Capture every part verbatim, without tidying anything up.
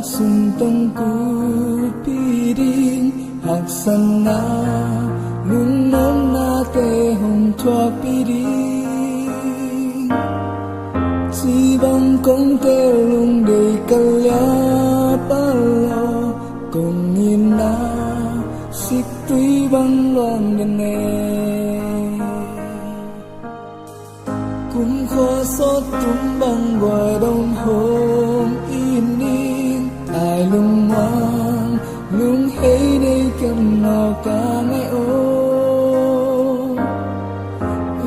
Sung tong kupi ding, haksatna, lungnuamnate hong thuakpi ding. Ci bang kong tel lungdei ka liap a lo, kong itna siktui bang luang den e. Kumkhua sawt tum bang guai dong hong it ning, tai lungmuang lunghei nei kem naw ka ngaih aw.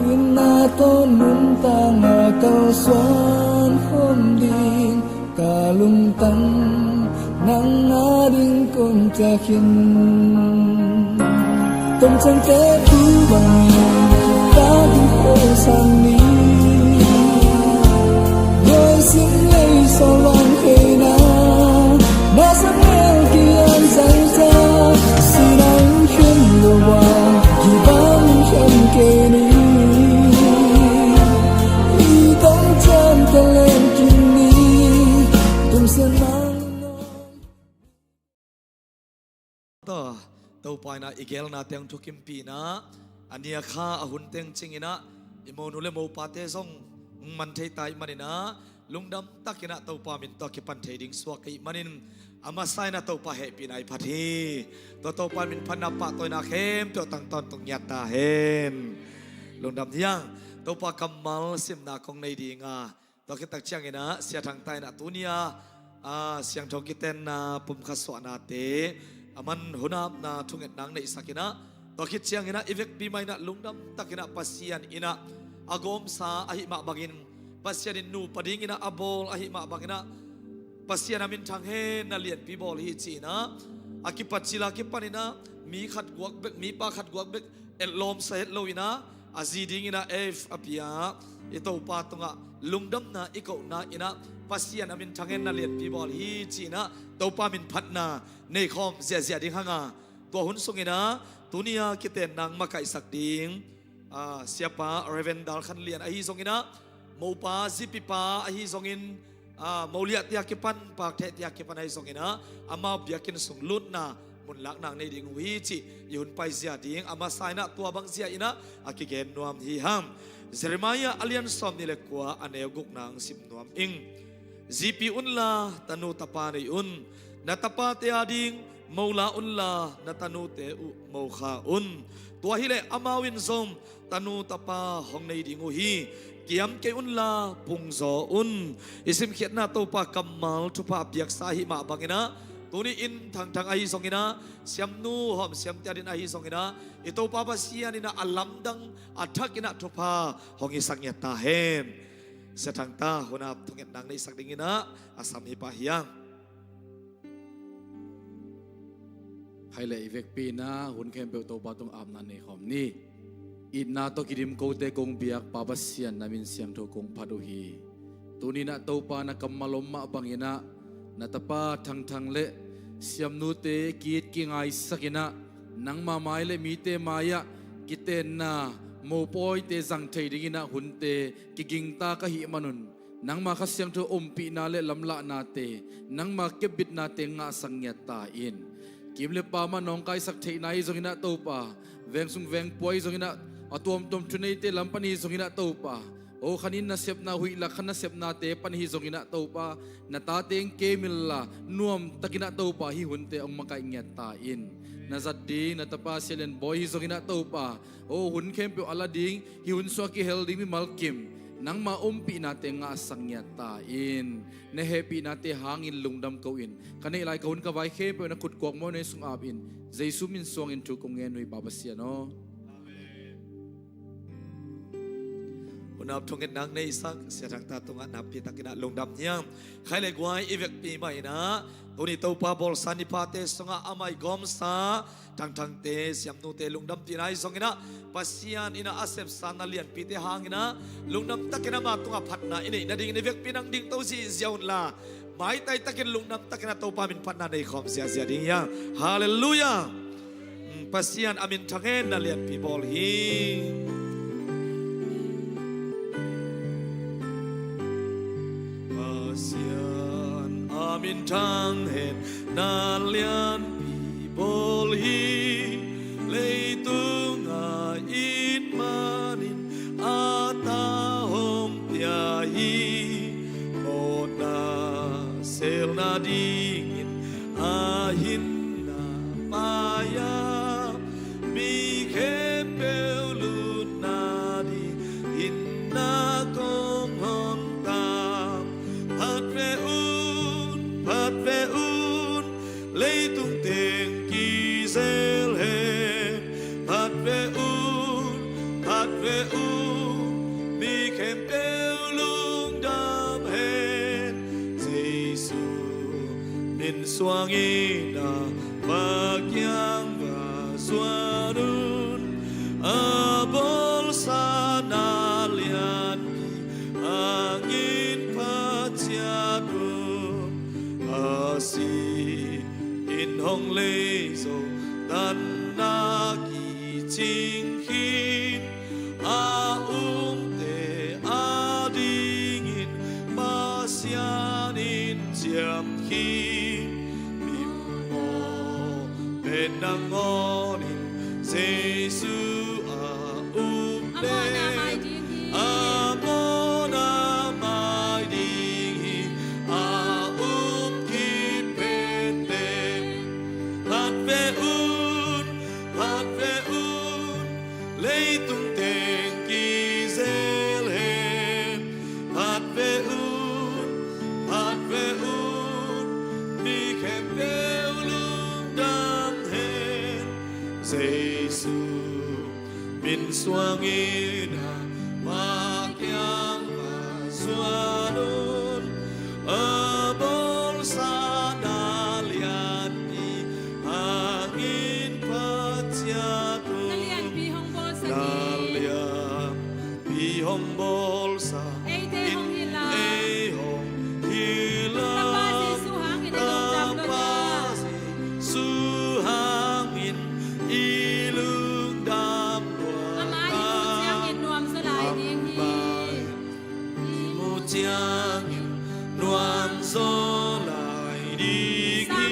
Itna tawh nuntakna kalsuan khawm ding, ka lungtang nang a ding kong ciah khin. Tomcangte thu bangin ka tung khawlsak ni. Nuai sim lei sawlwang theina, na sak mel kian zang ca, sinang khin lo a, kibang khem kei ni. I tong cian ka len khin ni. Tung sen mang. Topa in ah i gelna teng thukimpih in ah, a nia kha a hun teng cing in ah, i monu le mopate zong man thei ta ahih manin ah, lungdam takin ah Topa min tawh kipan thei ding suak ahih manin, a masa in ah Topa hehpihna i phat hi. Tua Topa min phatna pahtawina khempeuh tang tawntung ngiat ta hen. Lungdam hi hang. Topa kammal simna kong nei ding a, tua khit tak ciangin ah Sia Thang ta in ah tuni a, a, siangtho kitenna pumkhat suahnate a man hun apna thungetna neihsak in ah, tua khit ciangin ah i vekpi mah in ah lungdam takin ah Pasian in ah a gawmsa ahih mah bangin, Pasian in nupa dingin ah a bawl ahih mah bangin ah, Pasian a minthang hen, na lianpi bawl hi ci in ah, a kipat cil a kipan in ah mi khat guak bek, mipa khat guak bek etlawmsa het lo in ah, a zi dingin ah F a pia i Topa tungah lungdamna i kohna in ah, Pasian a minthang hen, na lianpi bawl hi ci in ah Topa min phatna nei khawm ziahziah ding hang a, tua hun sungin ah tuni a kitenna makaihsak ding, a, Siapa Reverend Dal Khan Lian ahi zongin ah, mopa, zipipa ahi zongin, a, moliahte a kipan, pakthehte a kipan ahi zongin ah, amau biakinn sung lutna mun lakna nei ding uh hi cih i hun paizia ding a masa in ah tua bangzia in ah a kigen nuam hi hang. Jeremiah a lian sawmnih le kua, a neu gukna hong sim nuam ing. Zipi unla tanu tapa nei un, na tapate a ding mo la unla, na tanute uh mo kha un. Tua hileh amau in zong tanu tapa hong nei ding uh hi. Kiam kei unla pungzaw un. I simkhiatna Topa kammal thupha a piaksa ahih mah bangin ah, tuni in Thangthang ahi zongin ah, siamnu hawm siamte a din ahi zongin ah, i Topa Pasian in ah a lamdang a thak in ah thupha hong hisak ngiat ta hen. Sia Thang ta, hun ap thungetna neihsak dingin ah a sam hi pah hi hang. Hai leh i vekpi in ah hun khempeuh Topa tung apna nei khawm ni. Itna tawh kidim kote kong biak Pa Pasian, na min siangtho kong phat uh hi. Tuni in ah Topa, na kammal om mah bangin ah na tapa Thangthang le siamnute ki-it kingaisak in ah, nangma mai le mite mai-ah kitenna mopawite zang thei dingin ah hunte kigingta ka hih manun, nangma Kha Siangtho ompihna le lamlahnate, nangma kepbitnate ngahsak ngiat ta in. Kim le pam a nawngkaisak theihna ahi zongin ah Topa, veng sung veng pua ahi zongin ah, a tuamtuam thuneite lam pan ahi zongin ah Topa, o khan in nasepna, huih lak khan nasepnate pan ahi zongin ah Topa, na tate hong kem inla nuamtakin ah Topa, hih hunte hong makaih ngiat ta in. Na zat ding na tapa Sia Lian Bawi ahi zongin ah Topa, o hun khempeuh a la ding, hih hun sungah kihel ding mimal kim, nangma ompihnate ngahsak ngiat ta in. Na hehpihnate hangin lungdam ko in, ka neih lai ka hun ka vai khempeuh na khut kuakmawh na sung ap in. Jesu min suangin thu kong ngen uh hi Pa Pasian aw. Amen. Hun ap thungetna neihsak Sia Thang ta tungah nakpi takin ah lungdam hi hang. Khai le guai, i vekpi mah in ah, tuni Topa bawlsa niphate sungah amah i gawmsa Thangthangte, siamnute lungdampihna ahi zongin ah, Pasian in ah a sepsa na lianpite hangin ah lungdam takin amah tungah phatna i neih nadingin i vekpi nang ding to zihziah unla, maitai takin lungdam takin ah Topa min phatna nei khawm ziahziah ding hi hang. Halleluiah. Mm, Pasian a minthang hen, na lianpi bawl hi. Pasian a min Thang hen, na lianpi bawl hi. Leitung a it manin a ta hong pia hi. Mawhna sel nadingin a hinna pai a, mi khempeuh lutna dingin na kong hon tam. Phat ve un, phat ve un, leitung teng kizel hen. Phat ve un, phat ve un, mi khempeuh lungdam hen. Jesu min suangin a va kiang va zuan un. A bawlsa na lianpi hangin pha ciat un. A si in hong lei zo, tanna kicing khin a umte adingin Pasian in ciam khin. Mimawh pen nangawnin Jesu a um pen a mawhna mai ding hi. A um khit pente phat ve un, phat ve un, leitung teng kizel hen. Phat ve un, phat ve un, mi khempeuh lungdam hen. Jesu min suangin a va kiang va zuan un. A bawlsa na lianpi hangin pha ciat un. Na lianpi hong bawlsa na ding. Lianpi hong bawlsa. Eite hong hilh a. Ei hong hilh a. Tapa Jesu hangin i lungdam luat a. Tapa Jesu hangin i lungdam luat a. Amah i mu ciangin nuam zaw lai ding hi. Amah i mu ciangin nuam zaw lai ding hi.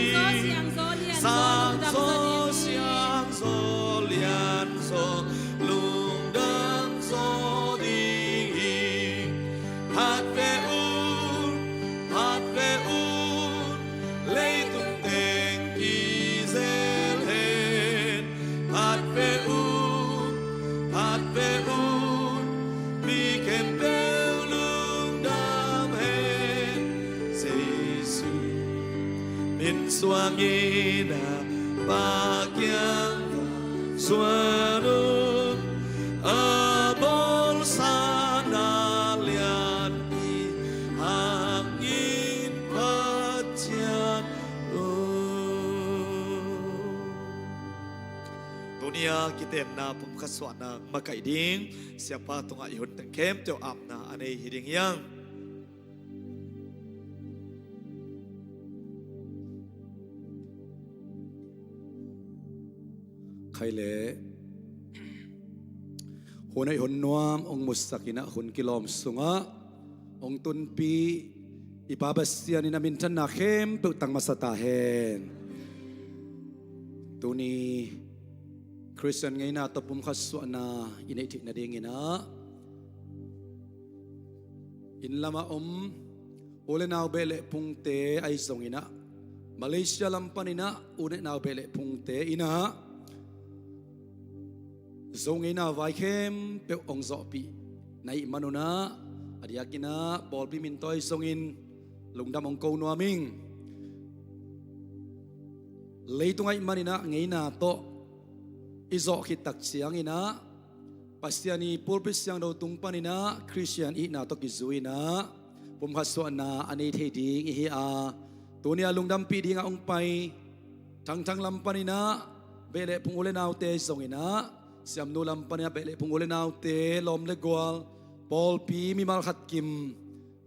Sang zaw, siang zaw, lian zaw, lungdam zaw ding hi. Sang zaw, siang zaw, lian zaw, lungdam zaw ding hi. Phat ve un, phat ve un, leitung teng kizel hen. Phat ve un, phat ve un, mi khempeuh lungdam hen. Jesu min suangin a va kiang va zuan un. A bawlsa na lianpi hangin pha ciat un. Tuni a kitenna pumkhat suahna makaih ding Siapa tungah i hun teng khempeuh apna a nei hi ding hi hang. Khai le hun hoih hun nuam hong musak in ah, hun kilawm sungah hong tunpih i Pa Pasian in a minthanna khempeuh tang masa ta hen. Tuni Khristian ngeina tawh pumkhat suahna i neih theih nadingin ah, inn lamah om u le nau beh le phungte ahi zongin ah, Malaysia lam panin ah u le nau beh le phungte in ah Zo ngeina vai khempeuh hong zawhpih na hih manun ah, a diakin ah pawlpi min tawh ahi zongin lungdam hong ko nuam ing. Leitung ahih manin ah ngeina tawh i zawh khit tak ciangin ah, Pasian i pulpit siangtho tung panin ah Khristian ihna tawh kizui in ah pumkhat suahna a nei thei ding ihi a, tuni a lungdampih dingah hong pai Thangthang lam panin ah beh le phung u le naute zongin ah, Siamnu lam panin ah beh le phung u le naute, lawm le gual, pawlpi mimal khat kim,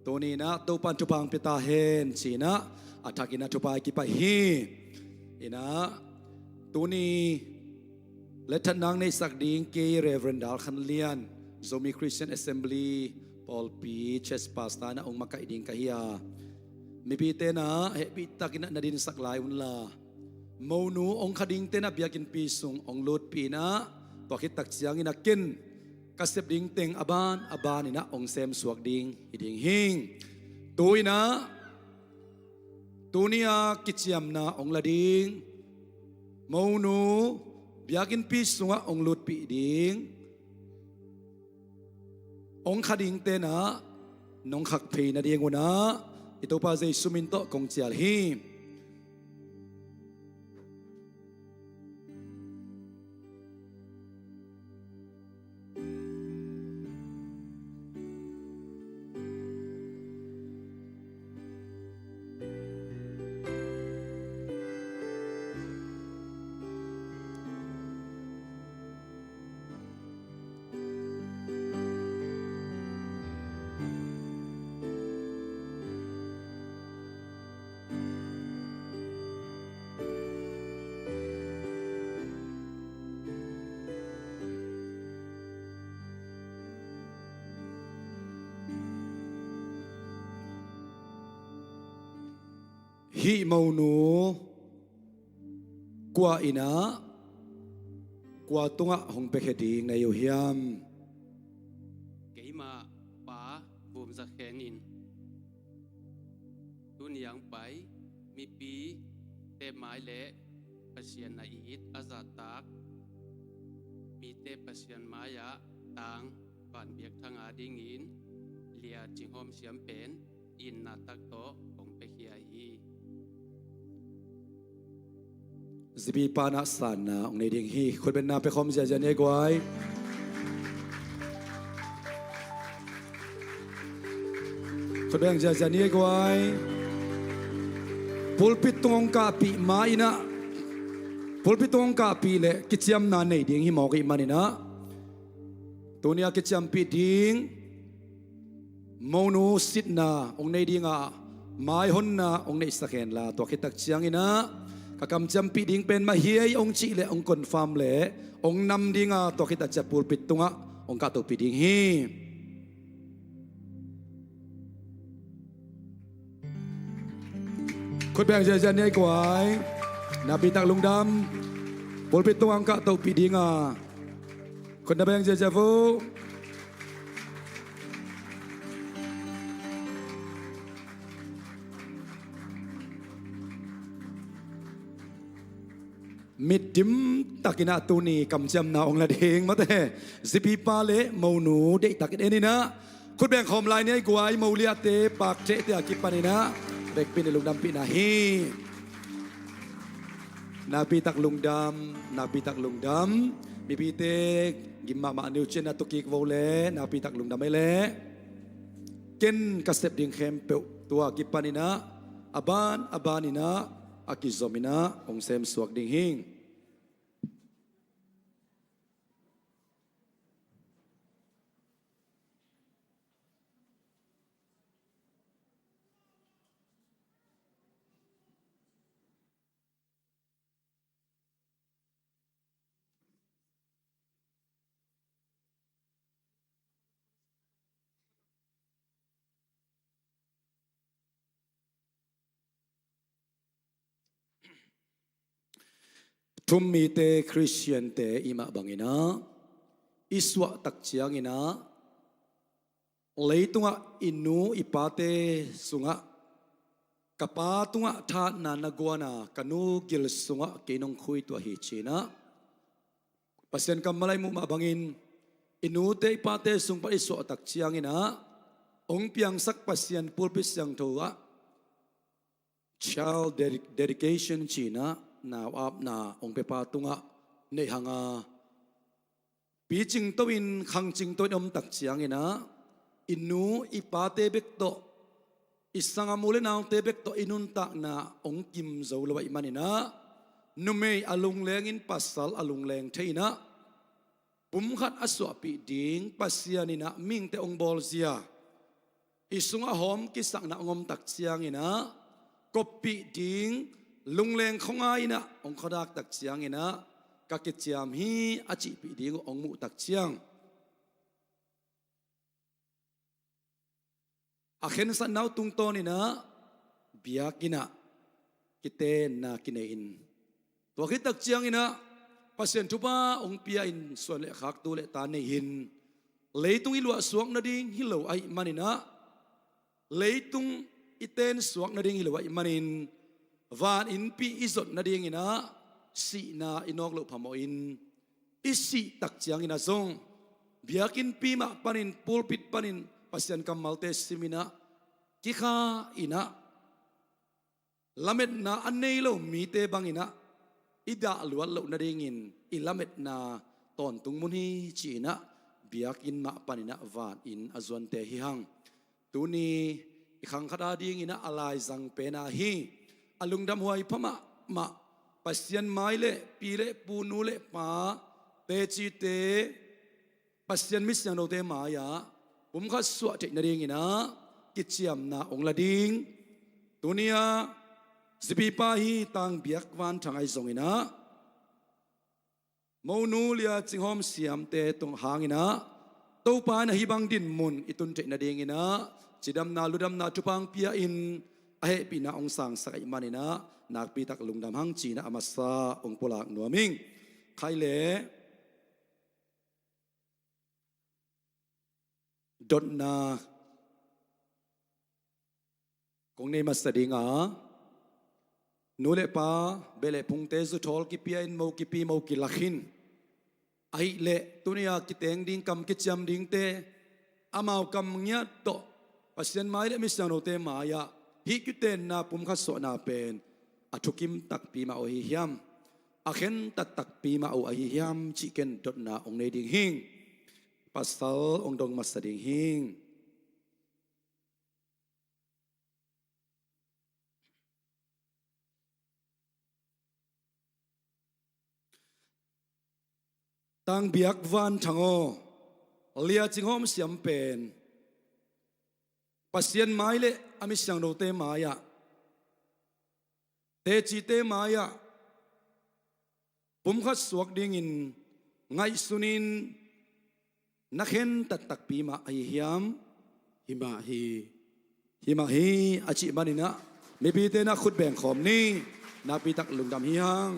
tuni in ah Topa'n thupha hong pia ta hen ci-in ah a thakin ah thupha i kipaih hi. In ah tuni letthatna hong neihsak ding kei Reverend Dal Khan Lian, Zomi Christian Assembly pawlpi church pastor in ah hong makaih ding ka hi a, Mipite na hehpih takin ah na dinsak lai unla, monu hong kha dingte na biakinnpi sung hong lutpih in ah, tua khit tak ciangin ah ken ka sep ding teng a ban a ban in ah hong semsuak ding hi ding hi. Tu in ah tuni a kiciamna hong la ding monu biakinnpi sungah hong lutpih ding, hong kha dingte na nong khak phei nading un ah i Topa Jesu min tawh kong cial hi. Hih monu kua in ah kua tungah hong piakhia ding na hi uh hiam? Keimah Pa Vum Za Khen in tuni a hong pai mipite mai le Pasian a it a zahtak mite Pasian mai-ah tang vanbiak thang a dingin Lia Cing Hawm Siam pen itna tak tawh kong piakhia hi. Zipi pa na sanna hong nei ding hi. Khutbetna pia khawm ziazia ni ei guai. Khutbeng ziazia ni ei guai. Pulpit tung hong kahpih ma in ah, pulpit tung hong kahpih leh kiciamna nei ding hi mawk ih man in ah, tuni a kiciampih ding monu sitna hong nei ding a, maihonna hong neihsak hen la, tua khit tak ciangin ah ka kamciampih ding pen mah hiai hong cih leh hong confirm leh hong nam ding a, tua khit tak ciang pulpit tungah hong kahtohpih ding hi. Khutbeng ziazia ni ei guai. Nakpi tak lungdam. Pulpit tungah hong kahtohpih ding a, khutna beng ziazia vo. Mitdim takin ah tuni kamciamna hong la ding mate, zipi pa le monu deih takin en in ah, khutbeng khawm lai ni ei guai. Moliate, Pakte te a kipan in ah vekpi in lungdampihna hi. Nakpi tak lungdam, nakpi tak lungdam. Mipite gim mahmah ni uh cin a, tukik vo le nakpi tak lungdam ei leh. Ken ka sep ding khempeuh tua kipan in ah a ban a ban in ah a kizom in ah hong semsuak ding hi. Thummite Khristiante i mah bangin ah i suah tak ciangin ah, leitungah i nu i pate sungah, ka pa tungah thahatna na guan a, ka nu gil sungah kei nong khuituah hi ci-in ah, Pasian kammal ah i muh mah bangin i nute i pate sung pan i suah tak ciangin ah hong piangsak Pasian pulpit siangtho ah child dedi-, dedication ci-in ah nau apna hong piapa tungah neih hang a, picing to in, khangcing to in om tak ciangin ah, i nu i pate bek tawh, i sangam u le naute bek tawh i nuntakna hong kim zo lo ahih manin ah, numei a lungleng in pasal a lungleng thei in ah, pumkhat a suahpih ding Pasian in ah mihingte hong bawlzia, i sungah hawm kisakna hong om tak ciangin ah, koppih ding lungleng khuangai in ah hong khuadak tak ciangin ah, ka kiciam hi a cihpih ding uh hong muh tak ciang, a khensatna uh tungtawn in ah biakinn ah kitenna kinei in, tua khit tak ciangin ah Pasian thupha hong pia in suan le khak, tu le ta nei in, leitung i luahsuak nading hi lo ahih manin ah, leitung i tensuak nading hi lo ahih manin, van innpi i zot nadingin ah sihna i nawk loh phamawh in, i sih tak ciangin ah zong biakinnpi mah panin, pulpit panin Pasian kammalte sim in ah, kikha in ah, lametna a nei lo mite bangin ah i dah luat loh nadingin i lametna tawntung mun hi, ci-in ah biakinn mah panin ah van inn a zuante hi hang. Tuni i khang khat adingin ah a laizang pen ahi, a lungdam huai pha mahmah Pasian mai le pi le pu, nu le pa, tecite, Pasian mi siangthote mai-ah pumkhat suah theih nadingin ah kiciamna hong la ding, tuni-ah zipipa hi Tang Biak Van Thang ahi zongin ah, monu Lia Cing Hawm Siamte tung hangin ah, Topa in ah hih bang dinmun i tun theih nadingin ah cidamna, ludamna thupha hong pia in, a hehpihna hong sangsak ahih manin ah, nakpi tak lungdam hang, ci-in ah a masa hong pulak nuam ing. Khai le dotna kong nei masa ding a, nu le pa, beh le phungte zuthawl kipia in, mo kipi mo kilakh in, ahih leh tuni-a kiteng ding, kam kiciam dingte, amau kam ngiat tawh Pasian mai le mi siangthote mai-ah hih kitenna pumkhat suahna pen a thukim takpi mah uh ahi hiam, a khentat takpi mah uh ahi hiam, cih ken dotna hong nei ding hing. Pasal hong dong masa ding hing. Tang Biak Van Thang aw, Lia Cing Hawm Siam pen Pasian mai le a mi siangthote mai-ah, tecite mai-ah pumkhat suak dingin ngaihsun in, na khentat takpi mah ahi hiam? Hi mah hi. Hi mah hi, a cih manin ah mipite na khut beng khawm ni. Nakpi tak lungdam hi hang.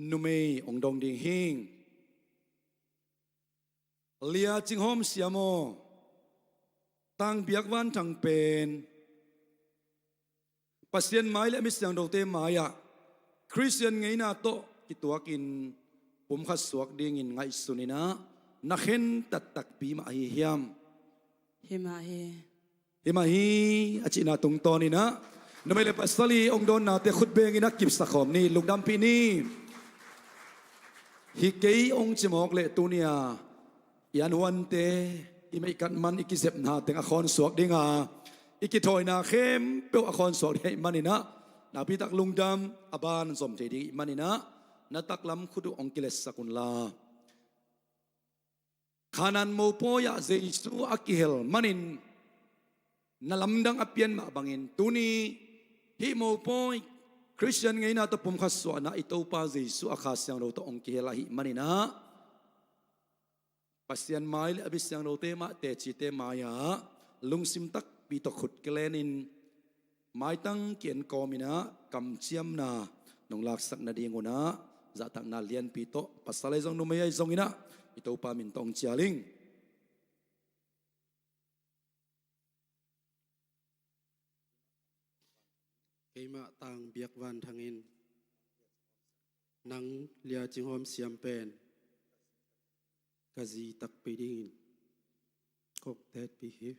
Numei hong dong ding hing. Lia Cing Hawm Siam aw, Tang Biak Van Thang pen Pasian mai le a mi siangthote mai-ah Khristian ngeina tawh kituakin pumkhat suak dingin ngaihsun in ah, na khentat takpi mah ahi hiam? Hi mah hi. Hi mah hi, a cihna tungtawnin ah numei le pasal i hong dawnnate khut bengin ah kipsak khawm ni, lungdampih ni. Hi kei hong ci mawk leh tuni-a i anhuante, i meihkat man, i kizepna teng a khawnsuak ding a, i kithawina khempeuh a khawnsuak ding ahih manin ah, nakpi tak lungdam, a ban zom thei ding ahih manin ah, na taklam khut uh hong kiletsak unla. Kanaan mopawi-ah Jesu a kihel manin na lamdang a pian mah bangin, tuni hih mopawi Khristian ngeina tawh pumkhat suahna i Topa Jesu a Kha Siangtho tawh hong kihel ahih manin ah, Pasian mai le a mi siangthote mah, tecite mai-ah lungsim takpi tawh khut kilenin, maitang ki-en kawmin ah kamciamna nong laksak nadingun ah, zahtakna lianpi tawh, pasal ahi zong, numei ahi zongin ah, i Topa min tawh hong cial ing. Keimah Tang Biak Van Thang in nang Lia Cing Hawm Siam pen ka zi takpi dingin kong teci hi.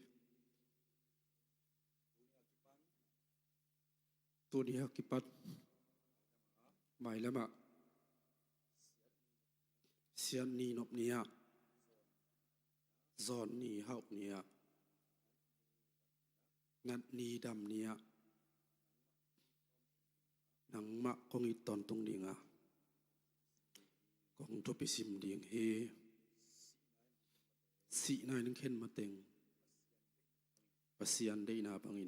Tuni a kipat mailam ah siat ni nop ni-ah, zawn ni hauh ni-ah, ngat ni dam ni-ah nangmah kong it tawntung ding a, kong thupi sim ding hi. Sihna in khen mateng Pasian deihna bangin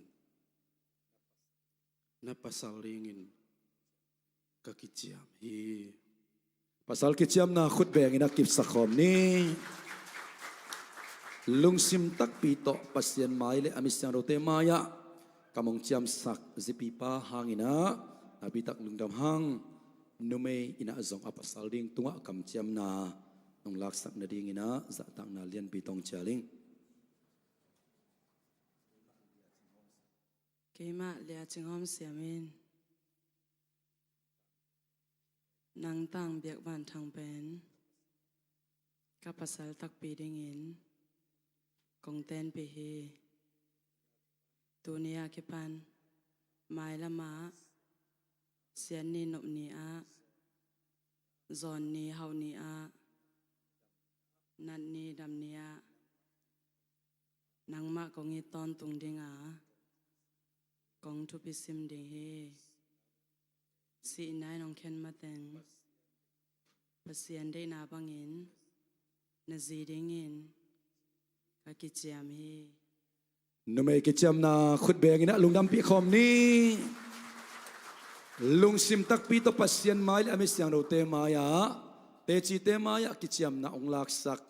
na pasal dingin ka kiciam hi. Pasal kiciamna khut bengin a kipsak khawm ni. Lungsim takpi tawh Pasian mai le a mi siangthote mai-ah Kam hong ciamsak zipipa hangin ah, nakpitak lungdam hang. Numei in ah zong a pasal ding tungah kamciamna hong laksak nadingin ah zahtakna lianpi tawh hong cial ing. Keimah Lia Cing Hawm Siam in nang tang biakvan thang pen ka pasal takpi dingin kong tenpih hi. Tuni a kipan mailam ah, sian ni nop ni ah, zawn ni hauh ni ah, nat ni dam ni ah, nangmah kong it tawntung ding a, kong thupi sim ding hi. Sihna in hong khen mateng, Pasian deihna bangin na zi dingin ka kiciam hi. Numei kiciamna khut bengin ah lungdampih khawm ni. Lungsim takpi tawh Pasian mai le a mi siangthote mai-ah, tecite mai-ah kiciamna hong laksak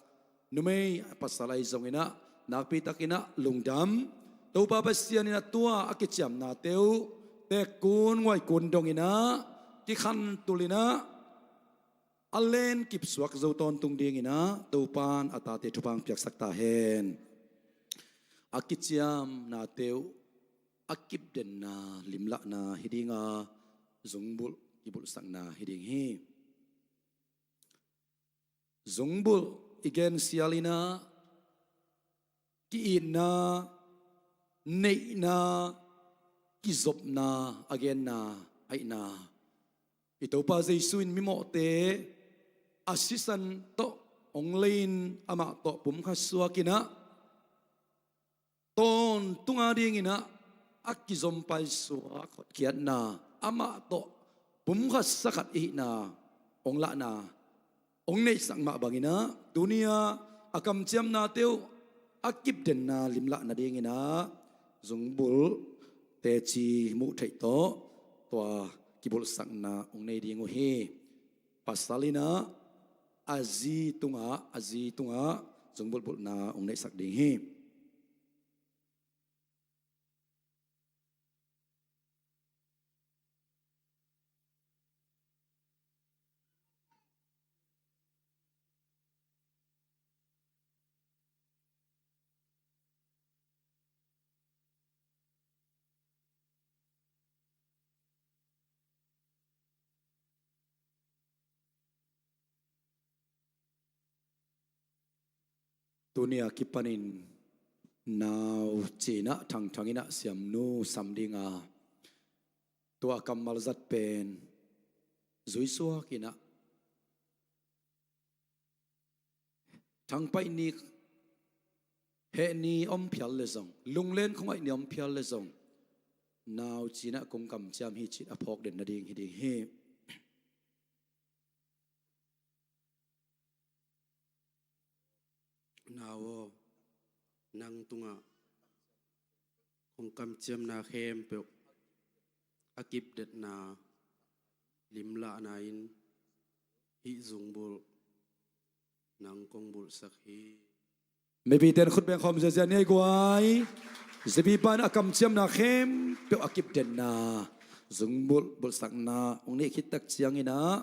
numei pasal ahi zongin ah, nakpitakin ah lungdam. Topa Pasian in ah tua a kiciamnate uh tekkun nguaikun dongin ah, kikhantul in ah, a len kipsuak zo tawntung dingin ah Topa in a tate thupha hong piaksak ta hen. A kiciamnate uh a kipdenna limlahna hi ding a, zungbulh kibulhsakna hi ding hi. Zungbulh i gensial in ah, ki-itna, neihna, kizopna a genna ahihna, i Topa Jesu in mimawhte a sisan tawh hong lei-in, amah tawh pumkhat suak in ah, tawntung a dingin ah a kizom paisuak hotkhiatna, amah tawh pumkhat sakhat i hihna hong lahna hong neihsak mah bangin ah, tuni a a kamciamnate uh a kipdenna limlahna dingin ah, zungbulh teci muh theih tawh tua kibulhsakna hong nei ding uh hi. Pasal in ah a zi tungah, a zi tungah zungbulh bulhna hong neihsak ding hi. Tuni a kipanin nau ci-in ah thangthang in ah siamnu sam ding a, tua kammal zat pen zuisuak in ah, thangpaih ni, heh ni om phial le zong, lunglen khong aih ni om phial le zong, nau ci-in ah kong kamciam hi ci-in a phawk den nading hi ding hi. Nau aw, nang tungah kong kamciamna khempeuh a kipdetna limlahna in hih zungbulh nang kong bulhsak hi. Mipite in khut beng khawm ziazia ni ei guai. Zipipa in a kamciamna khempeuh a kipdenna zungbulh bulhsakna hong neih khit tak ciangin ah,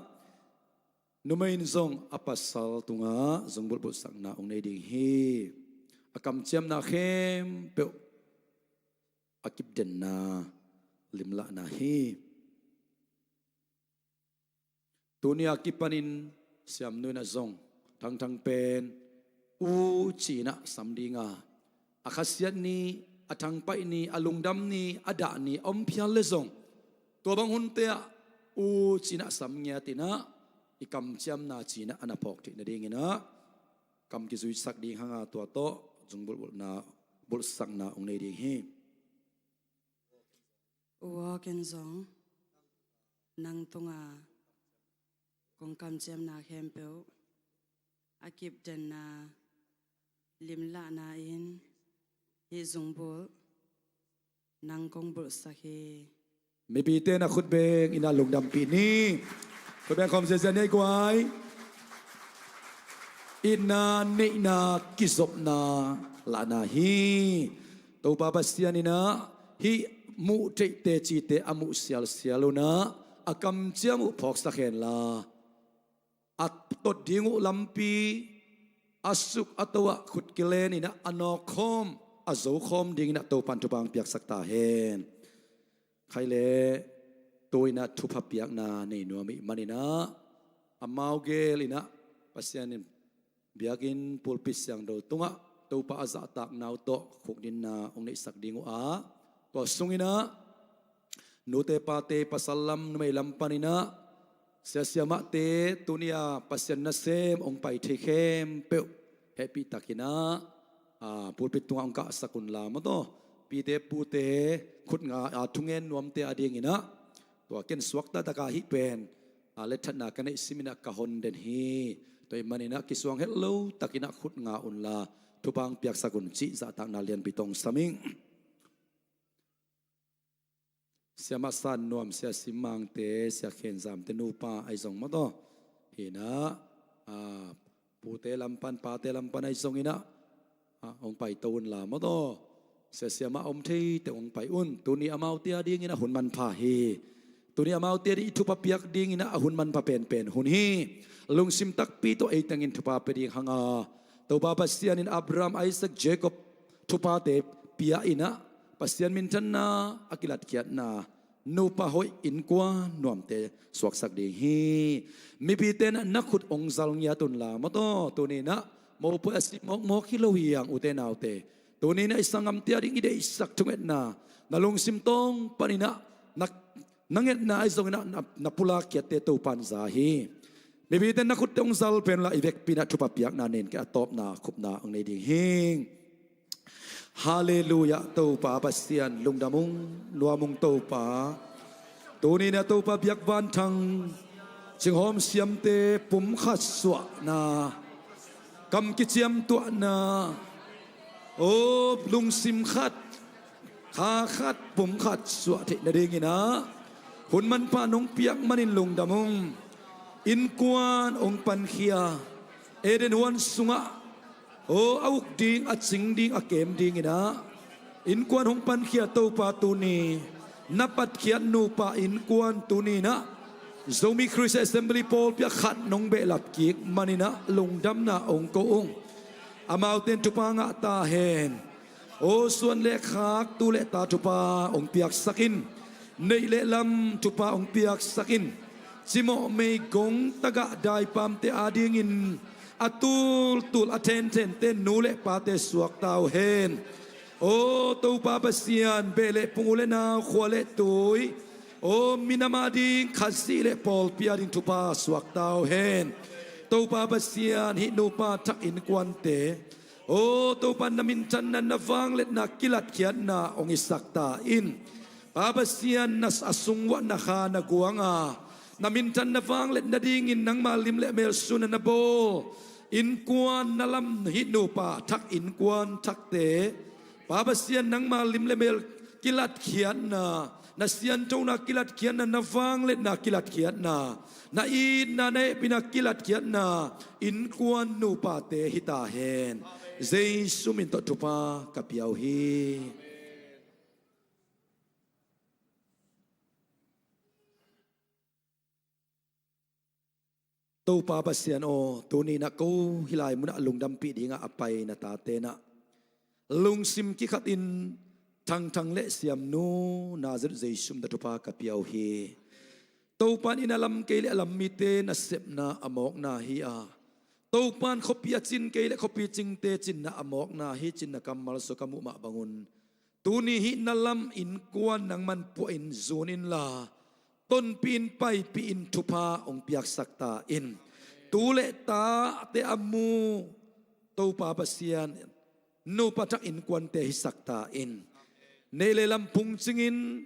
numei in zong a pasal tungah zungbulh bulhsakna hong nei ding hi. A kamciamna khempeuh a kipdenna limlahna hi. Tuni a kipanin siamnu in ah zong thangthang pen u ci-in ah sam ding a, a khasiat ni, a thangpaih ni, a lungdam ni, a dah ni a om phial le zong, tua bang hunte ah u ci-in ah sam ngiat in ah, i kamciamna ci-in ah a na phawk theih nadingin ah kam kizuisak ding hang a, tua tawh zungbulh bulhna, bulhsakna hong nei ding hi. U aw, ken zong nang tunga kong kamciamna khempeuh a kipdenna limlahna in hih zungbulh nang kong bulhsak hi. Mipite in ah khut beng in ah lungdampih ni. Khut beng khawm ziazia ni ei guai. Itna, neihna, kizopna lahna hi. Topa Pasian in ah hih muh theih tecite a muh sialsial unah a kamciam uh phawksak henla, a tot ding uh lampi a suk a to ah khut kilen inah a nawkkhawm a zokhawm dinginah Topan thupha hong piaksak ta hen. Khaile, tu inah thupha piakna nei nuam ih maninah amau gel inah Pasian in biakinn pulpit siangtho tungah Topa a zahtakna uh tawh khukdinna hong neihsak ding uh a, tua sunginah nute pate pasal lam numei lam paninah siasia mahte tuni-a Pasian nasem hong pai thei khempeuh hehpihtakinah, a, pulpit tungah hong kahsak unla mawtaw, pite pute khutnga, a, thungen nuamte a dinginah tua ken suakta taka hih pen, a, letthatna ka neih siminah ka hon den hi. Tua ih maninah kisuang het lo takinah khutnga unla thupha hong piaksak un cih zahtakna lianpi tawh hong sam ing. Siamah San Nuam, Sia Sim Mangte, Sia Khen Zamte nupa ahi zong mawtaw, hinah, a, pute lam pan pate lam pan ahi zonginah, a, hong paito unla mawtaw, siasia mah om theite hong pai un. Tuni amaute a dinginah hun manpha hi. Tuni amaute a ding i thupha piak dinginah a hun manpha penpen hun hi. Lungsim takpi tawh ei tengin thupha pia ding hanga, Topa Pasian in Abraham, Isaac, Jacob thuphate pia inah Pasian minthanna a kilatkhiatna nupa hoih innkuan nuamte suaksak ding hi. Mipite na, na khut hong zal ngiat unla mawtaw, tuninah mopuai a si mawkmawk hi lo hi hang ute naute. Tuninah i sanggamte a ding i deihsak thungetna na lungsim tawng paninah na, na ngetna ahi zonginah na, na pulakkhiatte Topan za hi. Mipite na khutte hong zal penla i vekpi inah thupha piakna nen kei a tawpna khupna hong nei ding hi. Halleluiah, Topa Pasian lungdam ung, nuam ung Topa. Tuninah Topa biakvan thang, cinghawm siamte pumkhat suahna, kam kiciamtuahna, o lungsim khat, kha khat, pumkhat suah theih nadinginah hun manpha nong piak manin lungdam ung. Innkuan hong pankhia Eden huan sungah, o a uk ding, a cing ding, a kem dinginah innkuan hong pankhia Topa tuni na patkhiat nupa innkuan tuninah Zomi Khrist Assembly pawlpi ah khat nong behlap kik maninah lungdamna hong ko ung. Amaute in thupha ngah ta hen. O suan le khak, tu le ta thupha hong piaksak in. Neih le lam thupha hong piaksak in. Cimawh meigong tagah daipamte a dingin a tultul a thenthente nu le pate suak ta uh hen. O Topa Pasian, beh le pung, u le nau, khua le tui, o minam a ding, Khazih le pawlpi a ding thupha suak ta uh hen. Topa Pasian, hih nupa thak innkuante, o Topa, na minthanna, na vangliatna kilatkhiatna hong hisak ta in. Pa Pasian, na a sung uah na kha na guanga na minthanna vangliat nadingin nangma lim le mel sun a na bawl innkuan, na lam, hih nupa thak innkuan thakte, Pa Pasian, nangma lim le mel kilatkhiatna, na sianthona kilatkhiatna, na vangliatna kilatkhiatna, na itna, na hehpihna kilatkhiatna innkuan nupate hi ta hen. Jesu min tawh thupha ka pia uh hi. Topa Pasian aw, tuninah ko hih lai munah lungdampih dingah a pai na tate nah lungsim kikhatin Thangthang le Siamnu Nazareth Jesu min tawh thupha ka pia uh hi. Topan inn a lam kei le a lam mite nasepna a mawkna hi a, Topan khuapi a cin kei le khuapi cingte cinna a mawkna hi, cinna kammal sua ka muh mah bangun, tuni hih na lam innkuan nangman puahin zun inla, tonpih in, paipih in, thupha hong piaksak ta in. Tu le tate a mu Topa Pasian, nupa thak innkuante hisak ta in. Neih le lam phungcingin,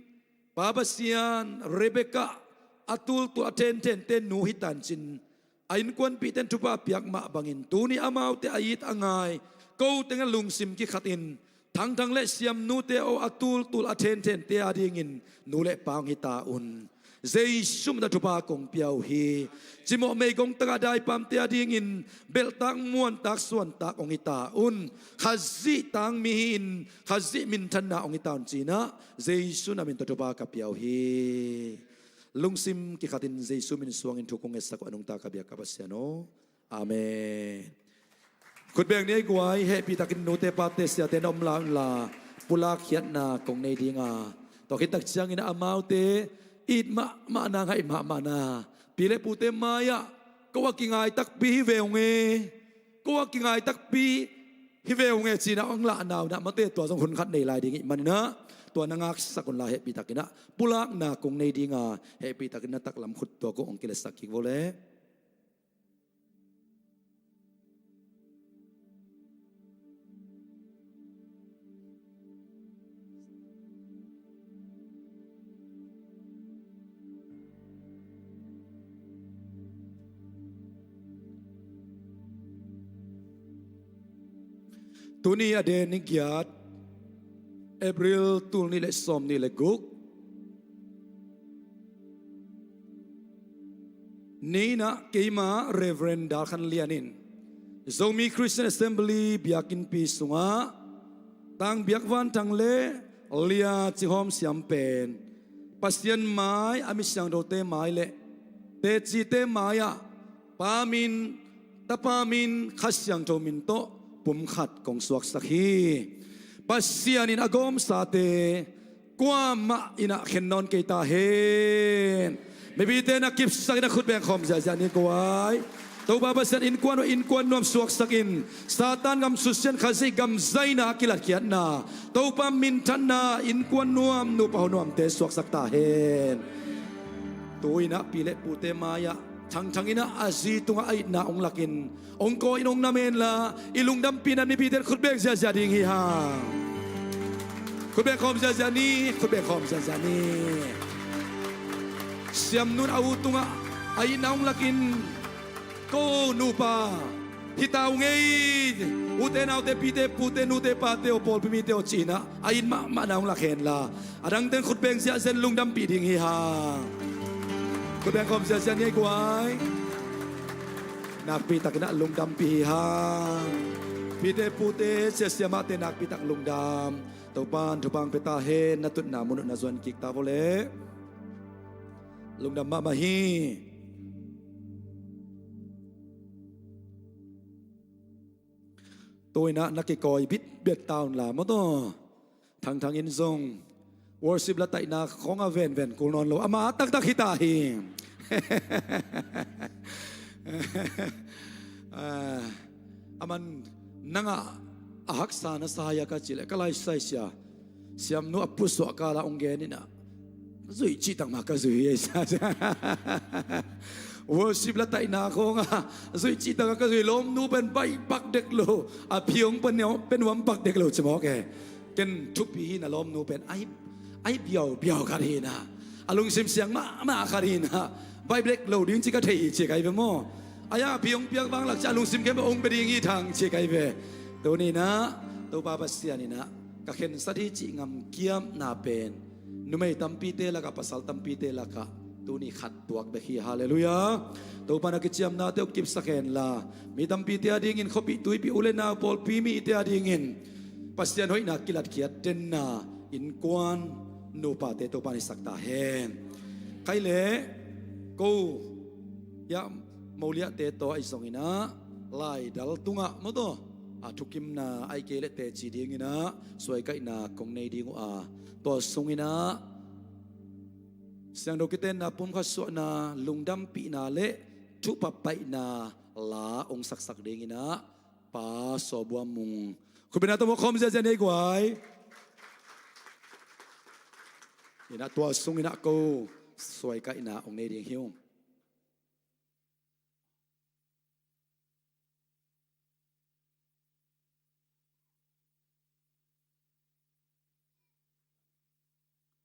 Pa Pasian, Rebekah a tultul a thenthente nu hi tancin, a innkuanpihte in thupha piak mah bangin, tuni amaute a it a ngai ko tengah lungsim kikhatin Thangthang le Siamnute aw, a tultul a thenthente a dingin nu le pa hong hi ta un. Jesu min tawh thupha kong pia uh hi. Cimawh meigong tagah daipamte adingin belhtak muantak suantak hong hi ta un. Khazih tangmi hi-in Khazih minthanna hong hi ta un ci-in ah Jesu na min tawh thupha ka pia uh hi. Lungsim kikhatin Jesu min suangin thu kong ngetsak uh a nungta ka biak ka Pasian aw. Amen. Khutbeng ni ei guai, hehpihtakin nute pate siate na om lai unla pulak khiatna kong nei dinga, tua khit tak ciangin amaute it mahmahna, ngaih mahmahna, pi le pute mai-ah ko a kingai takpi hi ve ung e, ko a kingai takpi hi ve ung e ci-in ah hong lahna uh na mate, tua zong hun khat nei lai ding ih manin ah tua na ngaksak unla hehpihtakin ah pulakna kong nei dinga, hehpihtakin na taklam khut tua ko hong kiletsak kik vo le. Tuni a den ni giat, April tul nih le sawm nih le guk ni-in ah keima Reverend Dal Khan Lian in Zomi Christian Assembly biakinnpi sungah tangbiak vanthang le lia cinghawm siam pen Pasian mai, a mi siangthote mai le tecite mai-ah Pa min, Tapa min, Kha Siangtho min tawh pumkhat kong suaksak hi. Pasian in a gawmsate kuamah in ah khen nawn kei ta hen. Mipite na kipsakin ah khut bengkhawm ziahziah ni guai. Topa Pasian innkuan uh innkuan nuam suaksakin Satan gam susian Khazih gam zaina a kilatkhiatna, Topa minthanna innkuan nuam, nupa ho nuamte suaksak ta hen. Tu-in ah pi le pute mai-ah thangthang in ah a zi tungah a itna hong lakin hong kawi in hong na menla, i lungdampihna mipite in khut beng ziahziah ding hi hang. Khut bengkhawm ziahziah ni, khut bengkhawm ziahziah ni. Siamnu'n a u tungah a itna hong lakin, ko nupa hi ta ung ei, ute naute, pite pute, nute pate aw, pawlpi mite aw ci-in ah a it mahmahna hong lak henla, a dangte'n khut beng ziahziah in lungdampih ding hi hang. Khut bengkhawm ziahziah ni ei guai. Nakpitakin ah lungdampih hi hang. Pite pute, sia siamahte nakpitak lungdam. Topa'n thupha hong pia ta hen. Na tutna mun uh na zuan kik ta vo le. Lungdam mahmah hi. Tu-in ah na kikawi bitbet ta unla maw taw. Thangthang in zong worship la taihna khawng a venven kul nawn lo, ama taktak hi ta hi. Ah, aman nang ah a haksa na sa hia ka cih leh ka laisai sia, siamnu a pusuah kala hong gen in ah zuih cihtak mah ka zui hi. Worship la taihna khawng ah zuih cihtak ah ka zui. Lawmnu pen baih pak dek lo, a phi hong pe nuam pak dek lo ci mawk e. Ken thupi hi na lawmnu pen, ai, ai biaubiau khat hi na, a lungsim siang mahmah khat hi na, baih dek lo ding ci ka thei hi ci kai ve maw. Ai a phi hong piak vang lak ciang a lungsim khempeuh hong pia ding hi thang ci kai ve. Tuni-in ah Topa Pasian in ah ka khensat hi cih ngamkiamna pen numei tampite lakah, pasal tampite lakah tuni khat tuak bek hi. Halleluiah. Topa'n a kiciamnate uh kipsak henla, mi tampite adingin, khuapih tuipih u le nau pawlpi mite adingin Pasian hoihna kilatkhiat denna innkuan nupate Topa'n hisak ta hen. Khaih leh ko, ya, moliahte tawh ahi zongin ah laidal tungah maw taw, a thukimna ahih kei leh teci dingin ah suaikaihna kong nei ding uh a, tua sungin ah siangtho kitenna, pumkhat suahna, lungdampihna le thupha paihna la hong saksak dingin ah Pa Sawbuam Mung, khutbetna tawh mawk khawm ziahziah ni ei guai. In ah tua sungin ah ko suaikaihna hong nei ding hi ung.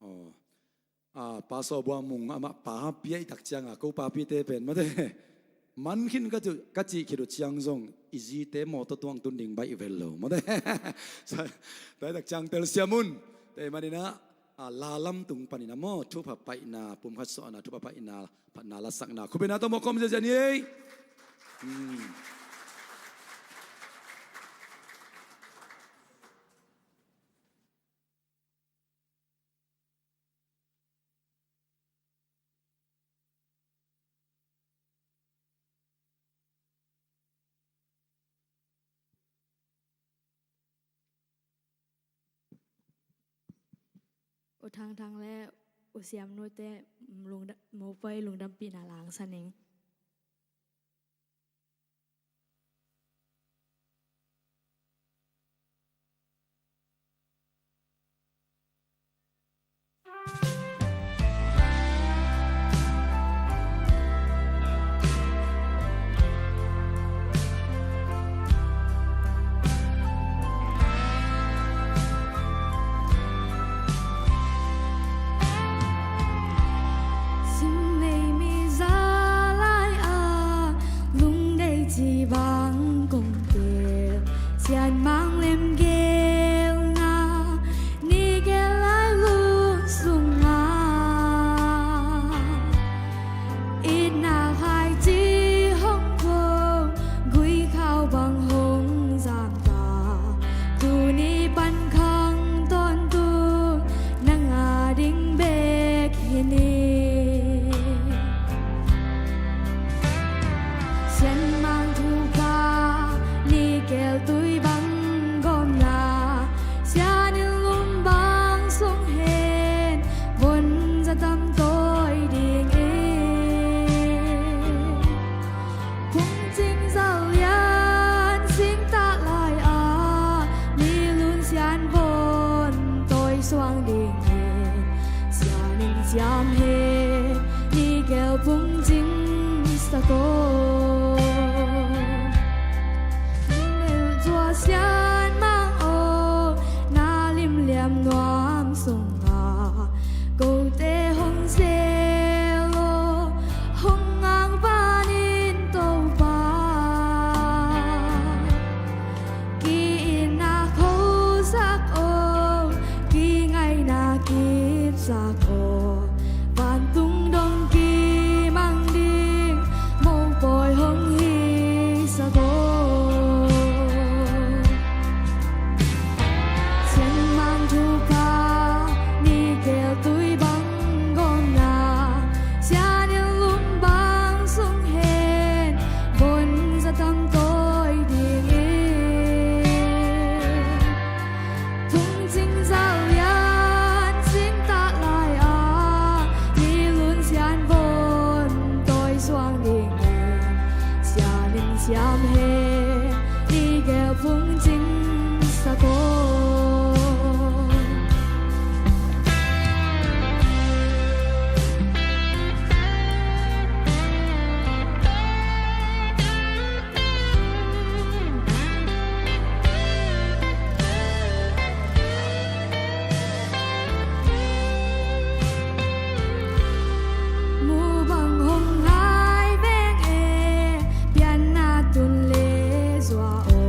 Aw, a, Pa Sawbuam Mung amah papi ahih tak cianga ko papite pen mate, man khin ka cih, ka cih khit uh ciang zong i zite mawtaw tungah tun ding baih vel lo mate. Tua ahih tak ciang telsiam un. Tua ahih manin ah a, la lam tung panin a maw, thupha paina, pumkhat suahna, thupha paina, phatna lasakna, khupina tawh mawh kawm ziazia ni ei. Hmm. U Thang Thang le U Siam Nu te, lungda-, mopawi lungdampihna la hong sa ning. Sim nei mi za lai a, lungdei ci bang kong tel, Sian Mang Lem gelna, ni gel lai lung sungah, itna khaici hong pho, gui khau bang hong zam ta, tuni pan khang tawntung nang a ding bek hi ni. Sian Mang thupha, ni gel tui bang gawmna, Sian in lum bang sung hen, von za tam tawi ding in. Phungcing zal lian sing ta lai a, mi lun Sian von tawi suang ding in, Sian in ciam hen, ni gel phungcing sak o. Tua Sian Mang o, na limliam nuam sungah, kote hong sel o, hong ngang panin Topa. Ki-itna khosak o, kingaihna kipsak o, vantung dong kimang ding mopawi hong hisak o. Sian Mang thupha, ni gel tui bang gawmna, Sian in lum bang sung hen, von za tam tawi ding in. Phungcing zal lian sing ta lai a, mi lun Sian von tawi suang ding in, Sian in ciam hen, ni gel phungcing sak o. Mu bang hong ngai veng e, pianna tun le zua o,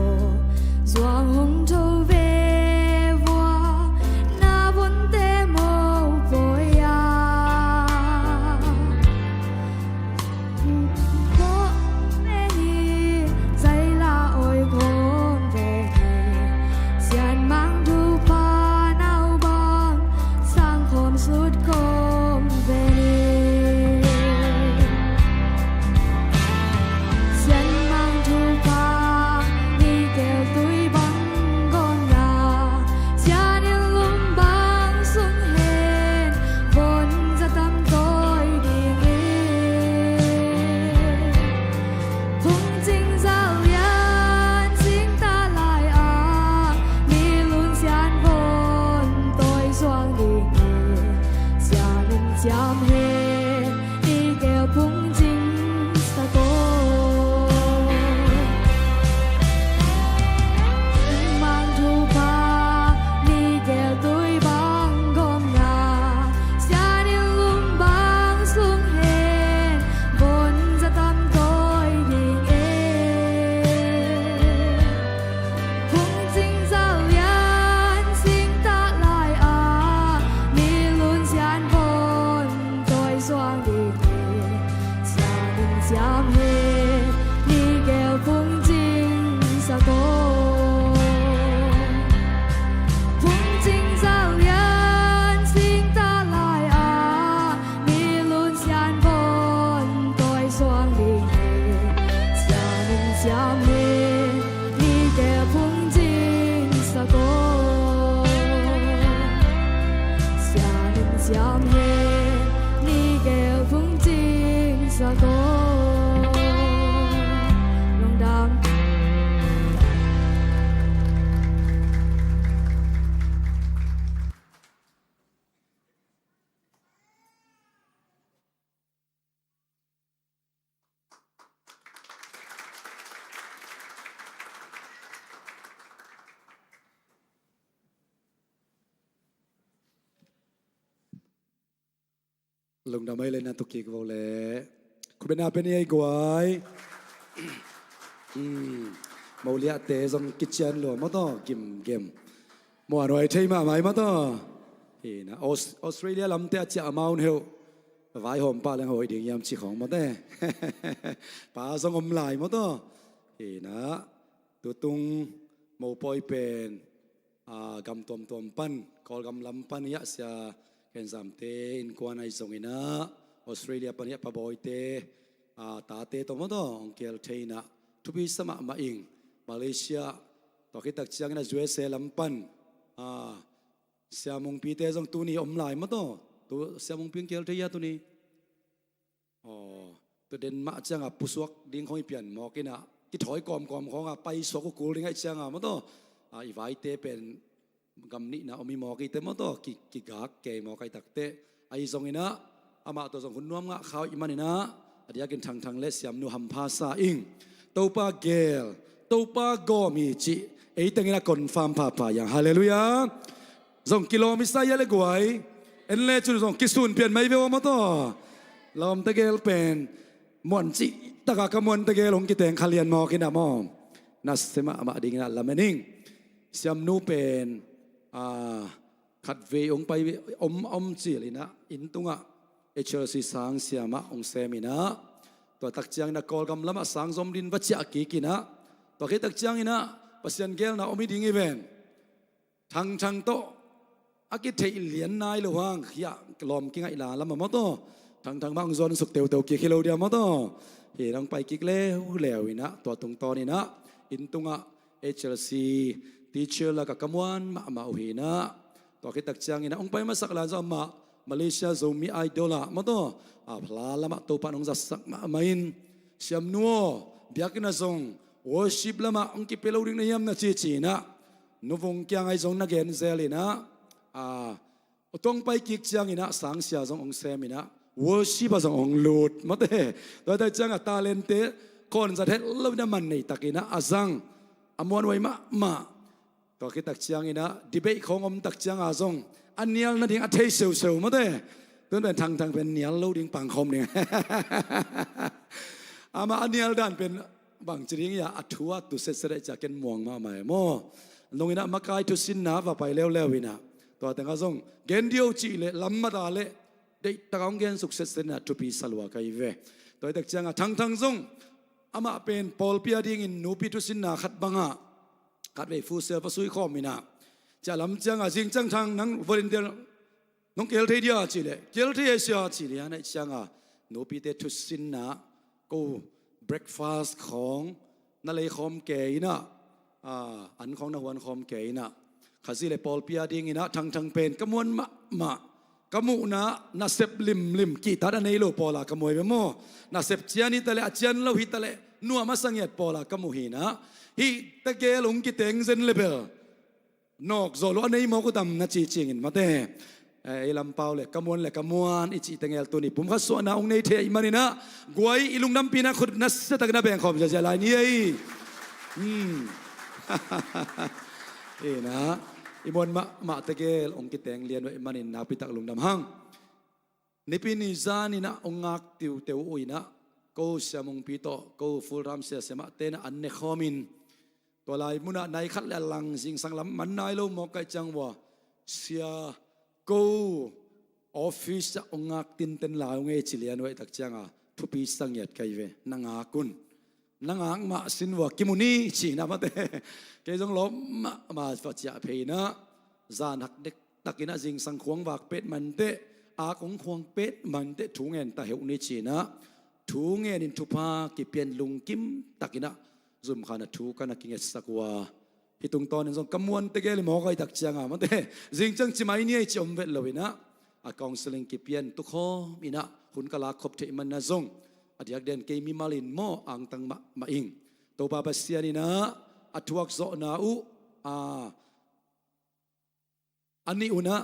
zuang hong tho ve vua, na vonte mopawi a. Ko ve ni, zai la oi kong ve ni, Sian Mang thupha nau bang, sang khawm sut kong ve ni. Sian Mang thupha, ni gel tui bang gawmna, Sian in lum bang sung hen, von za tam tawi ding in. Phungcing zal lian sing ta lai a, mi lun Sian von tawi suang ding in, Sian in ciam hen, ni gel phungcing sak o. Mang thupha, ni gel tui bang gawmna, Sian in lum bang sung hen, von za tam tawi ding e. Phungcing zal lian sing ta lai a, mi Suang ding hi, siangin siam hi, ni gel phung cing sak aw. Phung cing sak lian sing ta lai ah, ni lun sian von tawi suang ding hi, siangin siam hi, ni gel phung cing sak aw. Siangin siam hi, ni gel phung cing sak aw. Lungdam. Lungdam ei le na tukik vo le. Khubena pen ei guai. Hmm. Moliate zong kician lua maw taw, gimgem. Muanhuai thei mahmah ei maw taw. Hi na, Aus-, Australia lamte a ciah amau heuh. Vaihawm pah leng hoih ding hiam ci khawng maw te. Pa zong om lai maw taw. Hi na, tutung mopawi pen, a, gam tuamtuam pan, Kawlgam lam pan hiah sia Khen Zamte innkuan ahi zongin ah, Australia pan hiah Pa Bawite, a, tate tawh maw taw, hong kihel thei in ah, thupi sa mahmah ing. Malaysia, tua khit tak ciangin ah U S A lam pan, a, Sia Mungpite zong tuni om lai maw taw. Tu Sia Mungpi hong kihel thei hia tuni. Aw, tua den mah ciangah pusuak ding khawng i pian mawk in ah, kithawi kawmkawm khawngah paisuak uh kul ding ahih ciangah maw taw. A, i vaite pen gam nihna om hi mawk hi te maw taw, ki, kigak kei mawk ahih takteh. Ahi zongin ah, amah tawh zong hun nuam ngah kha uh ahih manin ah, a diakin Thangthang le Siamnu hampha sa ing. Topa gel, Topa gawm hi cih, ei tengin ah confirm phapha hi hang. Halleluiah. Zong kilawm i sa hia le guai. En le cun zong kisun pian mai ve aw maw taw. Lawm tegel pen muan cih takah ka muan tegel hong kiteng kha lian mawk in ah maw. Nasia mahmah dingin ah lamen ing. Siamnu pen, a, khatvei hong pai om, om cil in ah, inn tungah H L C sang siamah hong sem in ah, tua tak ciangin ah Kawlgam lamah sang zom din va ciah kik in ah, tua khit tak ciangin ah Pasian gelna om hi ding hi ven. Thangthang tawh a kitheih lian nai lo hang, hiah lawm kingaih la lamah maw taw. Thangthang mah hong zuan suk teuteu kik hi lo dia maw taw. Hi nang pai kik leuleu in ah, tua tungtawn in ah, inn tungah H L C teacher lakah ka muan mahmah uh hi in ah, tua khit tak ciangin ah hong pai masak lai zong amah Malaysia Zomi Idol ah maw taw, a, phala lamah Topa in hong zatsak mahmah in, Siamnu aw, biakinn ah zong worship lamah hong kipia lo ding na hiam na ci ci in ah, Nu Vung kiangah zong na gen zel in ah, a, tua hong pai kik ciangin ah sangsia zong hong sem in ah, worship ah zong hong lut maw te. Tua tak ciangah talente khawn zat het lo in ah, man nei tak in ah a zang, a muanhuai mahmah. Tua khit tak ciangin ah debate khawng om tak ciangah zong a nial nading a thei seuseu maw te. Tun pen Thangthang pen nial lo ding pangkhawm ding. Amah a nial dan pen bangci ding hiah, a thu a tu setset ahih ciang ken muang mahmah e maw. Nung in ah makai thusinna va pai leuleu in ah, tua tengah zong gen dih o cih leh lam mat a leh deihtak a hong gen suk setset in ah thupi sa lua ka hi ve. Tua hi tak ciangah Thangthang zong amah pen pawlpi a dingin nupi thusinna khat bangah khatvei Full Sail va sui khawm in ah, ciah lam ciangah zing ciang Thang nang volunteer nong kihel thei dia cih leh, kihel thei e sia cih leh, a naih ciangah nupite thusinna, ko breakfast khawng na lei khawm kei in ah, a, an khawng na huan khawm kei in ah, Khazih le pawlpi a dingin ah Thangthang pen ka muan mahmah. Ka muhna nasep limlim, kihtak a nei lo pawla ka muai ve maw. Nasep cian hi ta leh, a cian lo hi ta leh, nuam a sa ngiat pawla ka muh hi in ah, hih tegel hong kiteng zen le bel nawk zawh lo a nei mawk uh tam na ci cingin maw te. Eh, ei lam pau le ka muan le ka muan i cih tegel tuni pumkhat suahna hong nei thei ahih manin ah, guai, i lungdampihna khut nasia takin a bengkhawm ziazia lai ni ei. Hmm. Hi in ah, i muan mahmah tegel hong kiteng lian uh ahih manin nakpi tak lungdam hang. Nipi ni zan in ah hong ngak tiuteu uh in ah, ko Sia Mungpi tawh ko Full Time Sia Siamahte in ah an ne khawm in, tua lai munah nai khat le a lang zingsang lam man nai lo mawk ka hih ciang uh a, sia ko office ah hong ngak tinten lai hong ei ci lian uh ahih tak cianga thupi sa ngiat ka hi ve. Na ngak un. Na ngak mah sin vua kimu ni ci-in ah mate. Kei zong lawp mahmah va ciah phei in ah, zan hak dektakin ah zingsang khuang vak pet manteh, ak hong khuang pet manteh thu ngen ta heuh ni ci-in ah thu ngenin thupha kipia-in lungkim takin ah zumkhan a thu ka na kingetsak uh a, hih tungtawnin zong ka muan tegel hi mawk ahih tak cianga mate, zing ciang ci mai ni ei ci om vet lo in ah, a counselling kipia-in tukhawm in ah hun ka lak khop theih manin ah zong, a diakdiakin kei mimal in maw angtang mahmah ing. Topa Pasian in ah a thuak zawhna uh a, a nih un ah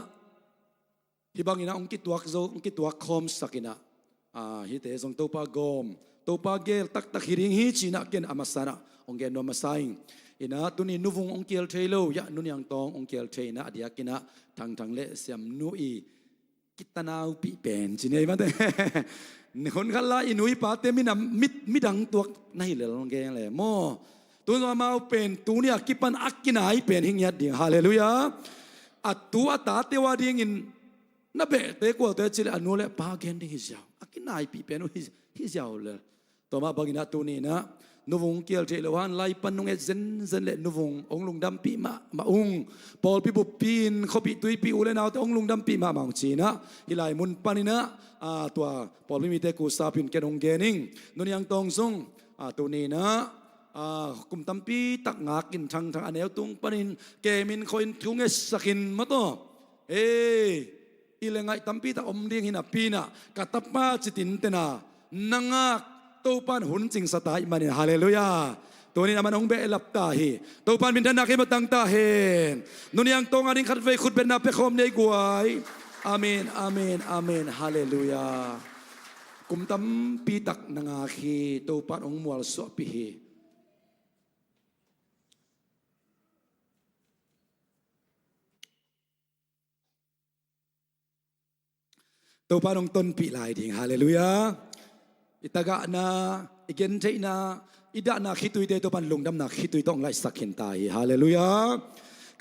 hih bangin ah hong kituak zo, hong kituak khawmsak in ah, a, hihte zong Topa gawm, Topa geel taktak hi ding hi ci-in ah ken a masa in ah hong gen nuam masa ing. In ah tuni Nu Vung hong kihel thei lo, ya, Nu Niang Tawng hong kihel thei in ah, a diakin ah Thang Thang le Siam Nu i kitanau pih pen ci ni ei mate. Hun khat lai i nu i pate minam, mi, midang tuak na hi lel gen le maw. Tun amau pen tuni a kipan a kinai pen hi ngiat ding. Halleluiah. A tu a tate uh a dingin na behte kualte cih leh a nu le pa gen ding hi ziau. A kinaipih pen uh hi, hi ziau lel. Tua mah bangin ah tuni in ah Nu Vung kihel thei lo hang, lai pan nong et zenzen leh Nu Vung hong lungdampih mahmah ung. Pawlpi buppi in, khuapih tuipih u le naute hong lungdampih mahmah ung ci-in ah, hih lai mun panin ah, a, tua pawlpi mite kusa pih un ken hong gen ing. Nu Niang Tawng zong, a, tuni in ah, a, kum tampi tak ngakin Thang Thang a neu tung panin kemin khuain thu ngetsakin mataw. Ei, i le ngaih tampi tak om ding hi napi-in ah ka tapa ci tinten a na ngak Topan hun cingsa ta ahih manin, halleluiah. Tuni in aman hong behlap ta hi. Topan minthanna khempeuh tang ta hen. Nu Niang Tawng a ding khatvei khutbetna pia khawm ni ei guai. Amen, amen, amen. Halleluiah. Kum tampi tak na ngak hi, Topan hong mualsuahpih hi. Topa in hong tonpih lai ding. Halleluiah. I tagahna, i gentheihna, i dahna khituite Topa in lungdamna khitui tawh hong laihsak khin ta hi. Halleluiah.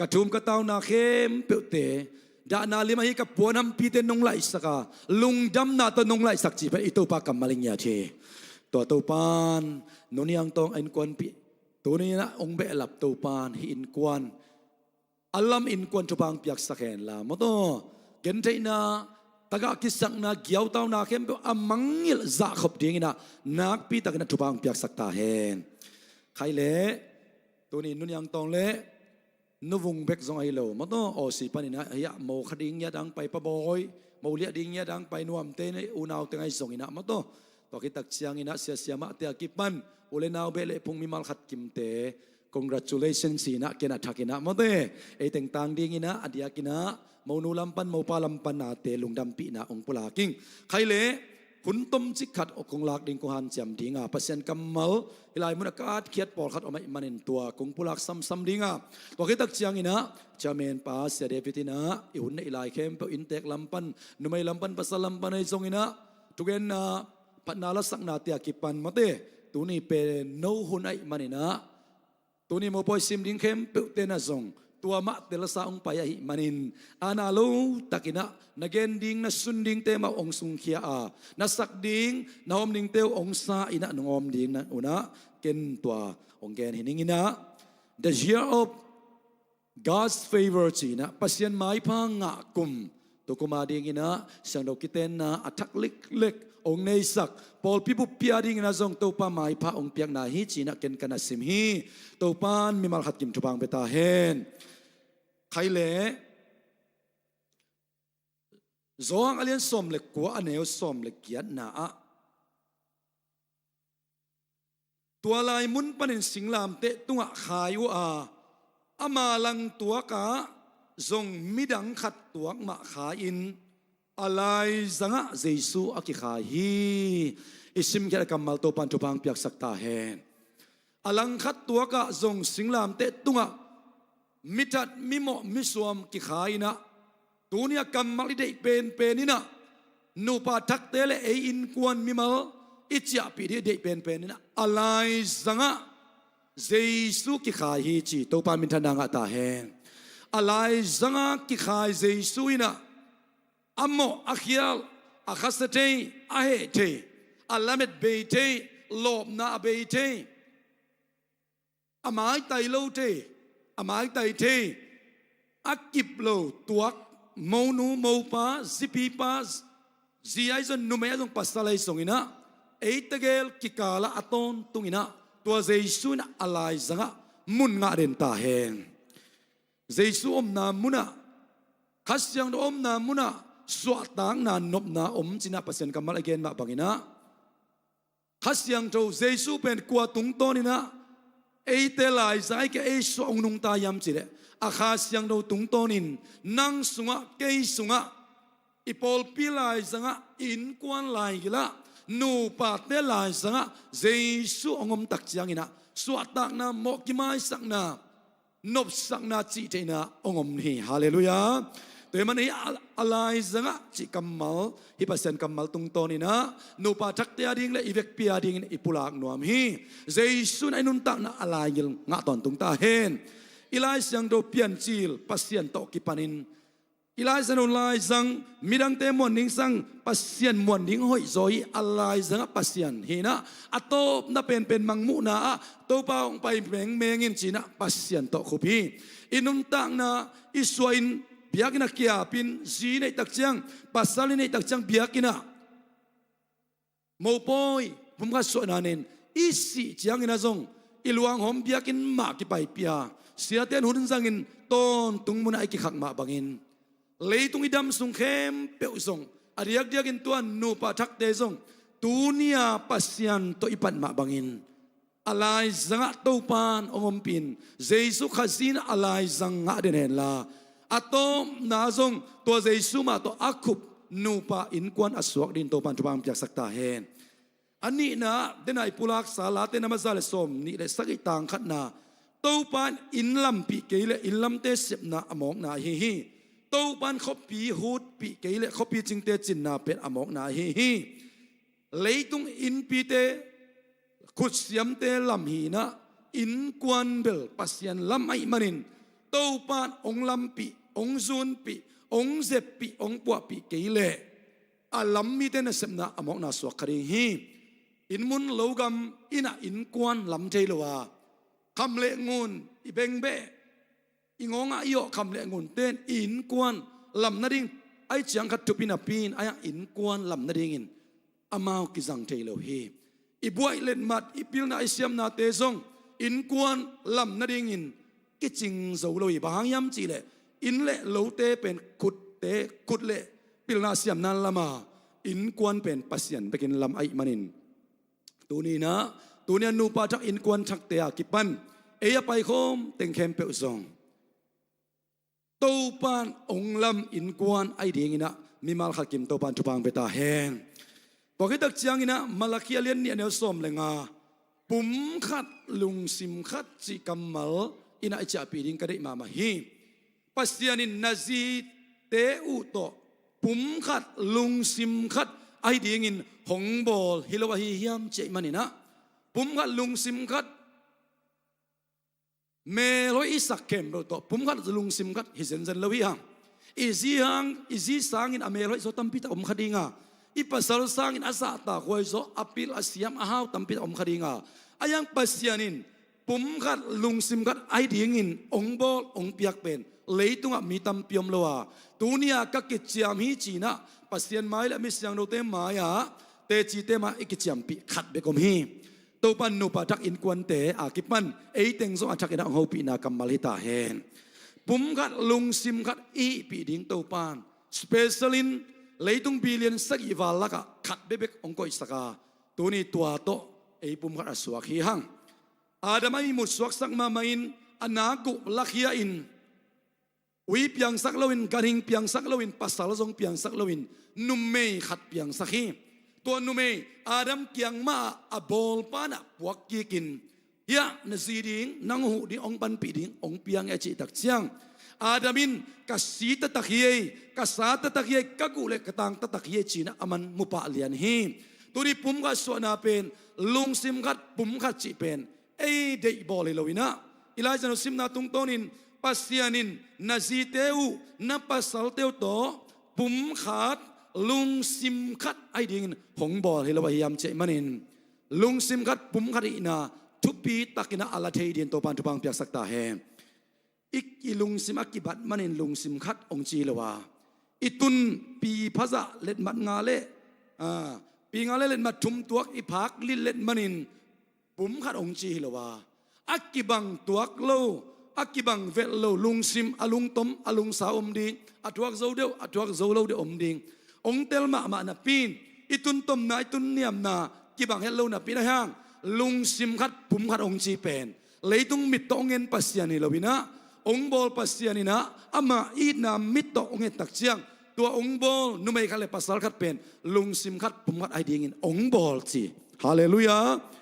Ka thum ka tauna khempeuhte, dahna lim ahi ka puan hampite nong laihsak a, lungdamna tawh nong laihsak cih pen i Topa kammal i ngiat hi. Tua Topa in Nu Niang Tawng a innkuanpih, tuni in ah hong behlap Topa in hih innkuan a lam innkuan thupha hong piaksak hen la, mawtaw, gentheihna, tagah kisakna, giautauna khempeuh a mangngilh zahkhop dingin ah nakpi takin ah thupha hong piaksak ta hen. Khai leh, tuni Nu Niang Tawng leh Nu Vung bek zong ahi lo, mawtaw, Aussie panin ah, hiah mo kha ding ngiat dang pai, Pa Bawi, mo liah ding ngiat dang pai, nuamte, unau teng ahi zongin ah, mawtaw, tua khit tak ciangin ah sia siamahte a kipan u le nau beh leh phung mimal khat kimte, congratulations ci-in ah ken a thakin ah, mawte, ei teng tang dingin ah, a diakin ah monu lam pan, mopa lam pan nate lungdampihna hong pulak ing. Khai leh, hun tomcik khat kong lak ding, kong hanciam ding a, Pasian kammal hih lai mun a ka atkhiat pawlkhat om ahih manin tua kong pulak samsam ding a, tua khit tak ciangin ah chairman pa Sia David in ah i hun neih lai khempeuh, inntek lam pan, numei lam pan, pasal lam pan ahi zongin ah, thugenna, phatna lasaknate a kipan, mawte, tuni pen no hun ahih manin ah, tuni mopawi sim ding khempeuhte na zong tua mah telsa hong pai ahih manin, a na lo takin ah na gen ding, na sun dingte mah hong sungkhia a, na sak ding, na hawm dingte uh hong sa in ah nong hawm ding na un ah, ken tua hong gen hi ning in ah, the year of God's favor ci-in ah, Pasian maipha ngah kum, tukum a dingin ah siangtho kitenna a thak leklek hong neisak, pawlpi buppi a dingin ah zong Topa maipha hong piakna hi ci-in ah ken ka na sim hi. Topa in mimal khat kim thupha hong pia ta hen. Khai leh, Johan a lian sawm le kua, a neu sawm le giatna ah, tua lai mun panin singlamteh tungah khai uh a, ama langtuak ah zong midang khat tuak mah khai-in, a laizangah Jesu a kikhai hi. I simkhiat a kammal Topa in thupha hong piaksak ta hen. A langkhat tuak ah zong singlamteh tungah mithat, mimawh, misuam kikhai in ah, tuni a kammal i deih penpen in ah, nupa thakte le ei innkuan mimal i ciahpih ding i deih penpen in ah, a laizangah Jesu kikhai hi ci, Topa minthanna ngah ta hen. A laizangah kikhai Jesu in ah, a mawh, a khial, a khasa thei, a heh thei, a lamet bei thei, lawpna a bei thei, a maitai lo thei, a maitai thei, a kip lo tuak, monu mopa, zipipa, zi ahi zong, numei ahi zong, pasal ahi zong in ah, ei tegel kikal ah a tawntung in ah, tua Jesu in ah a laizang ah mun ngah den ta hen. Jesu omna mun ah, Kha Siangtho omna mun ah suahtakna, nopna om ci-in ah Pasian kammal a gen mah bangin ah, Kha Siangtho Jesu pen kua tungtawn in ah eite laizang ahih kei leh ei suah hong nungta hiam cih leh, a Kha Siangtho tungtawnin nang sungah, kei sungah, i pawlpi laizang ah, i innkuan laigil ah, nupate laizang ah Jesu hong om tak ciangin ah suahtakna, mawh kimaisakna, nopsakna, cihtheihna hong om hi. Halleluiah. Tua ahih manin hih a, a laizang ah cih kammal, hih Pasian kammal tungtawnin ah nupa thakte ading le i vekpi adingin i pulak nuam hi. Jesu in ah i nuntakna a laigil ngah tawntung ta hen. I Lai Siangtho Piancil Pasian tawh kipanin, i Lai Siangtho laizang, midangte muan ding sang Pasian muan ding hoihzaw hi. A laizang ah Pasian hi in ah, a tawpna penpen mangmuhna ah Topa hong pai mengmeng in ci-in ah Pasian tawh khup hi. I nuntakna, i suah in, biakinn ah kiapin, zi neih tak ciang, pasal i neih tak ciang biakinn ah mopawi, pumkhat suahna nei-in, i sih ciangin ah zong i luanghawm biakinn mah kipaipih a, siate in hun zangin tawntung mun ah i kikhak mah bangin, leitung i dam sung khempeuh zong, a diakdiakin tua nupa thakte zong tuni-a Pasian tawh i pan mah bangin, a laizang ah Topa in hong ompih in, Jesu Khazih in a laizang ngah den hen la, a tawpna zong tua Jesu mah tawh a khup nupa innkuan a suak dingin Topa in thupha hong piaksak ta hen. A nihna, dena i pulaksa Late na maza le sawmnih le sagih tang khatna, Topa in inn lampih kei leh inn lamte sepna a mawkna ahi hi. Topa in khuapi hutpih kei leh khuapi cingte cinna pen a mawkna ahi hi. Leitung innpite, khutsiamte lam hi in ah, innkuan bel Pasian lam ahih manin, Topa in hong lampih, hong zunpih, hong zeppih, hong puahpih kei leh, a lam mite nasepna a mawkna suak kha ding hi. Inn mun lo gam in ah innkuan lam thei lo a, kham le ngun, i bengbeh, i ngawngah i awh kham le ngunte in i innkuan lam nading, ahih ciang khat thupi napi in, a innkuan lam nadingin amau kizang thei lo hi. I buaih letmat, i pilna, i siamnate zong innkuan lam nadingin kicing zo lo hi. Bang hang hiam cih leh, inn le lote pen khutte, khut le pilna siamna in lam a, innkuan pen Pasian bekin lam ahih manin, tuni in ah, tuni-a nupa thak innkuan thakte a kipan ei a paikhawm teng khempeuh zong Topa in hong lam innkuan ahi dingin ah mimal khat kim Topa in thupha hong pia ta hen. Tua khit tak ciangin ah Malakhi a lian nih, a neu sawm le nga, pumkhat lungsim khat cih kammal in ah i ciahpih ding ka deih mahmah hi. Pasian in na zite uh tawh pumkhat lungsim khat ahi dingin hong bawl hi lo ahi hiam cih ahih manin ah, pumkhat lungsim khat, melhoih i sak khempeuh tawh pumkhat lungsim khat hi zenzen lo hi hang. I zi hang, i zi sangin a melhoih zaw tampi tak om kha ding a, i pasal sangin a zahtakhuai zaw, a pil a siam a hau tampi tak om kha ding a, ahi hang Pasian in pumkhat lungsim khat ahi dingin hong bawl, hong piak pen leitungah mi tampi om lo a, tuni-a ka kiciam hi ci-in ah Pasian mai le a mi siangthote mai-ah, tecite mai-ah i kiciampih khat bek om hi. Topa in nupa thak innkuante a kipan ei teng zong a thakin ah hong hopihna kammal hi ta hen. Pumkhat lungsim khat i hihpih ding Topa in special in leitung billion sagih val lakah khat bekbek hong koihsak a, tuni tua tawh ei pumkhat a suak hi hang. Adam a ihmut suaksak mahmah in, a nak uh lakhia in, ui piangsak loin, ganhing piangsak loin, pasal zong piangsak loin, numei khat piangsak hi. Tua numei Adam kiang mah a bawlpa in ah puak kikin, hiah na zi ding, nang huh ding, hong panpih ding hong piang hi a cih tak ciang, Adam in, ka si taktak hi ei, ka sa taktak hi ei, ka guh le ka tang taktak hi ei ci-in ah aman mu pah lian hi. Tuni pumkhat suahna pen lungsim khat, pumkhat cih pen ei deih bawl hi lo in ah, i Lai Siangtho simna tungtawnin Pasian in na zite uh, na pasalte uh tawh pumkhat, lungsim khat ahi dingin hong bawl hi lo ahi hiam cih ahih manin, lungsim khat pumkhat ihna thupi takin a la thei dingin Topa'n thupha hong piaksak ta hen. I, i lungsim a kibat manin lungsim khat hong ci hi lo a, i tunpi phazah letmat nga le, a, pi nga le letmat thum tuak i phak lillet manin pumkhat hong ci hi lo a, a kibang tuak lo, a kibang velh lo lungsim, a lungtom, a lungsa om ding, a thuak zo deuh, a thuak zo lo deuh om ding hong tel mahmah napi-in, i tuntomna, i tunniamna kibang het lo napi-in ahi hang, lungsim khat pumkhat hong ci pen leitung mit tawh hong en Pasian hi lo-in ah, hong bawl Pasian in ah, ama itna mit tawh hong et tak ciang, tua hong bawl numei khat le pasal khat pen lungsim khat pumkhat ahi dingin hong bawl ci. Halleluiah.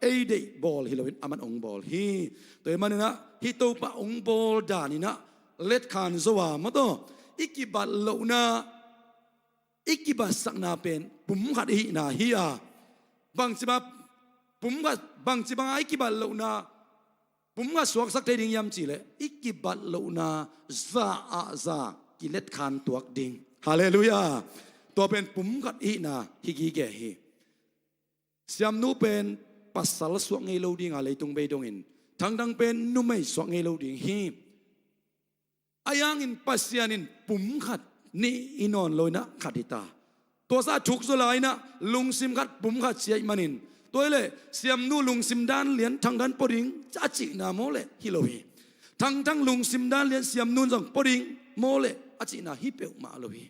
Ei deih bawl hi lo-in aman hong bawl hi. Tua ahih manin ah, hih Topa hong bawl dan in ah letkhan zo a, maw taw, i kibat lohna, i kibatsakna pen pumkhat i hihna hi a, bangci bang, pumkhat, bangci banga i kibat lohna pumkhat suaksak thei ding hiam cih leh, i kibat lohna za ah za kiletkhan tuak ding. Halleluiah. Tua pen pumkhat i hihna hi gige hi. Siamnu pen pasal suak ngei lo ding a, leitung bei dongin, Thangthang pen numei suak ngei lo ding hi. Ahi hangin Pasian in pumkhat nih hi nawn lo-in ah khat hi ta. Tua sa thuk zaw lai-in ah lungsim khat pumkhat ci ahih manin, tua hi leh Siamnu lungsim dan lian Thangthang pua ding a cihna maw leh hi lo hi. Thangthang lungsim dan lian Siamnu in zong pua ding maw leh a cihna hi peuhmah lo hi.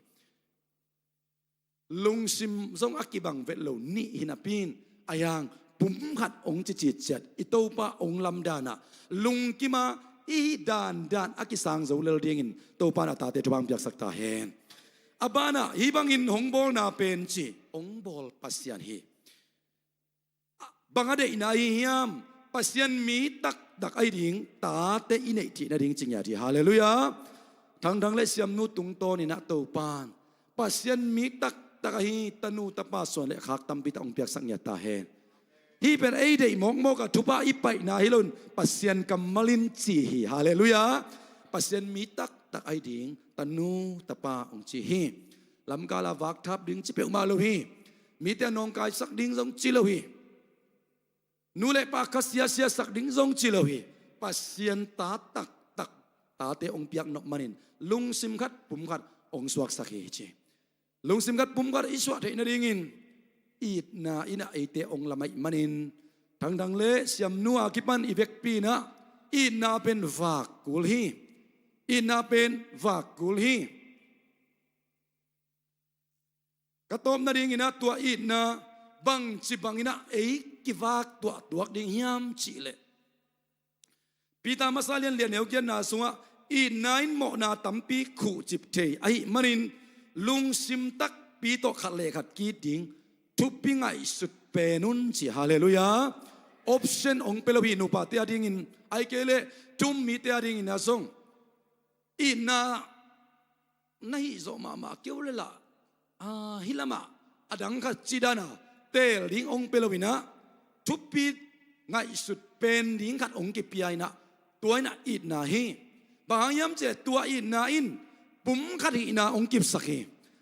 Lungsim zong a kibang velh lo nih hi napi-in, ahi hang pumkhat hong ci citciat, i Topa hong lamdan ah lungkim a i hih dandan a kisang zo lel dingin Topa in a tate thupha hong piaksak ta hen. A banah hih bangin hong bawlna pen ci, hong bawl Pasian hi. Bang a deihna ahi hiam? Pasian mi taktak ahi ding tate i neih theih nading ci ngiat hi. Halleluiah. Thangthang le Siamnu tungtawn in ah Topa'n Pasian mi taktak ahi tanu tapa suan le khak tampi tak hong piaksak ngiat ta hen. Hih pen ei deih mawkmawk a thupha i paihna hi lo-in Pasian kammal in ci hi. Halleluiah. Pasian mi taktak ahi ding tanu tapa hong ci hi. Lamkal a vakthap ding ci peuhmah lo hi. Mite a nawngkaisak ding zong ci lo hi. Nu le pa khasia siasak ding zong ci lo hi. Pasian ta taktak tate hong piak nop manin lungsim khat pumkhat hong suaksak hi ci. Lungsim khat pumkhat i suah theih nadingin itna in ah eite hong lam ahih manin, Thangthang le Siamnu a kipan i vekpi in ah itna pen vak kul hi. Itna pen vak kul hi. Ka tawp nadingin ah tua itna bangci bangin ah ei kivak tuahtuak ding hiam cih leh, Peter masa lian lian neu giatna sungah itna in mawhna tampi khuhcip thei ahih manin lungsim takpi tawh khat le khat ki-it ding thupi ngaihsut pen un ci. Halleluiah. Option hong pia lo hi nupate a dingin, ahih kei leh thu-um mite a dingin ah zong itna na hih zawh mahmah kei uh leh lah, a, hih lamah a dang khat ci dan a teel ding hong pia lo-in ah, thupi ngaihsut pen ding khat hong kipia in ah, tua in ah itna hi. Bang hang hiam cih leh tua itna in pumkhat hihna hong kipsak hi.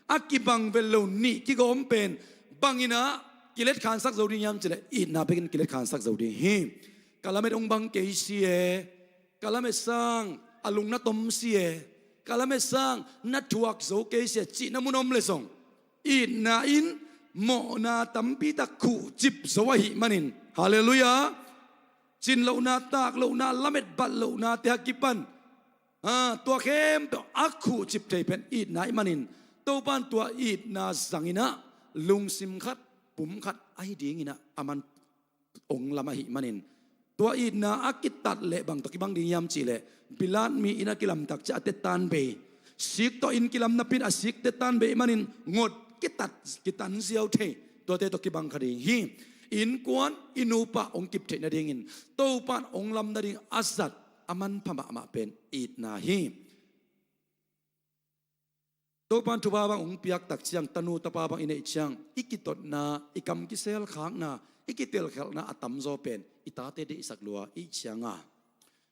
A kibang velh lo nih kigawm pen bang in ah kiletkhansak zo ding hiam cih leh itna bekin kiletkhansak zo ding hi. Ka lamet hong bang kei si e, ka lamet sang a lung na tom si e, ka lamet sang na thuak zo kei si e cihna mun om leh zong, itna in mawhna tampi tak khuhcip zo ahih manin, halleluiah, cin lohna, tak lohna, lamet bat lohnate a kipan, a, tua khempeuh a khuhcip thei pen itna ahih manin, Topa'n tua itna zang in ah lungsim khat pumkhat ahi dingin ah aman hong lam ahih manin, tua itna a kitat leh bang tawh kibang ding hiam cih leh, bilat mi inn a kilamtak ciang a tettan bei, sik tawh inn kilam napi-in a sik tettan bei manin ngot kitat kitan ziau thei, tuate tawh kibang kha ding hi. Innkuan i nupa hong kip theih nadingin Topa'n hong lam nading a zat a manpha mahmah pen itna hi. Topa'n thupha bang hong piak tak ciang, tanu tapa bang i neih ciang, i kitotna, i kam kiselkhakna, i kitelkhialhna a tamzaw pen i tate deihsak lua i hih ciang a,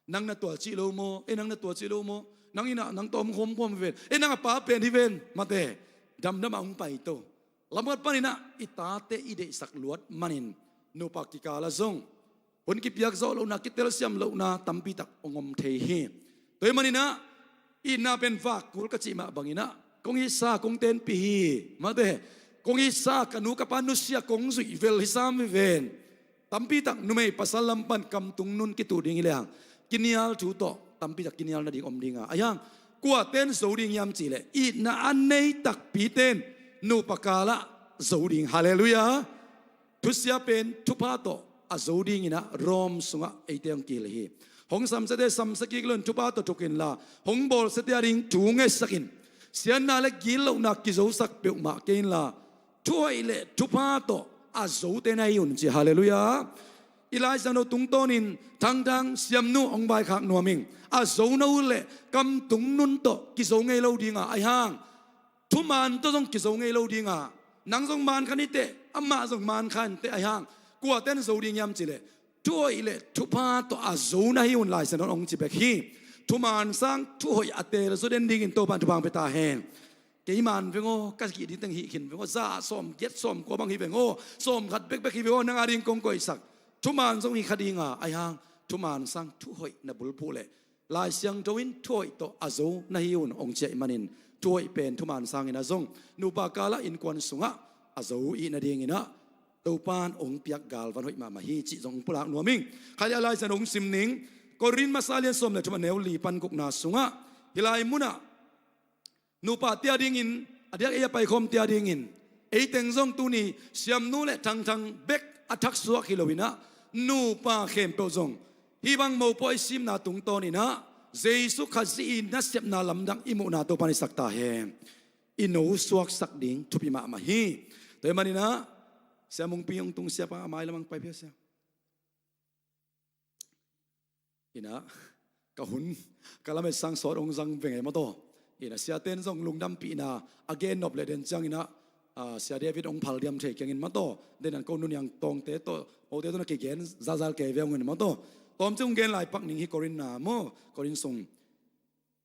nang na tua cih lo maw, e, nang na tua cih lo maw, Nang in ah nang tawh om khawmkhawm hi ven. E, nang a pa pen hi ven, mate. Damdam a hong paito. Lamkhat panin ah i tate i deihsak luat manin nupa kikal ah zong hun kipiak zawh lohna, kitelsiam lohna tampi tak hong om thei hi. Tua ahih manin ah itna pen vak kul ka cih mah bangin ah kong itsa kong tenpih hi, mate. Kong itsa, ka nu ka pa nusia kong zuih vel hi sam hi ven. Tampi tak numei pasal lam pan kamtung nun kituh ding hi lehang kinial thu tawh tampi tak kinial nading om ding a, ahi hang kuate'n zo ding hiam cih leh itna a nei takpite'n nupa kal ah zo ding. Halleluiah. Thusia pen thupha tawh a zo dingin ah Rom sungah eite hong kihilh hi. Hong samsiate samsia kik lo in thupha tawh thuk inla, hong bawlsiate ading thu ngetsak in. Siatna le gitlohna kizosak peuhmah kei inla, thuhoih le thupha tawh a zote na hi un, ci. Halleluiah. I Lai Siangtho tungtawnin thangthang siamnu hong vaikhak nuam ing. A zo na uh leh kamtung nun tawh kizo ngei lo ding a, ahi hang thuman tawh zong kizo ngei lo ding a, nang zong man kha ni teh, amah zong man kha in teh, ahi hang kuate'n zo ding hiam cih leh thuhoih le thupha tawh a zo na hi un, Lai Siangtho in hong ci bek hi. Thuman sang thuhoih a teel zaw den dingin Topa'n thupha hong pia ta hen. Kei man veng aw, ka hih ding teng hih khin veng aw, za sawm giat sawm kua bang hi veng aw, sawm khat bekbek hi veng aw, nang ading kong koihsak. Thuman zong hi kha ding a, ahi hang thuman sang thuhoih na bulphuh leh Lai Siangtho in thuhoih tawh a zo na hi un hong ci ahih manin, thuhoih pen thuman sangin ah zong nupa kal ah innkuan sungah a zo i hih nadingin ah Topa'n hong piak galvan hoih mahmah hi cih zong hong pulak nuam ing. Khai a Lai Siangtho hong sim ning. Korin masa lian sawm le thum, a neu li pan gukna sungah hih lai munah nupate adingin, a diak ei a paikhawmte adingin, ei teng zong tuni siamnu le thangthang bek a thaksuak hi loin ah nupa khempeuh zong hih bang mopawi simna tungtawnin ah Jesu Khazih i nasepna lamdang i muhna Topa'n i sak ta hen. I no suaksak ding thupi mahmah hi. Tua ahih manin ah Sia Mungpi hong tung, siapa a mai lamah hong pai phei sia. Inah ka hun ka lamet sang sawt hong zang veng ei maw taw. Inah siate'n zong lungdampihna a gen nop leh den ciangin ah, ah, Sia David hong phal diam thei keng in maw taw. Den an ko nuniang tawngte tawh, hote tawh na kigen zazal kei ve hong in maw taw. Tawmcik hong gen lai pak ning hi. Korin na maw, Korin sung.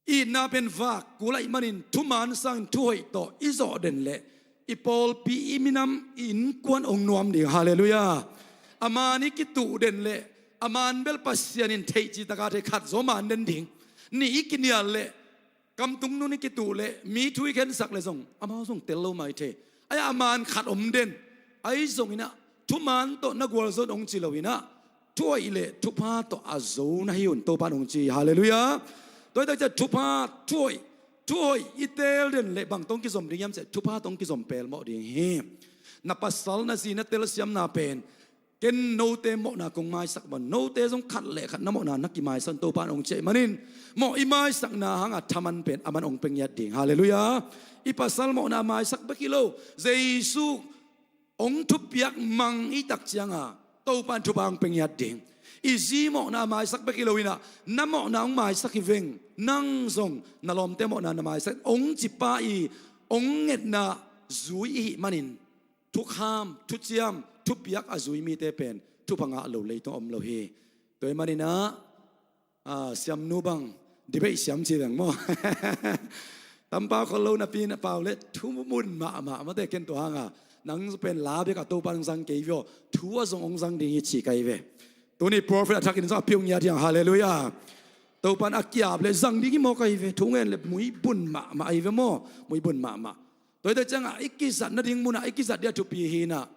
Itna pen vak kul ahih manin thuman sangin thuhoih tawh i zawh den leh i pawlpi, i minam, i innkuan hong nuam ding. Halleluiah. A man i kituh den leh a man bel Pasian in theih cih tak a thei, khat zaw man den ding. Nih i kinial leh, kamtung nun i kituh leh, mi thu i khensak leh zong amau zong tel lo mai thei. Ahi a man khat om den. Ahi zongin ah thuman tawh na gualzo un hong ci loin ah thuhoih le thupha tawh a zo na hi un, Topa'n hong ci. Halleluiah. Tua hi tak ciang thupha, thuhoih, thuhoih i teel den leh bang tawh hong kizom ding hiam cih leh thupha tawh hong kizom pelmawh ding hi. Na pasal na zi na telsiamna pen ken note mawhna kong maisak mawh, note zong khat le khat na mawhna na kimaisak un, Topa'n hong ci ahih manin, mawh i maisakna hangah thaman pen aman hong pia ngiat ding. Halleluiah. I pasal mawhna maisak bek hi lo, Jesu hong thupiak mang i tak ciangah Topa'n thupha hong pia ngiat ding. I zi mawhna maisak bek hi loin ah na mawhna hong maisak hi veng. Nang zong na lawmte mawhna na maisak hong ci pa i hong ngetna zui i hih manin, thukham, thuciam, thupiak a zui mite pen thupha ngah lo leitung om lo hi. Tua ahih manin ah, ah, siamnu bang debate siam ci veng maw. Tampau khol lo napi na pau leh thu mun mahmah mate, ken tua hangah nang pen la bek a Topa'n hong zang kei ve aw, thu a zong hong zang ding hi ci ka hi ve. Tuni prophet a thakin zong a piu ngiat hiang. Halleluiah. Topa'n a ki-ap leh zang ding hi maw ka hi ve. Thu ngen leh muibun mahmah ahi ve maw, muibun mahmah. Tua hi tak ciangah i kizat nading munah i kizat ding a thupi hi inah,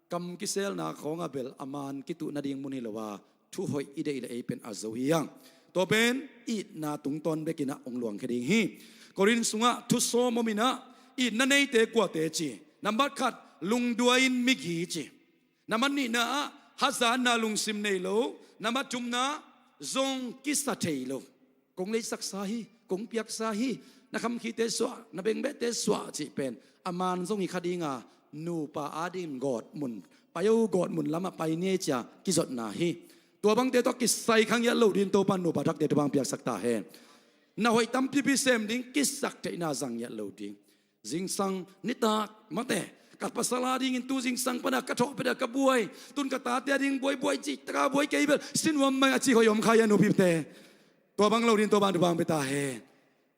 kam kiselna khawngah bel a man kituh nading mun hi lo a, thuhoih i deih leh ei pen a zo hi hang. Tua pen itna tungtawn bekin ah hong luangkhia ding hi. Korin sungah thu sawm om inah, itna neite kuate ci. Nambat khat, lungduai-in migi ci. Nambat nihna ah hazatna lungsim nei lo. Nambat thumna, zong kisa thei lo. Kong leisaksa hi, kong piaksa hi, na khamkhite suah, na bengbehte suah cih pen a man zong hi kha ding a, nupa adingin gawtmun, pai o, gawtmun lamah pai ni ei ci-a kizotna hi. Tua bangte tawh kisai kha ngiat lo dingin Topa'n nupa thakte thupha hong piaksak ta hen. Na hoih tampipi sem ding, kisak theihna zang ngiat lo ding. Zingsang nitak mate, ka pasal adingin tu zingsang pana ka thawh pet a ka buai, tun ka tate ading buai, buai cih taka buai kei bel, sinuam mai a ci hoih om kha hi a nupite. Tua bang lo dingin Topa'n thupha hong pia ta hen.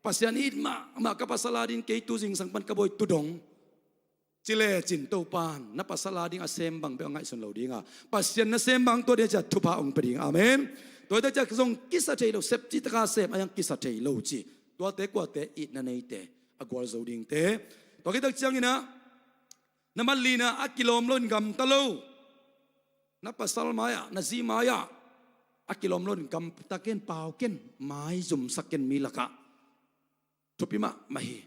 Pasian it mahmah ka pasal a ding kei tu zingsang pan ka bawi tu dong ci lecin Topan na pasal a ding a sem bang bek a ngaihsun lo ding a, Pasian na sem bang tua ding a ciah thupha hong pia ding. Amen. Tua hi tak ciang zong kisa thei lo, sep cih taka sem a hiang kisa thei lo ci. Tuate kuate itna neite a gualzo dingte. Tua hi tak ciangin ah na mat lina a kilawm loin gamta lo, na pasal mai-ah, na zi mai-ah a kilawm loin gamta ken, pau ken, maizumsak ken mi lakah. Thupi mahmah hi.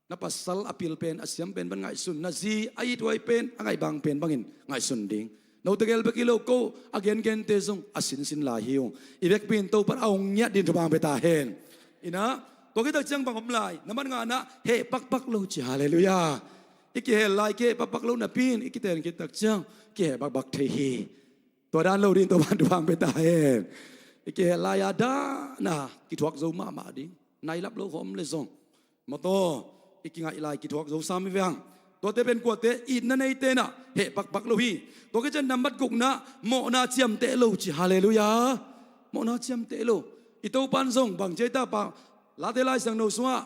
Na pasal a pil pen, a siam pen bang ngaihsun, na zi a ithuai pen, a ngaihbang pen bangin ngaihsun ding. Note gel bek hi lo, ko a gengente zong a sinsin lai hi ung. I vekpi in Topan a hong ngiat ding thupha hong pia ta hen. Inah, tua hi tak ciang bang om lai, na mat ngana heh pakpak lo ci. Halleluiah. I kihel lai kiheh pakpak lo napi in, i kiten khit tak ciang kiheh pakpak thei hi. Tua dan lo ding Topan thupha hong pia ta hen. I kihel lai-a dan a kithuak zo mahmah ding. Nai lap lo khawm le zong, mawtaw, i kingaih lai kithuak zo sam hi veng. Tuate pen kuate itna neite inah heh pakpak lo hi. Tua khit ciang nambat gukna, mawhna ciamteh lo ci. Halleluiah. Mawhna ciamteh lo. I Topan zong bang ci ei ta, pa, Late Lai Siangtho sungah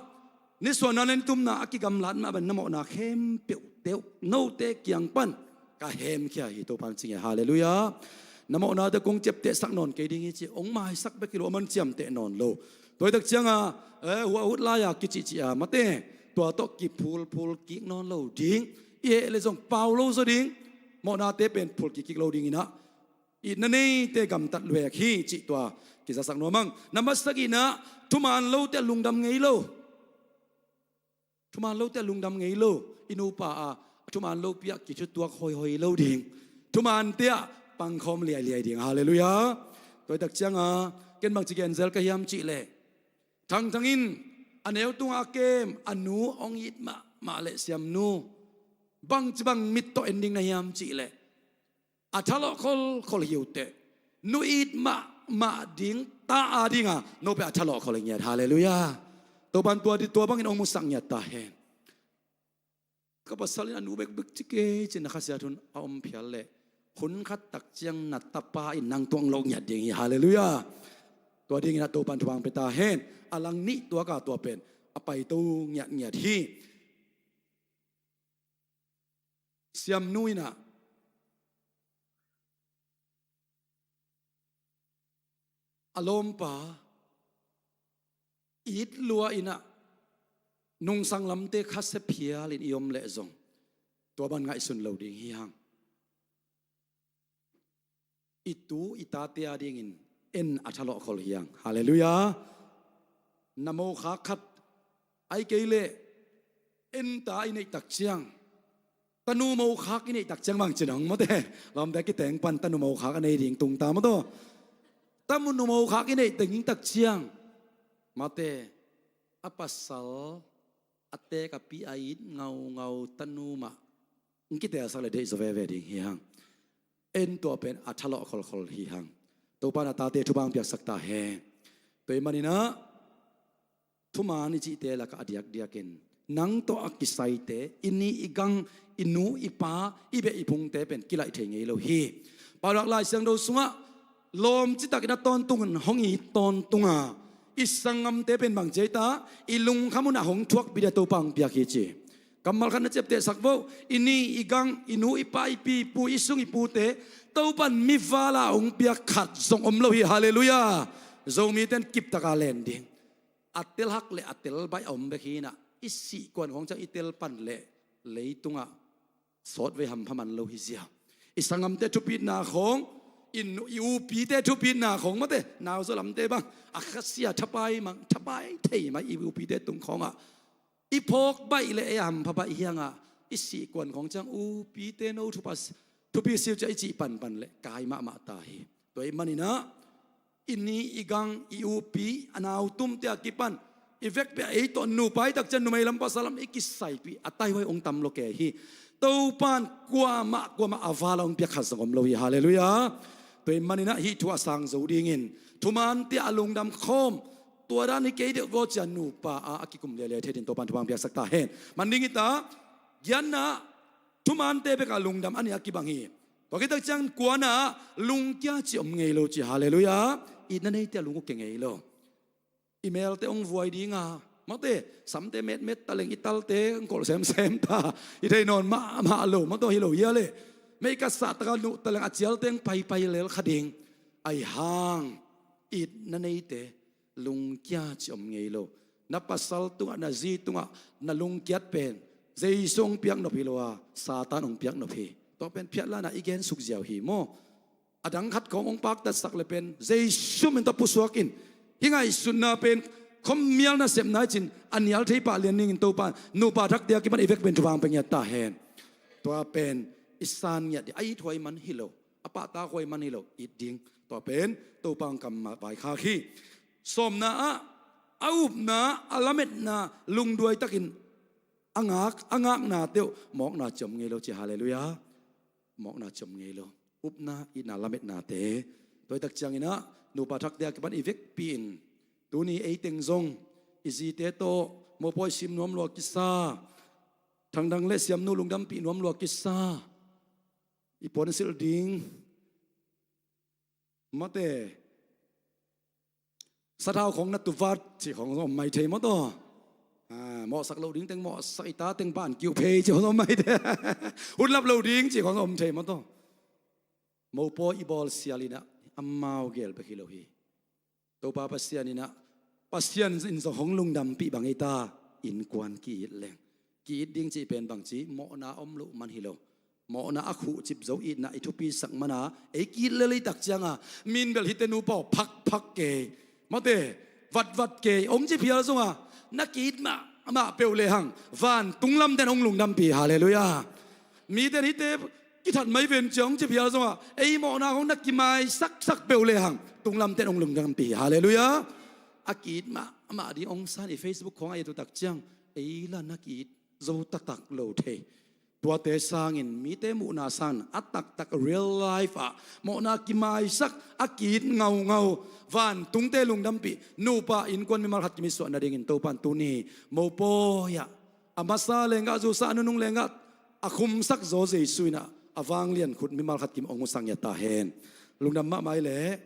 nisuahna le nitumna a kigamlat mah bang na mawhna khempeuh teuh note kiang pan ka hemkhia hi, Topan ci nge. Halleluiah. Na mawhnate kong ciaptehsak nawn kei ding hi ci, hong maisak bek hi lo, a man ciamteh nawn lo. Tua hi tak cianga, eh, huahut lai-a kicihcih a mate, tua tawh kiphulphul kik nawn lo ding. I heh le zong pau lo zaw ding. Mawhnate pen phul kikkik lo ding inah, itna neite gamtat luek hi cih tua kizasak nuam ang. Nambat sagihna, thuman lote a lungdam ngei lo. Thuman lote a lungdam ngei lo. I nupa a thuman lopi ah kithutuak hoihoi lo ding. Thumante ah pangkhawm liailiai ding. Halleluiah. Tua hi tak cianga ken bangci genzel ka hiam cih leh, Thangthang in a neu tunga a kem a nu hong it mahmah leh, siamnu, bangci bang mit tawh en ding na hiam cih leh, a thalawh kholkhol hi uh teh. Nu it mahmah ding ta a dinga no pen a thalawh khol hi ngiat. Halleluiah. Topan tua di, tua bangin hong musak ngiat ta hen. Ka pasal in a nu bekbek ci kei ci-in na khasiat hun a om phial leh, hun khat tak ciang na tapa in nang tuang loh ngiat ding hi. Halleluiah. Tua dingin a Topan thupha hong pia ta hen. A lang nih tuaka tua pen a paito ngiatngiat hi. Siamnu inah a lawmpa it lua inah nungsang lamte khasia phialin i om leh zong, tua bang ngaihsun lo ding hi hang. I tu i tate a dingin en a thalawh khol hi hang. Halleluiah. Na mokhak khat, ahih kei leh en ta i neih tak ciang, tanu mokhak i neih tak ciang bang ci-in hong mawte, lawmte kiteng pan tanu mokhak a nei ding tungta mawtaw. Tanu mokhak i neih teng tak ciang mawte, a pasal a teek a pi a it ngaungau tanu mah hong kiteelsak leh deih zaw veve ding hi hang. En tua pen a thalawh kholkhol hi hang. Topan a tate thupha hong piaksak ta hen. Tua ahih maninah thuman i cihte lakah a diakdiakin nang tawh a kisaite, i nih i gang, i nu i pa, i beh i phungte pen kilaih thei ngei lo hi. Paunak Lai Siangtho sungah lawm citakin a tawntungin hong it tawntunga i sanggamte pen bang ci ei ta, i lungkham hunah hong thuakpih ding a Topa hong piak hi ci. Kammal khat na ciaptehsak vo. I nih i gang, i nu i pa, i pi i pu, i sung i pute Topan mivala hong piak khat zong om lo hi. Halleluiah. Zomite in kiptaka len ding. A tel hak leh a tel baih a om bek hi inah, i sih kuan khawng ciang i tel pan leh leitungah sawtvei hampha man lo hi ziau. I sanggamte thupitna khawng, i nu, i upite thupitna khawng mawte, nauzaw lamte bang a khasia thapai mang, thapai thei mai i upite tung khawngah i phawk baih leh ei a hampha baih hi hangah, i sih kuan khawng ciang upite no thupa, thupi siu ciah i cih panpan leh kai mahmah ta hi. Tua ahih maninah i nih i gang, i upi, a nautumte a kipan i vekpi a ei tawh nupa i tak ciang numei lam pasal lam i kisaipih a taihuai hong tam lo kei hi. Topan kuamah kuamah a vala hong piak khat zong om lo hi. Halleluiah. Tua ahih maninah hih thu a sang zo dingin thumante a lungdam khawm, tua dan hi kei deuh vua ci-a nupa a a kikum lialia thei dingin Topan thupha hong piaksak ta hen. Man ding hi ta, giatna, thumante bek a lungdam a nih a kibang hi. Tua khit tak ciang kuana lungkia cih om ngei lo ci. Halleluiah. Itna neite a lung uh kia ngei lo. I melte hong vuai dinga, Mate, samte metmet taleng i talte ang kolh semsem ta. I thei nawn mahmah lo, mate, hi lo hia le. Mei ka sah taka nuh taleng a cialte ang paipai lel kha ding. Ahi hang, itna neite lungkia cih om ngei lo. Na pasal tungah, na zi tungah na lungkiat pen Jesu hong piak nop hi lo a, Satan hong piak nop hi. Tua pen phiatla-in i gen suk ziau hi maw. A dang khat khawng hong paktatsak le pen Jesu min tawh pusuak in. Hih ngaihsutna pen khawmial nasepna hi cin, a nial thei pah lian dingin Topa in nupa thakte a kipan i vekpi-in thupha hong pia ngiat ta hen. Tua pen i san ngiat ding, a ithuai man hi lo, a pahtakhuai man hi lo, it ding. Tua pen Topa hong kam mah vaikhak hi. Sawmna ah, a upna, a lametna, lungduai takin a ngak, a ngaknate uh mawkna cih om ngei lo ci. Halleluiah. Mawkna cih om ngei lo. Upna, itna, lametnate. Tua hi tak ciangin ah nupa thakte a kipan i vekpi-in, tuni ei teng zong i zite tawh mopawi sim nuam lua kisa, thangthang le siamnu lungdampih nuam lua kisa, i puansilh ding, mate, sathau khawng na tuvat cih khawng zong om mai thei maw taw. Ah, mawhsak loh ding teng mawhsak, i ta teng ban kiu phei cih khawng zong om mai thei. Hun lap loh ding cih khawng zong om thei maw taw. Mopawi i bawl sial in ah amau gel bek hi lo hi. Topa Pasian in ah, Pasian in zong hong lungdampih bang ei ta, innkuan ki-it leng. Ki-it ding cih pen bangci, mawhna om loh man hi lo. Mawhna a khuhcip zo itna i thupisak man a, ei ki-it lel i tak cianga min bel hihte nupa aw phakphak kei, mate, vatvat kei hong ci phial zong a, na ki-it mahmah peuh lehang vantung lamten hong lungdampih. Halleluiah. Miten hihte kithat mai ven ciang hong ci phial zong a, ei mawhna hong na kimaisaksak peuh lehang tung lamten hong lungdampih. Halleluiah. A ki-it mahmah ding hong san i Facebook khawng a i et uh tak ciang, ei la na ki-it zo taktak lo thei. Tuate sangin, mite muhna sangin a taktak real life ah mawhna kimaisak, a ki-it ngaungau, vantungte lungdampih, nupa innkuan mimal khat kim i suah nadingin Topa in tuni mopawi ah a masa lenggah zusa, a nunung lenggah a khumsak zaw Jesu in ah a vanglian khut mimal khat kim hong husak ngiat ta hen. Lungdam mahmah i leh.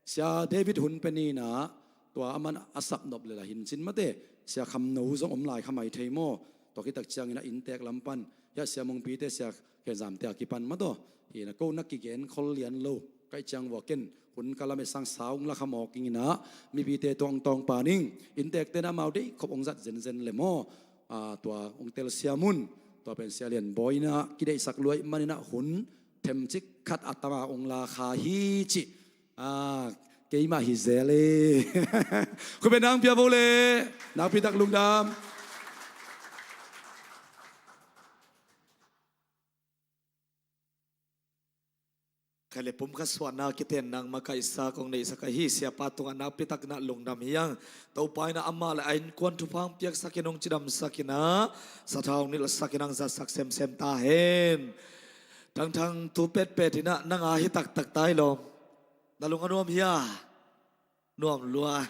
Sia David Hun Pen in ah, tua aman a sapnop lel a hincin mate, Sia Kham No zong om lai kha mai thei maw. Tua khit tak ciangin ah inntek lam pan, hia Sia Mungpi te, Sia Khen Zam te a kipan mataw. Hi na ko na kigen khol lian lo ka hih ciang vua ken hun ka lamet sang sa hong la kha mawk ing in ah, mipite tawngtawng pan ing, inntekte in ah amau deih khop hong zat zenzen le maw. Ah, tua hong telsiam un. Tua pen Sia Lian Bawi in ah kideihsak lua ahih manin ah hun themcik khat a tama hong la kha hi cih. Ah, keimah hi zel e. Khut beng nang pia vo le. Nakpi tak lungdam. Khaile pum kha suahna kiten nang makaihsa kong neihsak ahi. Siapa tungah nakpi takin ah lungdam hi hang. Topa in ah amah le a innkuan thupha hong piaksak in, hong cidamsak in ah, sathau nilhsak in, hong zatsak semsem ta hen. Thangthang, tu petpet in ah nang a hi taktak ta hi lawm. Na lung a nuam hia? Nuam lua.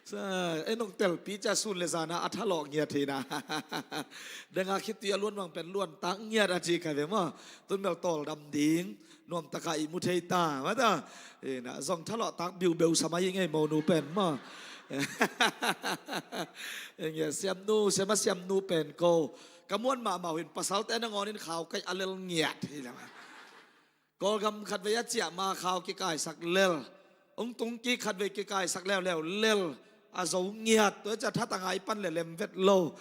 Sa, ei nong telpi cia sun le zana a thalawh ngiat hi na. Denga khitui a luan bang pen luan tak ngiat a ci kha ve maw. Tun bel tawldam ding, nuam taka i mu thei ta mata. Ina zong thalawh tak biubeu sa mai ngei monu pen maw. Enge siamnu, siama siamnu pen ko ka muan mahmah uh in, pasalte nangawnin khau kaih a lel ngiat hi lama. Kawlgam khatvei a ciah ma khau kikaisak lel. Hong tung kik khatvei kikaisak leuleu lel. A zo ngiat, tua ciah that a ngai pan le lem vet lo.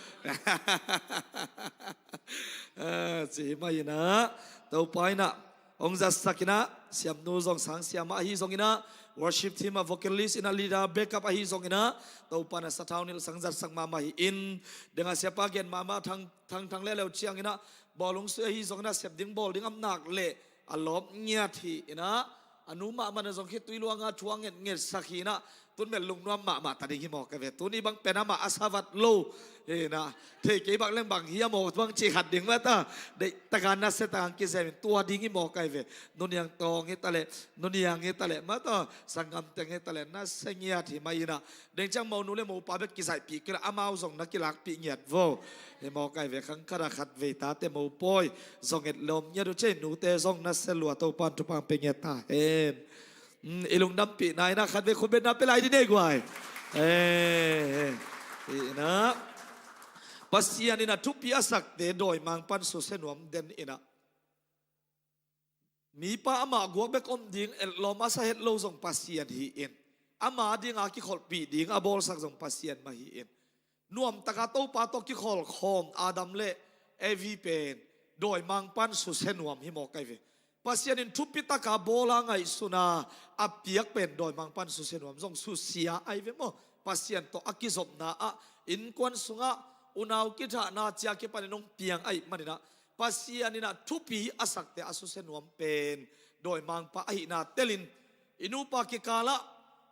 Eh, ci hi mah in ah, Topa in ah hong zatsak in ah, siamnu zong sang siamah ahi zongin ah, worship team ah vocalist in ah, leader backup ahi zongin ah, Topa in ah sathau nilh sang zatsak mahmah hi in, denga siapa gen mahmah thang, thang, thang leuleu ciangin ah, bawlung sui ahi zongin ah, sep ding bawl ding om nak leh a lawp ngiat hi in ah, a nu mahmah in ah zong khitui luanga thu a ngetngetsak hi in ah, tun bel lungnuam mahmah ta ding hi mawk ahi ve. Tuni bang pen amah a sa vat lo hi in ah, thei kei bang leng bang hiam aw bang cih khat ding mata. Deih taka nasia taka kizem in tua ding hi mawk ahi ve. Nu Niang Tawng hi ta leh, Nu Niang hi ta leh mata, sanggam teng hi ta leh nasia ngiat hi mah in ah, deng ciang monu le mopa bek kizaihpih kei lo, amau zong na kilakpih ngiat vo. Hi mawk ahi ve. Khang khat a khatvei tate mopawi zong et lawm ngiat uh cei, nute zong nasia lua, Topa in thupha hong pia ngiat ta hen. Hmm, i lungdampihna in ah khatvei khut bengna pia lai dih ni guai. Eh, eh. Hi inah, Pasian inah thupi a sakte dawimangpa'n susia nuam den inah, mipa amah guak bek om ding, etlawm a sa het lo zong Pasian hi-in, ama dinga kikholhpih ding a bawlsak zong Pasian mah hi-in, nuamtaka Topa tawh kikholhkhawm Adam le Evi pen dawimangpa'n susia nuam hi mawk ahi ve. Pasian in thupitaka bawla ngaihsuna a piak pen dawimangpa'n susia nuam zong susia ahi ve maw. Pasian tawh a kizopna ah, innkuan sungah unau kithahna ciang kipanin hong piang ahih maninah, Pasian inah thupi a sakte a susia nuam pen dawimangpa ahihna telin, i nupa kikalah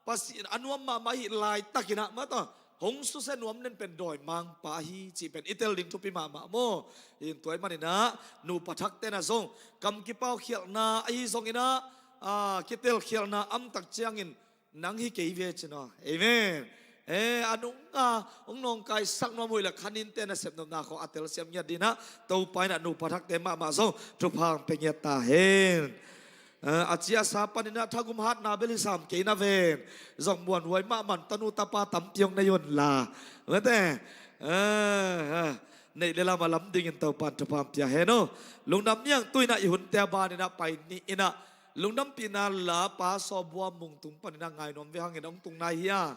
Pasian a nuam mahmah ahih laitakinah, mataw, hong susia nuam den pen dawimangpa ahi cih pen i tel ding thupi mahmah maw. Hi in tua ahih maninah nupa thakte na zong kam kipaukhialhna ahi zonginah, a, kitelkhialhna amtak ciangin nang hi kei ve cin aw. Amen. E, a nunga hong nawngkaisak nuam uh hi leh khaninte nasep nopna khawng a telsiam ngiat dinah, Topa inah nupa thakte mahmah zong thupha hong pia ngiat ta hen. A, a ci a sa paninah thagum hatna bel hi sam kei na ven. Zong muanhuai mahmah tanu tapa tampi hong nei un la, mate. A, a, neih le lam a lam dingin Topa'n thupha hong pia hen aw. Lungdam niang. Tu inah i hunte a baninah pai ni inah, lungdampihna la Pa Sawbua Mung tung paninah ngai nuam ve hangin, hong tung nai hia?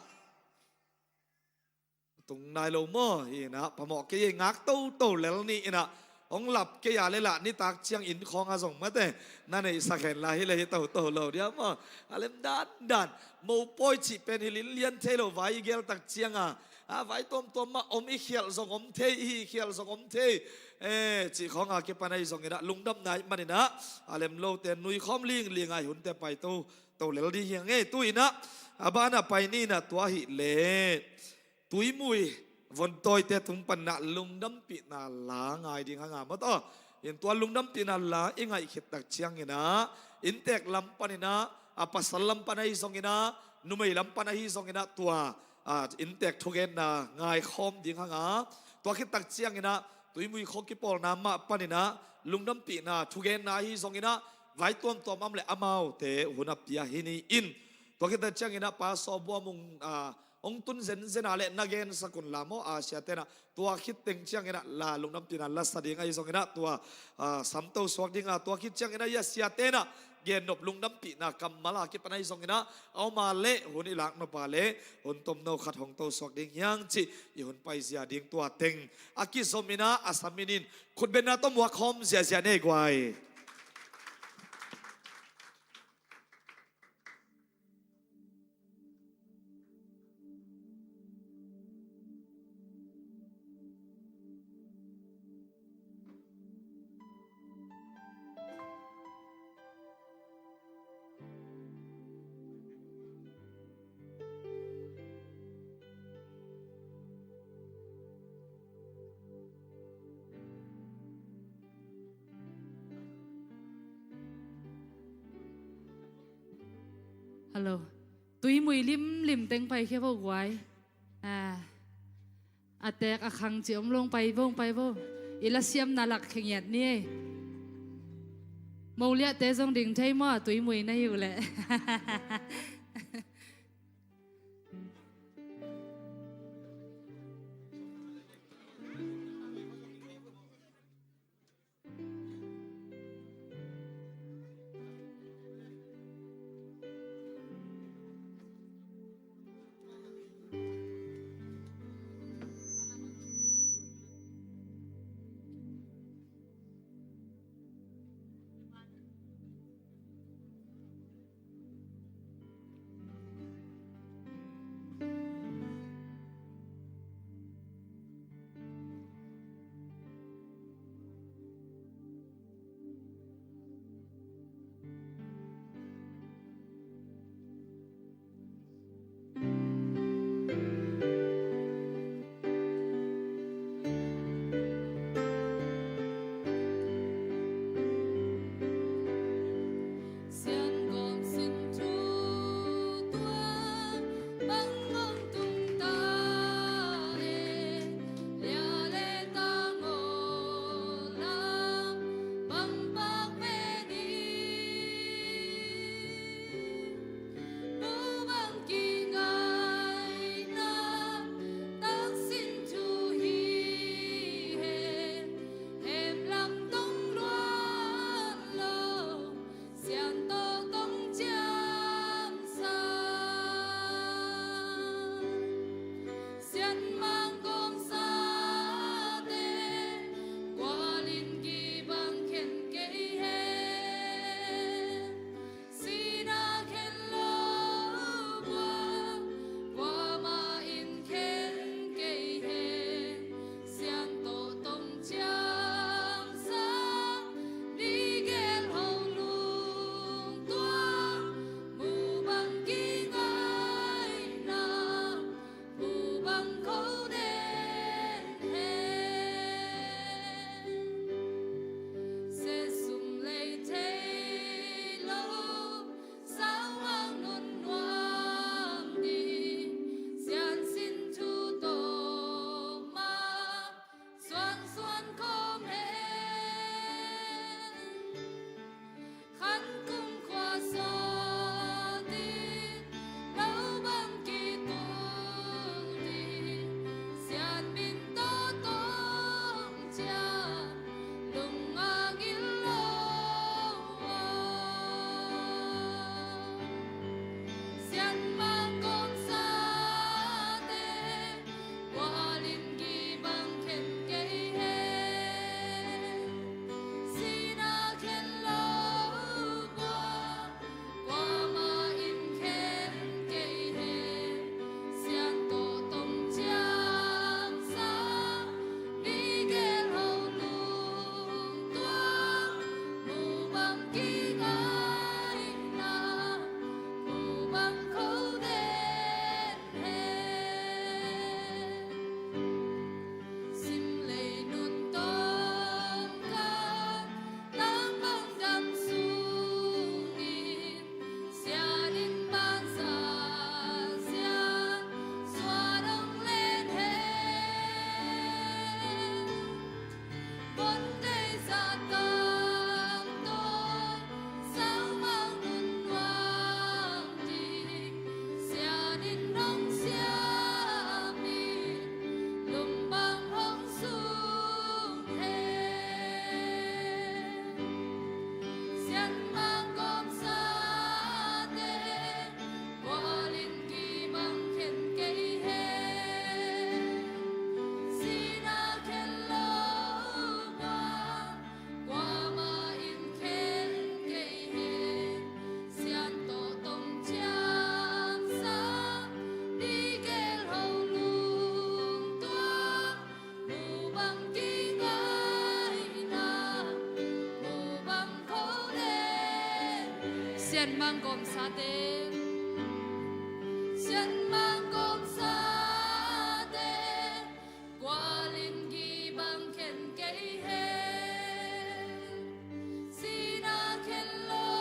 Tung nai lo maw? Hi inah phamawh kei ei, ngak toto lel ni inah, hong lap kei a le lah nitak ciang inn khawngah zong, mate, na neihsak hen la, hi le hi toto lo dia maw. A lem dandan. Mopawi cih pen hi linlian thei lo, vai i geltak cianga, a, vai tuamtuam mah om, i khialh zong om thei, i hi khialh zong om thei, e, cih khawngah kipan ahi zonginah lungdamna ahih maninah, a lem lote nuikhawm linglinga i hunte paito to lel ding hi hang ei. Tu inah a banah pai ni inah, tua ahih leh Tuimui Von Tawite tung paninah lungdampihna la ngai ding hanga, mataw. In tua lungdampihna la i ngaih khittak cianginah, inntek lam paninah, a, pasal lam pan ahi zonginah, numei lam pan ahi zonginah, tua, a, inntek thugenna ngaikhawm ding hanga. Tua khittak cianginah Tuimui khua kipawlna mah paninah lungdampihna thugenna ahi zonginah, vai tuamtuam a om leh amaute hun a pia hi ni in. Tua khittak cianginah Pa Sawbua Mung, a, hong tun zenzen a leh na gensak un la maw, a, siate inah. Tua khit teng cianginah la lungdampihna la sa ding ahi zonginah, tua, a, samto suak dinga, tua khit cianginah i a siate inah gennop lungdampihna kammal a kipan ahi zonginah, a om a leh hun i laknop a leh hun tomno khat hong to suak ding hi hang cih i hun paizia ding, tua teng a kizominah a sam in in khutbenna tawh muakkhawm ziazia nei guai. Hello. Tuimui limlim teng paikhia vo guai. A, a tek a khang cih om lo, pai vo, pai vo. I lasiamna lak khengiat ni ei. Moliahte zong ding thei maw, Tuimui na hi uh leh. Sianmang gawmsate, sianmang gawmsate, kua lin gih bang khen kei hen. Sihna khen lo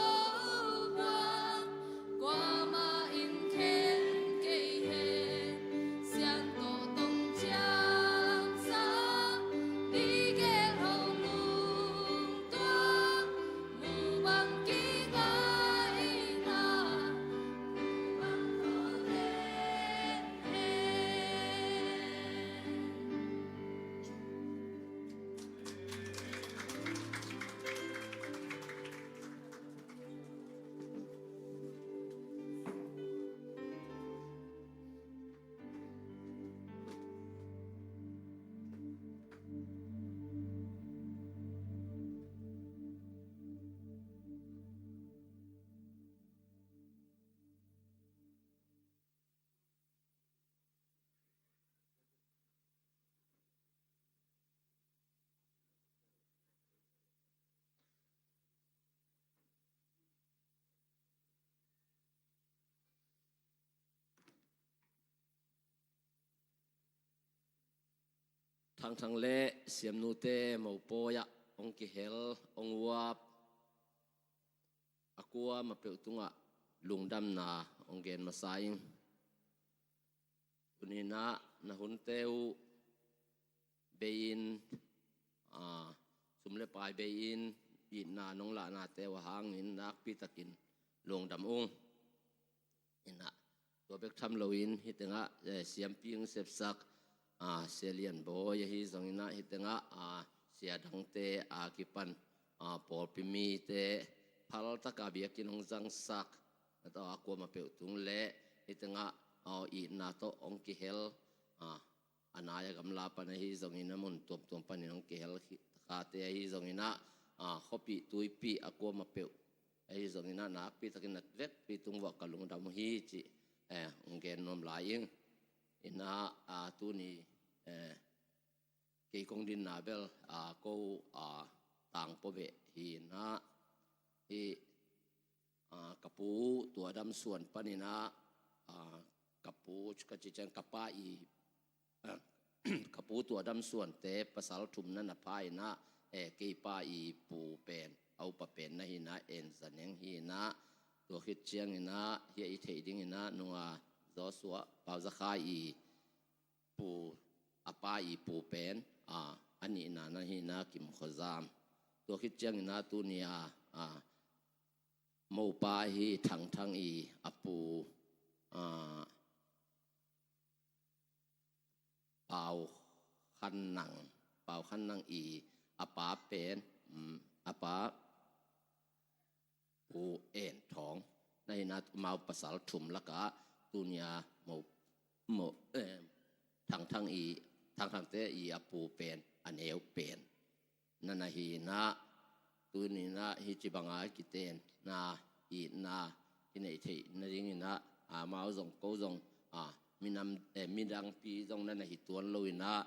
buang, kuamah in khen kei hen. Siangtho tong ciang sa, i gel ho lungtuak, mu bang kingah in ah, mu bang ko den hen. Thangthang le Siamnute mopawi ah hong kihel, hong uap, a kuamah peuh tungah lungdamna hong gen masa ing. Tuni-in ah na hunte uh bei-in, aa, sum le pai bei-in, itna nong lahnate uh a hangin nakpi takin lungdam ung. In ah, tua bek tham loin hih tengah, eh, siampi hong sepsak, aa, Sia Lian Bawi ahi zongin ah, hih tengah, aa, sia dangte a kipan, aa, pawlpi mite phal taka biakinn hong zangsak, a kuamah peuh tung le hih tengah, aa, itna tawh hong kihel, aa, a nai a gamla pan ahi zongin a mun tuamtuam panin hong kihel hi, khate ahi zongin ah, aa, khuapih tuipih a kuamah peuh ahi zongin ah nakpi takin na vekpi tung uah ka lungdam uh hi cih, eh, hong gen nuam lai ing. In ah, aa, tuni, eh, kei kong dinna bel, aa, ko, aa, Tangpawbeh hi in ah, hih, aa, ka pu tuadam suan panin ah, aa, ka pu ka ci ciang ka pa i, aa, ka pu tuadam suante pasal thum na na pha in ah, eh, kei pa i pu pen, a upa pen na hi in ah, En Za Neng hi in ah, tua khit ciangin ah hih a i theih dingin ah Nunga Joshua Pau Za Khai i pu, a pa i pu pen, aa, a nihna na hi in ah Kim Khua Zam. Tua khit ciangin ah tuni a, aa, mopa hi Thangthang i a pu, aa, Pau Khan Nang, Pau Khan Nang i a pa pen, um, a pa Pu En Thawng na hi in ah, amau pasal thum lakah tuni a mo, mo, eh, Thangthang i, Thangthangte i a pu pen a neu pen na na hi in ah, tuni in ah hih ci banga kitenna, itna kineih theih nadingin ah, aa, amau zong ko zong, aa, minam, eh, midangpi zong na na hi tuan lo in ah,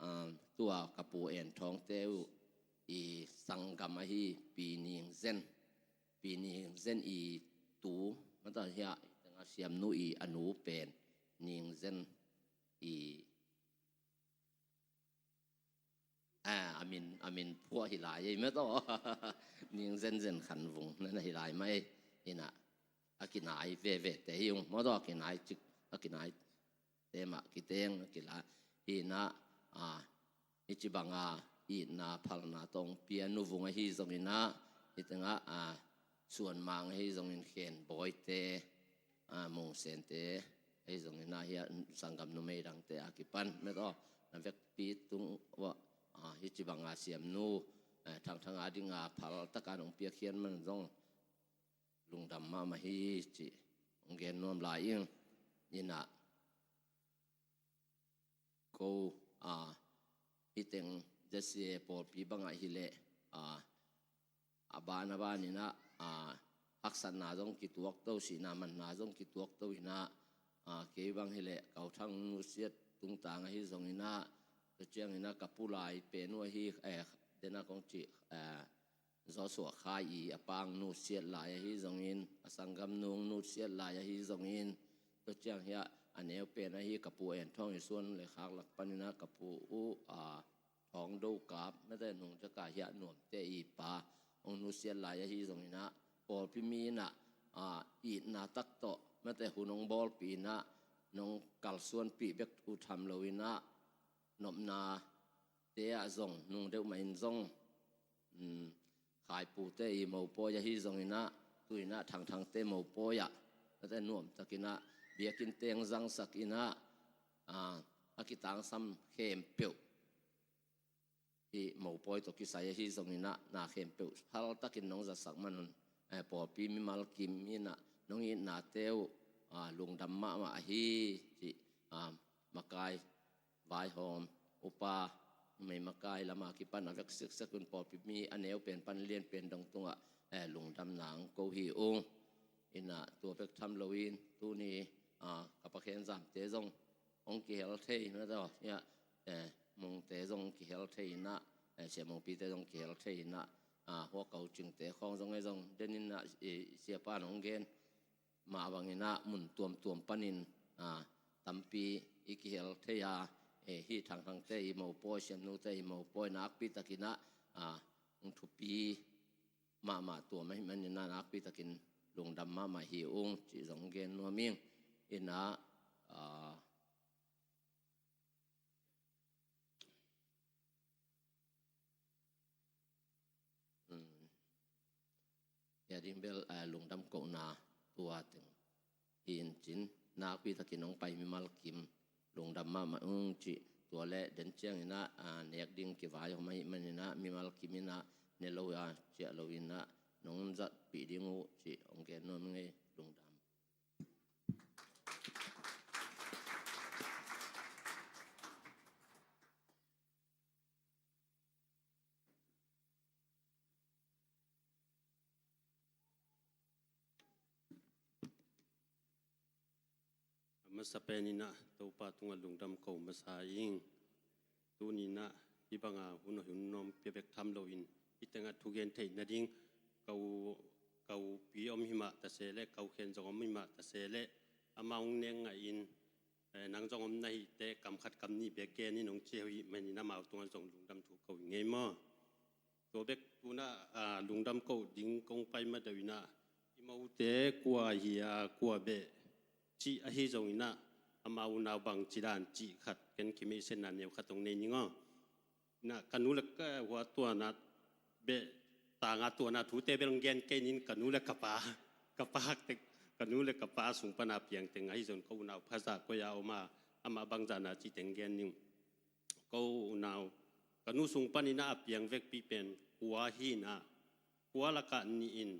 aa, tua ka pu En Thawngte uh i sanggam ahi Pi Ning Zen, Pi Ning Zen i tu, mata hia, Siamnu i a nu pen Ning Zen i, a, a min, a min phuah hi lai ei, mata. Ning Zen Zen Khan Vung na na hi lai mai. In ah, a kinai veve te hi ung, mata, a kinai cik, a kinai te mah kiteng a kila hi in ah, aa, hih ci banga itna phalna tawh hong pia Nu Vung ahi zongin ah, hih tengah, aa, Suan Mang ahi zongin Khen Bawite, aa, Mung Sente ahi zongin ah, hih a sanggam numei dangte a kipan, mata, na vekpi tung uah, aa, hih ci banga Siamnu, aa, Thangthang a dinga phal taka nong piakkhiat man zong lungdam mahmah hi cih hong gen nuam lai ing. In ah, ko, aa, hih teng Z C A pawlpi bangah hi leh, aa, a ban a ban in ah, aa, haksatna zong kituak to, sihna manna zong kituak to in ah, aa, kei bang hi leh Kau Thang nusiat tungtang ahi zongin ah, tua ciangin ah ka pu lai pen uh ahi, eh, den a kong cih, eh, Joshua Khai i a pa nusiat lai ahi zongin, a sanggamnu nusiat lai ahi zongin, tua ciang hiah a neu pen ahi ka pu En Thawng i suan le khak lak panin ah ka pu uh, a, Thawng Do Kap, mate nung caka hiah Nuamte i pa hong nusiat lai ahi zongin ah, pawlpi mi in ah, a, itna tak tawh, mate hun hong bawlpih in ah, nong kalsuanpih bek uh tham loin ah, nopnate ah zong nung deuh mah in zong, um, Khaipute i mopawi ahi zongin ah, tu in ah Thangthangte mopawi ah, mate nuamtakin ah biakinn teng zangsak in ah, a, a kitangsam khempeuh hih mopawi tawh kisai ahi zongin ah, na khempeuh haltakin nong zatsak man un, eh, pawlpi mimal kim in ah nong itnate uh, a, lungdam mahmah ahi cih, a, makai vaihawm upa, numei makai lama kipan a vek siksek un pawlpi mi a neu pen pan lian pen dong tungah, eh, lungdamna ang ko hi ung. In ah tua bek tham loin tuni, a, ka Pa Khen Zamte zong hong kihel thei, na tawh hiah, eh, Mungte zong kihel thei in ah, eh, Sia Mungpite zong kihel thei in ah, a, hua ko cingte khawng zong ei zong den in ah, i, siapa nong gen mah bangin ah mun tuamtuam panin, a, tampi i kihel thei a, eh, hih Thangthangte i mopawi, Siamnute i mopawi nakpi takin ah, a, hong thupi mahmah tua mah ahih manin ah nakpi takin lungdam mahmah hi ung cih zong gen nuam ing. In ah, a, um, ya ding bel, a, lungdam kohna tua teng hi in cin, nakpi takin hong pai mimal kim lungdam mahmah ung cih, tua le den ciangin ah, a, nek ding kivaihawm ahih manin ah mimal kim in ah ne lo a ciah loin ah nong zatpih ding uh cih hong gen nuam ing ei. Lungdam. A masa pen in ah Topa tungah lungdam ko masa ing. Tuni in ah hih banga hun a hun nuam pia bek tham loin, hih tengah thugen theih nading ka u, ka upi om himah ta se leh, ka u Khen zong om himah ta se leh, amah hong nek ngah in, eh, nang zong om na hih teh kam khat kam nih bek gen in hong ci uh hih manin amau tungah zong lungdam thu ko ing ei maw. Tua bek tu in ah, a, lungdam ko ding kong pai ma deuh in ah, i mote kua hi a, kua beh cih ahi zongin ah, amau unau bangci dan cih khat ken kimeihsetna neu khat hong nei ning aw. In ah ka nu le ka hua tuana beh tanga tuana thute bel hong gen kei ning, ka nu le ka pa, ka pa tek, ka nu le ka pa sung pana piang teng ahi zong ko unau phazah koi a om a, amah bangzahna cih teng gen ning. Ko unau, ka nu sung panin ah a piang vekpi pen kua hi in ah, kua lakah nih in,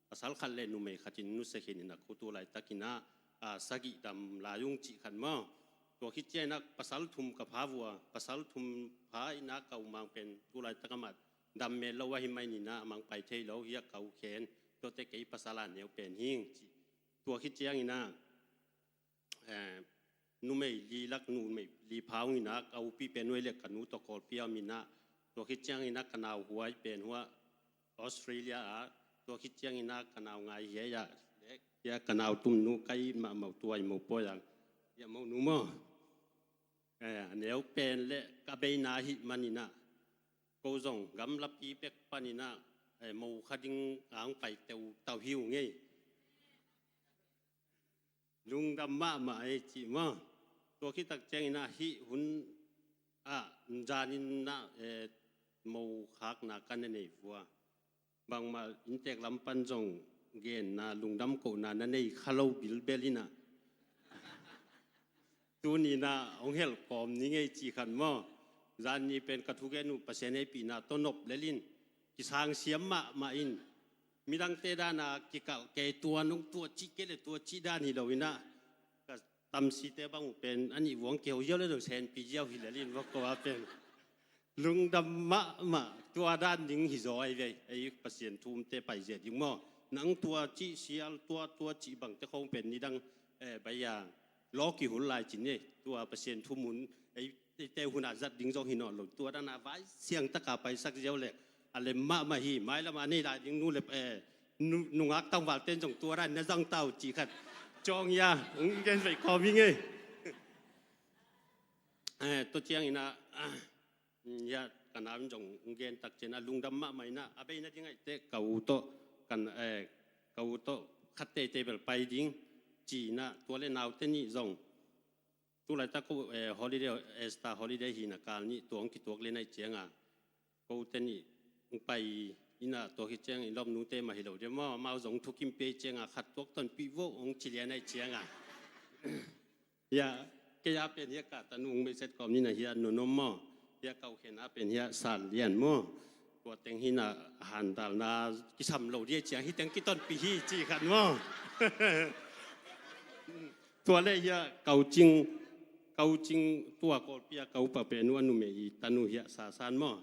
pasal khat le numei khat in nusia khin in ah, ko tu laitakin ah, a, sagih dam lai ung cih khat maw. Tua khit ciangin ah pasal thum ka pha vua, pasal thum pha in ah ka u Mang pen tu laitak amah dam mel lo ahih manin ah a mang pai thei lo, hiah ka u Khen, tuate kei pasal a neu pen hing cih. Tua khit ciangin ah, eh, numei li lak, numei li pha ung in ah, ka upi pen nuai le ka nu tawh Kawlpi a om in ah, tua khit ciangin ah ka nau huai pen hua Australia ah, tua khit ciangin ah ka nau ngai hiai ah, le hiah ka nau tumnu ka i mahmah tua i mopawi ang, hiah monu maw. Eh, a neu pen le ka beina ahih manin ah, ko zong gamlapi bek panin ah, eh, mo kha ding ang pai teu tau hi ung ei. Lungdam mahmah ei cih maw. Tua khit tak ciangin ah hih hun ah, zanin ah, eh, mo khakna ka na nei vua. Bangmah inntek lam pan zong genna, lungdam kohna na nei kha lo bilbel in ah, tuni in ah hong helh kawm ning ei cih khat maw. Zan ni pen ka thugen uh Pasian hehpihna tawh nop lel in, kisang siam mahmah in, midangte dan a kikalh kei, tua nong tuah cih kei le tua cih dan hi lo in ah, ka tamsite bang uh pen a nih vuang kiho ziau le lo senpi ziau hi lel in, va ko a pen lungdam mahmah. Tua dan ding hi zaw ei ve, ei Pasian thumte paizia ding maw. Nang tua cih sial, tua, tua cih bangte khong pen nidang, eh, bai a law kihul lai cin ei. Tua Pasian thum hun, ei, eite hun a zat ding zong hi nawn lo. Tua dan a vai siangtaka paisak ziau le A lem mahmah hi. Mailam a nei lai ding nu le, eh, nu, nungak tangvalte in zong tua dan na zang ta uh cih khat. Cawng ia, hong gen veih kawm hi ngei. Eh, tua ciangin ah, ah, hia, ka nau in zong hong gen tak ciangin ah lungdam mahmah in ah, a bei nading ahih teh ka u tawh, kan, eh, ka u tawh khat teitei bel pai ding ci-in ah, tua le naute nih zong. Tu laitak ko, eh, holiday, Easter holiday hihna kal nih tua hong kituak lian ahih ciangin ah, kote nih hong pai in ah, tua khit ciangin i lawmnute mah hi lo ding maw, amau zong thukim pia ahih ciangin ah, khat tuak tonpih vo hong ci lian ahih ciangin ah. Hia, kei a pen hia ka tanu hong meihset kawm ni na hia Nunom maw. Hia ka u khen a pen hia San Lian maw. Tua teng hi na handalna kisam lo ding ahih ciang hih teng kitonpih hi cih khat maw. Tua le hia ka u Cing, ka u Cing tua Kawlpi a ka upa pen uh a numei i tanu hia Sasan maw.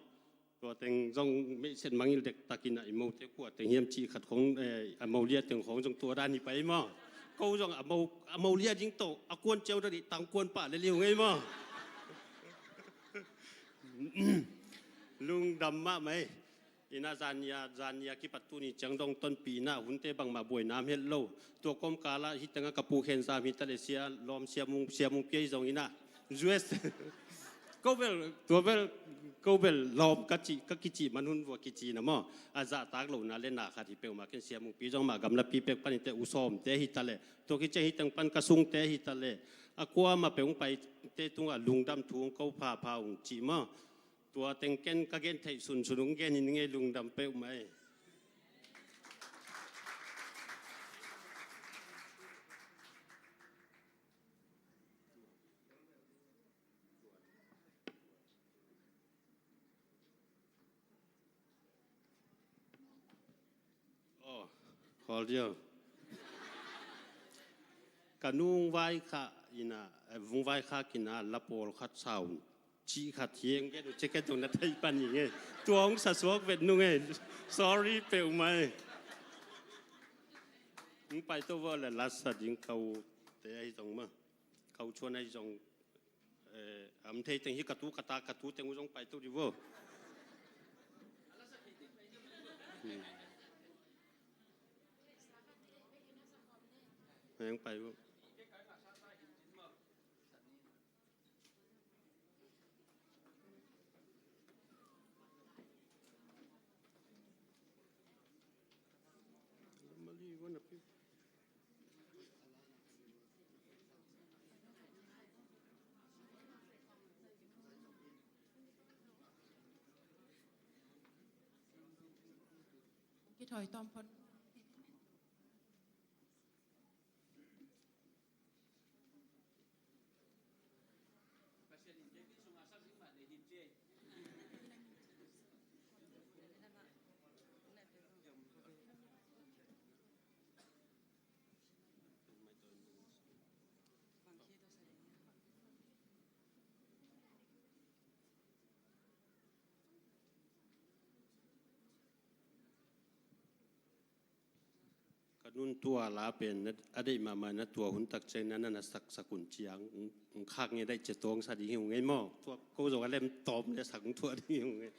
Tua teng zong meihset mangngilh dektakin ah i mote kua teng hiam cih khat khong, eh, a mo lia teng khong zong tua dan hi pai maw. Ko zong a mo, a mo lia ding tawh a kuan ciang dong dih tang kuan pah le liu ngei maw. Lungdam mahmah ei. Ina zania, zania kipat tuni ciang dong tonpih ina hunte bangmah buaina om het lo. Tua kawmkal ah hih tengah ka pu Khen Zam hi ta le Sia Lawm, Sia Mung, Sia Mung Piai zong ina U S. Ko bel, tua bel, ko bel lawm ka cih, ka kicih man hun vua kici na maw. A zahtak lohna le na khat hi peuhmah ken Sia Mung Piai zong mah gamlapi pek pan hi te, U Sawmte hi ta le. Tua kici hi teng pan ka sungte hi ta le. A kuamah peuh hong paite tungah lungdam thu hong ko phapha ung cih maw. Tua teng ken ka gen theih sunsun hong gen hi ning ei, lungdam peuhmah ei. Oh, khawl dio. Ka nu hong vaikhak ina, eh, hong vaikhak ina la pawlkhat sa un cih khat hi eng gen uh, cih ken zong na theih pan hi ngei. Tua hong sa suak vet nung ei. Sorry peuhmah ei. Hong paito vo le la sa ding ka ute ahi zong maw. Ka u Chuan ahi zong, eh, a om thei teng hi ka tu ka ta, ka tu teng uh zong paito di vo. Hmm. Heng pai vo. Kithoi tawm phot. Ka nun tua la pen na, a deih mahmah na tua hun tak ciang na, na, na saksak un ciang, ng, ng khak nge daih cia tawng sa ding hi ung ngei maw? Tua ko zong a lem tawm le sak ung tua ding hi ung ngei.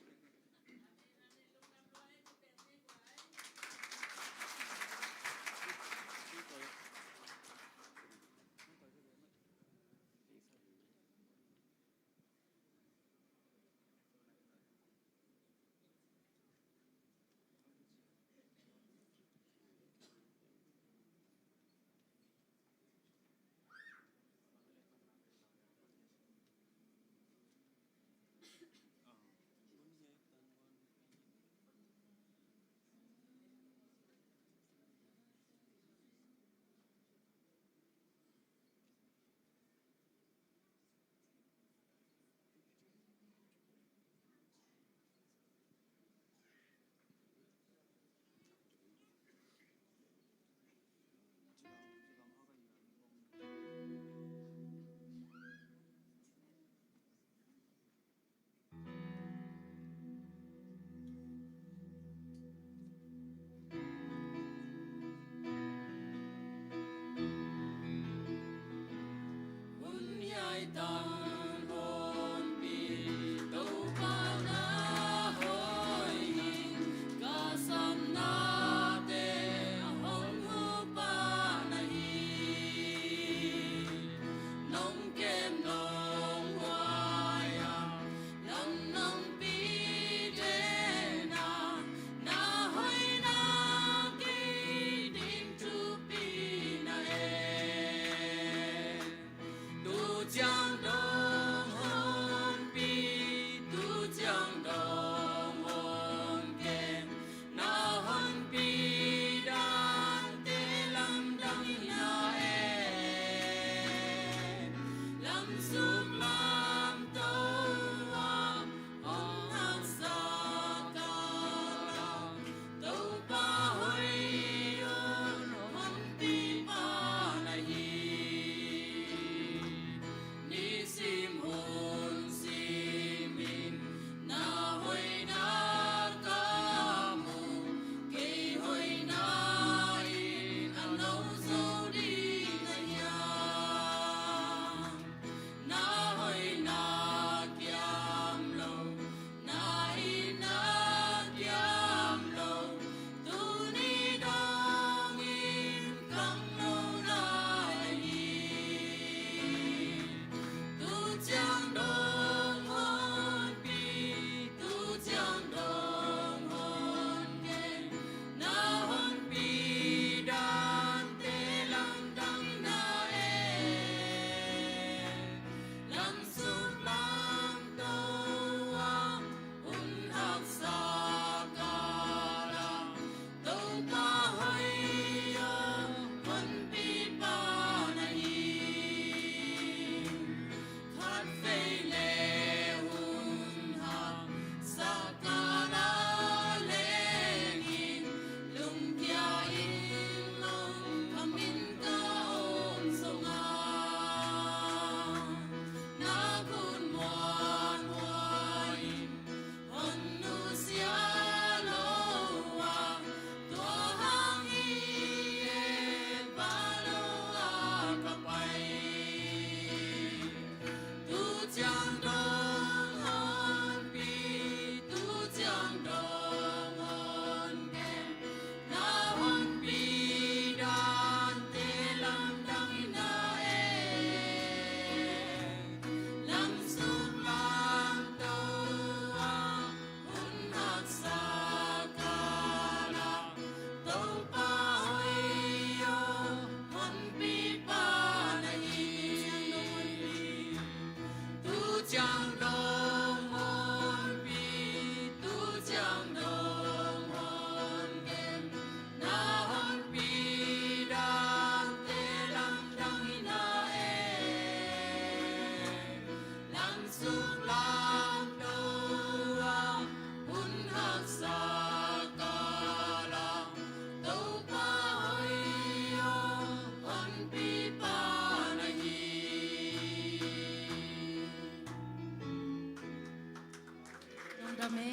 Amen.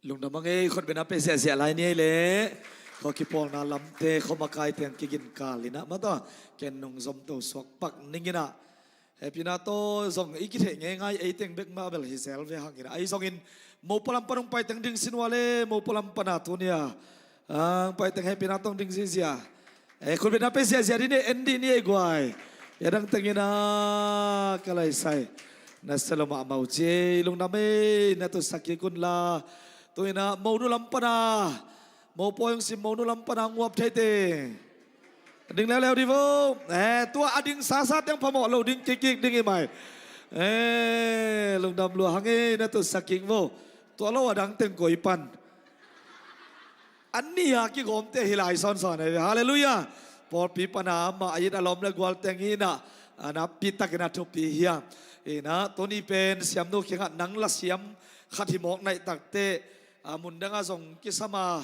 Lungdam a ngei, khutbetna pe ziahziah lai ni ei leh. Khua kipawlna lamte, khua makai teng kiginkal inah mata, ken nong zomto suak pak ning inah. Hehpihna tawh zong i kitheih ngeingai, ei teng bek mah bel hi zel ve hang inah. Ahi zongin mopaw lam pan hong paiteng ding sin ua leh, mopaw lam pana tuni-a ang paiteng hehpihna tawh ding zihziah. Eh, khutbetna pe ziahziah dih ni, en dih ni ei guai. Ia dang teng inah ka laisai. Na selo mahmah uh ci ei, lungdam ei, na tutsak kik un la. Tu inah monu lam pana, mopawi hong sim monu lam pana nguap theite ding leuleu dih vo. Eh, tua a ding sasa teng phamawh lo ding kikkik ding hi mai. Eh, lungdam lua hang ei, na tutsak kik vo. Tua lo a dang teng koi pan. Anni a kigawmte hi lai sawnsawn ahi ve. Halleluiah. Pawlpi pana amah a it a lawm le gual teng hi inah, a napi takin a thupi hiam. Inah tuni pen siamnu kiangah nang la siam khat hi mawk naih takteh, a mun dangah zong kisam a,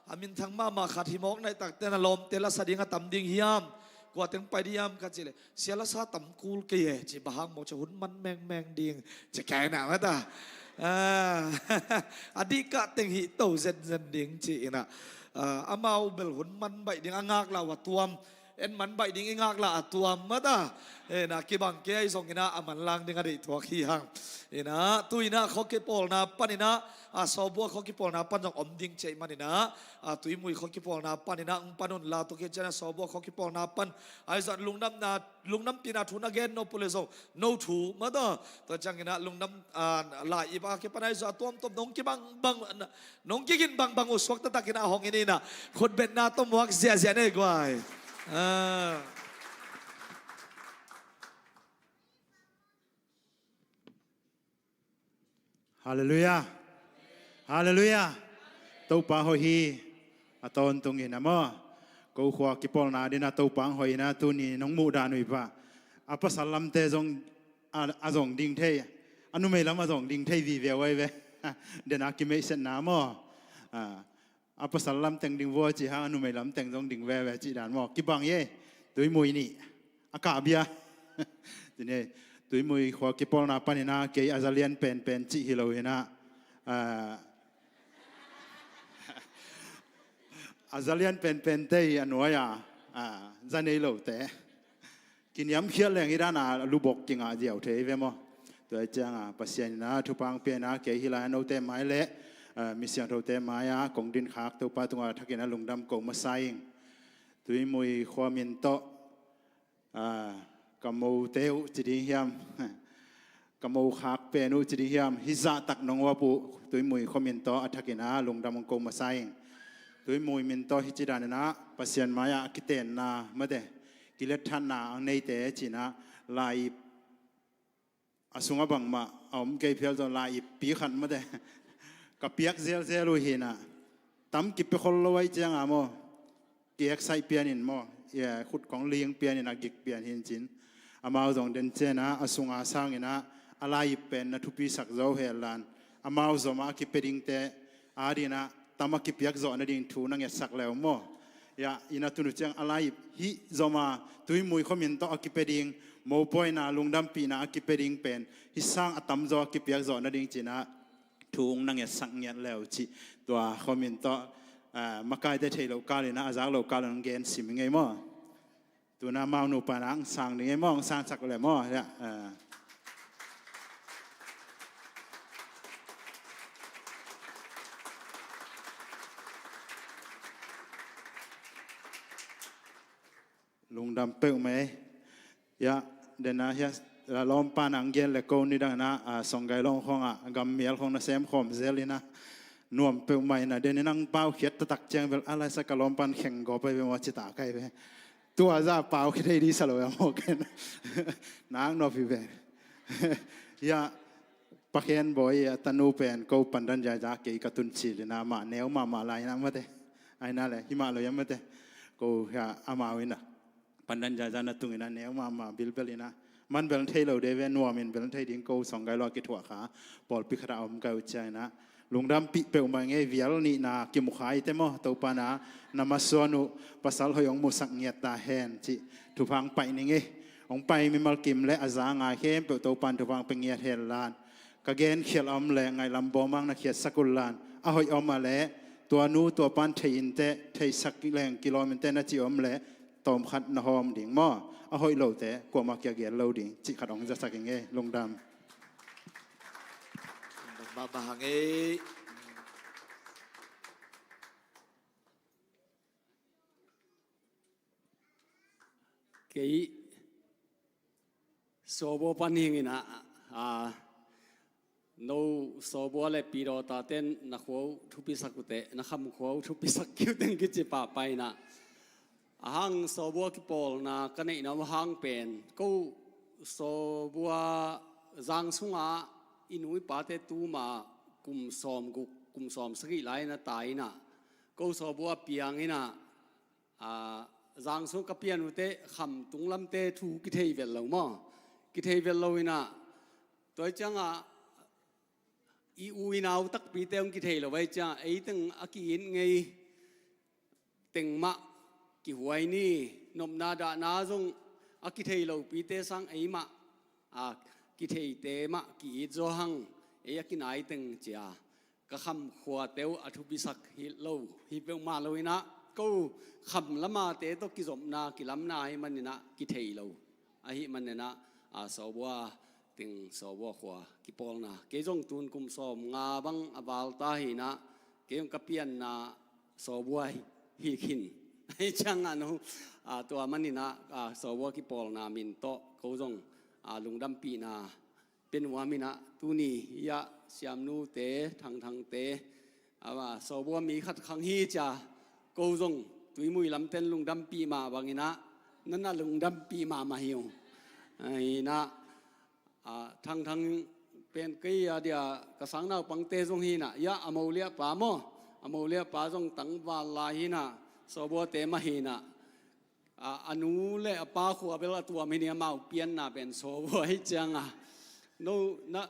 a minthang mahmah khat hi mawk naih takteh na lawmte la sa ding a tam ding hiam. Kua teng pai ding hiam ka cih leh, sia la sa tam kul kei e ci, bang hang maw ci, hun man mengmeng ding ci, kei na mata. Ah, a dih kah teng hih to zenzen ding ci inah. Ah, amau bel hun man baih ding a ngaklah uh a tuam. En man baih ding i ngaklah a tuam mata. Inah kibang kei ahi zong inah a manlang ding a deih thuak hi hang. Inah tu inah khua kipawlna pan inah, a sawbua khua kipawlna pan zong om ding ci ahih man inah, a Tuimui khua kipawlna pan inah hong pan un la, tua khit ciangin a sawbua khua kipawlna pan. Ahi zong lungdamna, lungdampihna thu na gen nop uh leh zong no thu mata. Tua ciangin ah lungdam, ah, lai-ip a kipan ahi zong a tuamtuam nong kibang bang, nong kigin bangbang uh suak taktakin ah hong in inah, khutbetna tawh muak ziahziah ni ei guai. Ah. Halleluiah. Halleluiah. Topa hoih hi. A tawntungin a maw, ko khua kipawlna dingin a Topa hong hoih inah tuni nong muhdan uh hi pah. A pasal lamte zong a, a zong ding thei, a numei lam a zong ding thei vive uh ahi ve. Dena kimeihsetna maw. Ah, a pasal lam teng ding vua ci hang, a numei lam teng zong ding veve cih dan maw. Kibang hi ei. Tuimui nih a kah bia. Tuni Tuimui khua kipawlna pan inah kei a za lian penpen cih hi lo inah, ah, a za lian penpente hi a nuai-a, ah, za nei lote kiniamkhiat leng hih dana lubok kingah ziau thei ve maw. Tua hi cianga Pasian inah thupha hong pia inah kei hih lai-ah note mai leh, ah, mi siangthote mai-ah kong dinkhak Topa tungah thakin a lungdam ko masa ing. Tuimui khua min tawh, ah, ka mote uh ci ding hiam, ka mokhak pen uh ci ding hiam, hih zahtak nong uap uh Tuimui khua min tawh a thakin a lungdam hong ko masa ing. Tuimui min tawh hih ci dan inah Pasian mai-ah a kitenna mate, kiletthatna a neite ci inah lai-ip a sungah bangmah a om kei phial zong lai-ippi khat mate ka piak zelzel uh hi inah, tam kipia khol lo ahih cianga maw, kieksaih pianin maw, ia, khut kong ling pianin a gik pian hi in cin. Amau zong den ciangin ah a sunga sangin ah a lai-ip pen na thupisak zo hen la, amau zomah a kipia dingte adingin ah tam a kipiak zawh nading thu na ngetsak le uh maw. Ia, inah tun uh ciang a lai-ip hih zomah Tuimui khua min tawh a kipia ding, mopawina, lungdampihna a kipia ding pen hih sang a tamzaw a kipiak zawh nading ci inah thu hong na ngetsak ngiat le uh cih tua khua min tawh, ah, makaite theih loh kalin ah, a zak loh kalin hong gen sim ing ei maw. Tu-in ah amau nupa in ah hong sang ding ei maw, hong sangsak le maw. Ia, ah. Lungdam peuhmah ei. Ia, den a hia, a lawmpa in ah hong gen le ko, nidang in ah, a, Songgailong khawngah gammial khawng na sem khawm zel in ah, nuam peuhmah in ah, den in ah hong paukhiat taktak ciang bel a laisa ka lawmpa in kheng gawp ahi ve maw ci ta ka hi ve. Tua zah paukhiat thei ding sa lo ia maw ken. Nak nuam hi ve. Ia, Pa Khen Bawi a tanu pen ko pandan ziaza kei ka tun cil in ah, amah neu mahmah lai in ah mate. Ahi na le, hi mah lo ia mate. Ko hia amau in ah pandan ziaza na tung in ah neu mahmah bilbel in ah, Man bel thei lo de ve, nuamin bel thei ding ko song gai lo a kithuah kha pawlpi khat a om kai uh ciangin ah lungdampih peuhmah ing ei. Vial nihna kimukhai te maw, Topa na na masuan uh pasal hoih hong musak ngiat ta hen cih thupha hong pai ning ei. Hong pai mimal kim le a za ngai khempeuh Topa in thupha hong pia ngiat hen lan. Ka gen khial a om le ngaihlam bawmang na khiatsak uh lan. A hoih a om a le tua nu tua pan thei inteh, theisak leng kilawm inteh na cih a om le tawm khat na hawm ding maw? A hoih lote kuamah kia gel lo ding cih khat hong zasak ing ei. Lungdam. Lungdam mahmah hang ei. Kei Sawbua pan hingin ah, a, no Sawbua le Pidaw taten na khua uh thupisak uh teh, na kham khua uh thupisak kiu teng kici pahpah in ah. A hang Sawbua kipawlna ka neihna uh hang pen ko Sawbua zang sungah i nu i pate tuma kum sawm guk, kum sawm sagih lai na tai in ah, ko Sawbua piang in ah, a, zang sung ka pian uh teh kham tunglamte thu kithei vet lo maw? Kithei vet lo in ah, tua ciangah i u i nau takpite hong kithei lo vai ciangah ei teng a ki-it ngei teng mah kihuai ni, nopna dahna zong a kithei lopite sang ei mah, a, kitheite mah ki-it zaw hang, ei a kinai teng cia ka kham khuate uh a thupisak hi lo, hi peuhmah lo in ah, ko kham lamate tawh kizopna kilamna ahih manin ah kithei lo. Ahih manin ah, a, Sawbua teng Sawbua khua kipawlna kei zong tun kum sawm nga bang a val ta hi in ah, kei zong ka pianna Sawbua hi, hi khin. Ahih ciangah no, a, tua manin ah, a, Sawbua kipawlna min tawh ko zong, a, lungdampihna pia nuam in ah, tuni hi ah siamnute, Thangthangte, a, Sawbua mi khat khang hi cia, ko zong Tuimui lamten lungdampih mah bangin ah, na na lungdampih mahmah hi uh. Ahi in ah, a, Thangthang pen kei a dia ka sang naupangte zong hi in ah, ya, a mo liahpa maw, a mo liahpa zong tangval lai hi in ah, Sawbuate mah hi in ah, a, a nu le a pa khua bel a tuam hi ni, amau pianna pen Sawbua hi ciangah, no, na,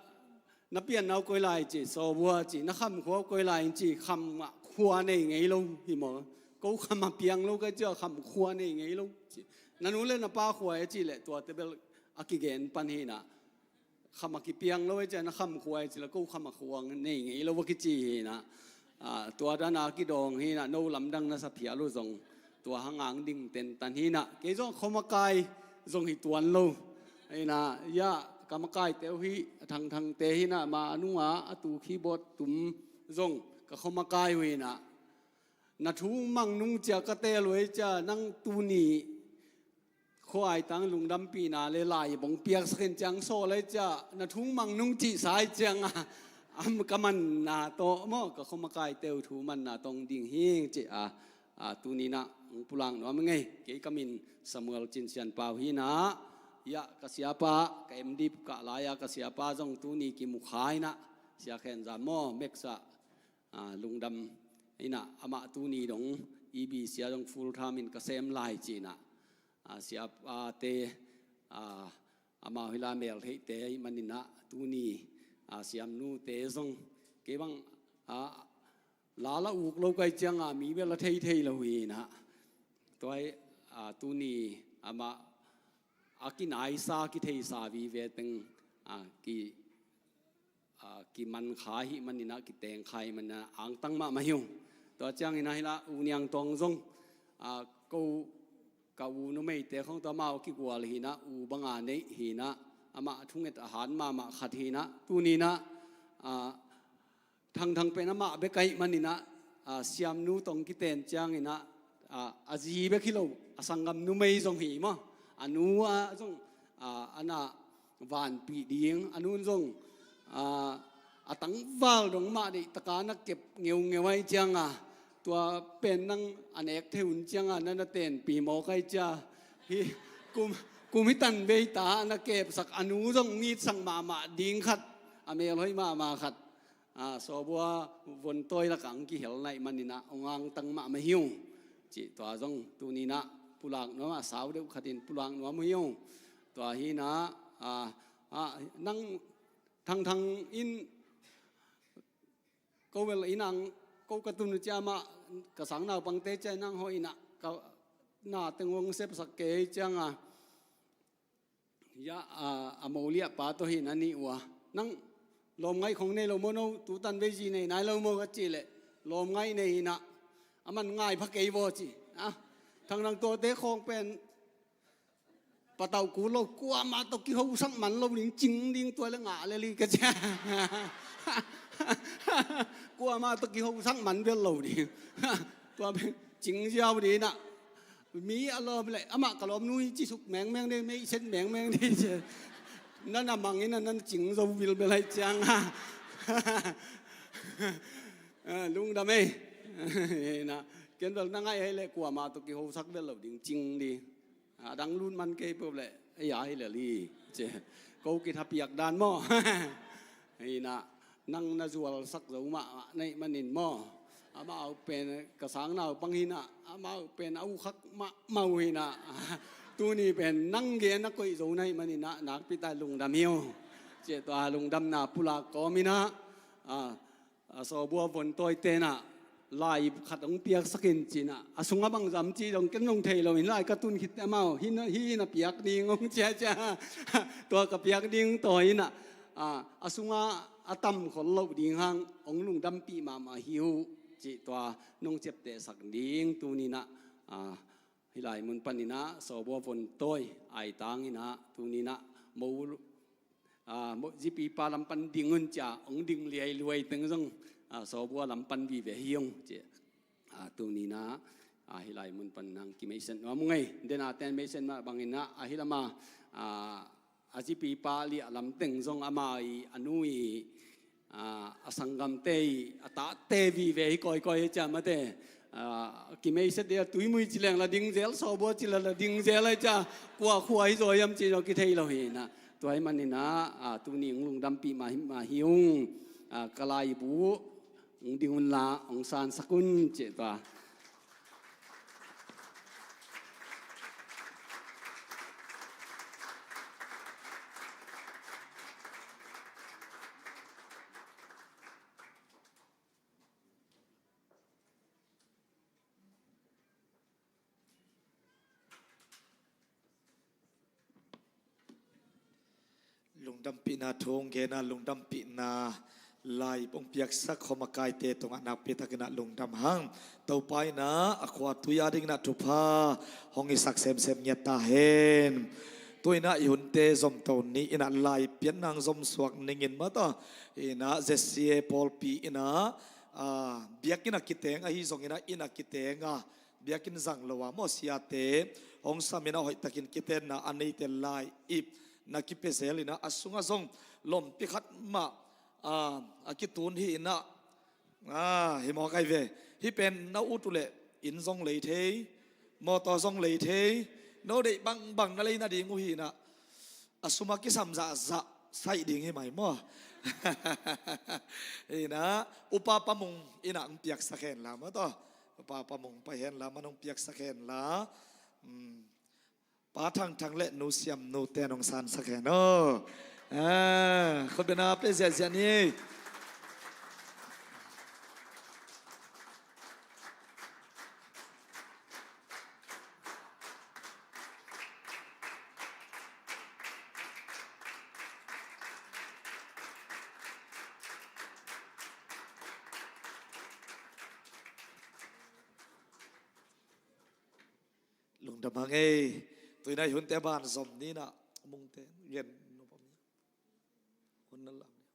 na pianna uh koi lai ci, Sawbua ci, na kham khua uh koi lai ci, kham khua nei ngei lo hi maw? Ko kham a piang lo ka cia, kham khua nei ngei lo ci. Na nu le na pa khua e ci le tuate bel a kigen pan hi in ah, kham a kipiang lo e cia, na kham khua e ci le ko kham a khua nei ngei lo a kici hi in ah, a, tua dan a kidawng hi in ah, no lamdang na sa phial uh zong tua hang ang ding tentan hi in ah, kei zong khom a kai zong hi tuan lo hi in ah, ya, ka makaite uh hi, a Thangthangte hi in ah, ma a nunga a tu keyboard tum zong ka khom a kai uh hi in ah, na thu mang nung cia ka teel uh e cia, nang tuni khuaitang lungdampihna le lai bong piaksak in ciang sawl e cia, na thu mang nung cihsa e ciangah, am, ka manna tawh maw, ka khom a kaite uh thu manna tawh ding hing ci a, a, tuni in ah hong pulak nuam ing ei. Kei ka min Samuel Cin Sian Pau hi in ah, ya, ka siapa, ka M D kah lai-a ka siapa zong tuni kimu kha in ah, Sia Khen Zam maw, Meksa, a, lungdam in ah, amah tuni dong E B C ah dong full time in ka sem lai ci in ah, a, siapate, a, amau hi la meltheihte ahih manin ah, tuni, a, siamnute zong kei bang, a, la la uk lo kai ciangah mi bel a thei thei lo hi in ah, tua hi, a, tuni amah a kinaisa kitheisa vive teng, a, ki, a, kiman kha ahih manin ah, kiteng kha ahih manin ah angtang mahmah hi uh. Tua ciangin ah hi la U Niang Tawng zong, a, ko ka u numeite khong tawh amau a kigual hi in ah, u banga neih hi in ah, amah thunget a han mahmah khat hi in ah, tuni in ah, a, Thangthang pen amah bek ahih manin ah, a, siamnu tawh kiten ciangin ah, a, a zi bek hi lo, a sanggam numei zong hi maw, a nu ah zong, a, a na vanpih ding, a nun zong, a, a tangval dong mah deih taka na kep ngeungeu ahih ciangah, tua pen nang a nek thei un ciangah na na tenpih mawk ahih cia, hi, kum, kum hi tan vei ta a na kepsak, a nu zong ngitsak mahmah ding khat, a melhoih mahmah khat, a, Sawbua vontawi lakah hong kihel na hih manin ah hong angtang mahmah hi uh. Cih tua zong tuni in ah pulak nuam, a sau deuh khatin pulak nuam uh hi uh. Tua hi in ah, Ah, ah, nang Thangthang in ko bel in ang, ko ka tun ciang mah, ka sang naupangte ciang nang hawh in ah, ka na teng hong sepsak kei ciang a, ya, a, a mo liah pa tawh hi na nih uh a. Nang lawm ngaih khong nei lo maw no, tutan vei zi nei nai lo maw ka cih leh, lawm ngaih nei in ah, a man ngai pha kei vaw ci. Ah, Thangthang tuate khawng pen patauh kul lo, kuamah tawh kihosak man lo ding, cing ding, tua le ngah le li ka cia. Kuamah tawh kihosak man bel lo ding. Tua pen cing ziau ding in ah. Mi a lawm le, amah ka lawmnu hi ci suk mengmeng ding, mei set mengmeng ding cia. Nan a mang in ah, nan cing zo bilbel lai ciang a. Ah, lungdam ei. In ah, ken bel na ngaih hei le kuamah tawh kihosak bel lo ding, cing ding. A dang lut man kei peuh leh, ei a hi lel hi, ci. Ko kithapiak dan maw? Hi in ah, nang na zualsak zo mahmah na hih manin maw? Amau pen ka sang naupang hi in ah, amau pen a ukhak mahmah uh hi in ah. Tuni pen nang gen na koih zo na hih manin ah, nakpi tak lungdam hi uh. Ci, tua lungdamna pulak kawm in ah, a, a Sawbua Von Tawi te in ah, lai khat hong piaksak in ci in ah, a sungah bangzah om ci dong ken zong thei lo in, lai ka tun khit amau, hi na, hi na piak ding hong cia cia. Tua ka piak ding tawi in ah, a, a sungah a tam khol loh ding hang hong lungdampih mahmah hi uh, ci tua nong ciaptehsak ding tuni in ah, a, hih lai mun pan in ah Sawbua Von Tawi aitang in ah tuni in ah mo, a, mo zipipa lam pan ding un cia, hong ding liailuai teng zong, a, Sawbua lam pan vive hi ung ci. A, tuni in ah, a, hih lai mun pan in ah kimeisen nuam ung ei. Den a ten meisen mah bang in ah, a, hih lam a, a, a zipipa liah lam teng zong ama i, a nu i, a, a sanggamte i, a tate vive hi kawikawi hi cia mate. A, kimeisen ding a Tuimui ci leng la ding zel, Sawbua ci la la ding zel hi cia, kua khua hi zaw hiam ci zaw kithei lo hi in ah. Tua hih manin ah, a, tuni hong lungdampih mah hi, mah hi ung. A, ka laibu hong ding un la, hong sansak un ci tua. Lungdampihna thu hong gen a, lungdampihna lai hong piaksak khawmakaite tungah nakpi takin ah lungdam hang. Topa in ah a khua tui a dingin ah thupha hong hisak semsem ngiat ta hen. Tu in ah i hunte zomto ni in ah lai pian nang zomsuak ning in mataw. In ah Z C A pawlpi in ah, a, biakinn a kiteng ahi zongin ah, inn a kiteng a, biakinn zang lo a maw, siate hong sam in ah hoihtakin kitenna a neite lai ip na kipia zel in ah, a sungah zong lompi khat mah, a, a kitun hi in ah, a, hi mawk ai ve. Hih pen na ut uh leh inn zong lei thei, mawtaw zong lei thei, no deih bangbang na lei nading uh hi in ah, a sum a kisam zahzah saih ding hi mai maw? Hi in ah, Upa Pa Mung in ah hong piaksak hen la mataw. Upa Pa Mung pai hen la, man hong piaksak hen la. Um, Pa Thang Thang le Nu Siam Nu te hong sansak hen aw. A, khutbetna pia ziahziah ni. Lungdam hang ei. Tu in ah i hunte ban zom ni in ah, Mungte gen nop om hi. Hun na lam ni.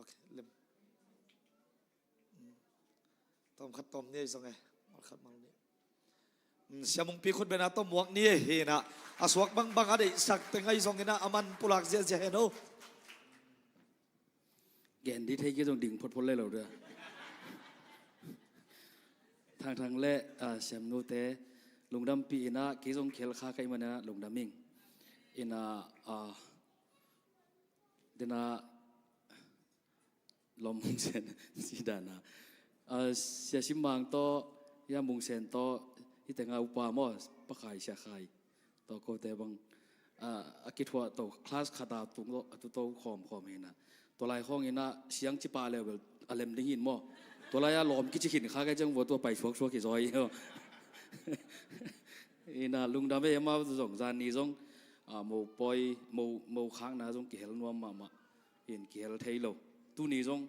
Ok, lem. Mm. Tawm khat tawm ni ei zong e. Mal khat mal ni. Mm, Sia Mungpi khutbetna tawm muak ni ei hi in ah. A suak bangbang a deihsak teng ahi zongin ah, a man pulak ziahziah hen aw. Gen ding thei kei zong ding photphot le lo dia. Thang Thang le, a, Siam Nu te, lungdampih in ah, kei zong khel kha ka hih manin ah lungdam ing. In ah, a, den ah, lawm Mungsen si dan a, a, Sia Sim Mang tawh, Sia Mungsen tawh, hih teng ah upa maw, Pa Khai, Sia Khai tawh kote bang, a, a kithuah to, class khat a tung lo, a tuto khawmkhawm hi na. Tua lai khawng hi na, siang ci pah leu bel a lem ding hi maw. Tua lai a lawm kici khin kha kei ciang vua tua pai suaksuak hi zaw hi. Hi na, lungdam ei, amau zong zan ni zong, a, mopawi, mo, mo khakna zong kihel nuam mahmah. Hi na, kihel thei lo. Tuni zong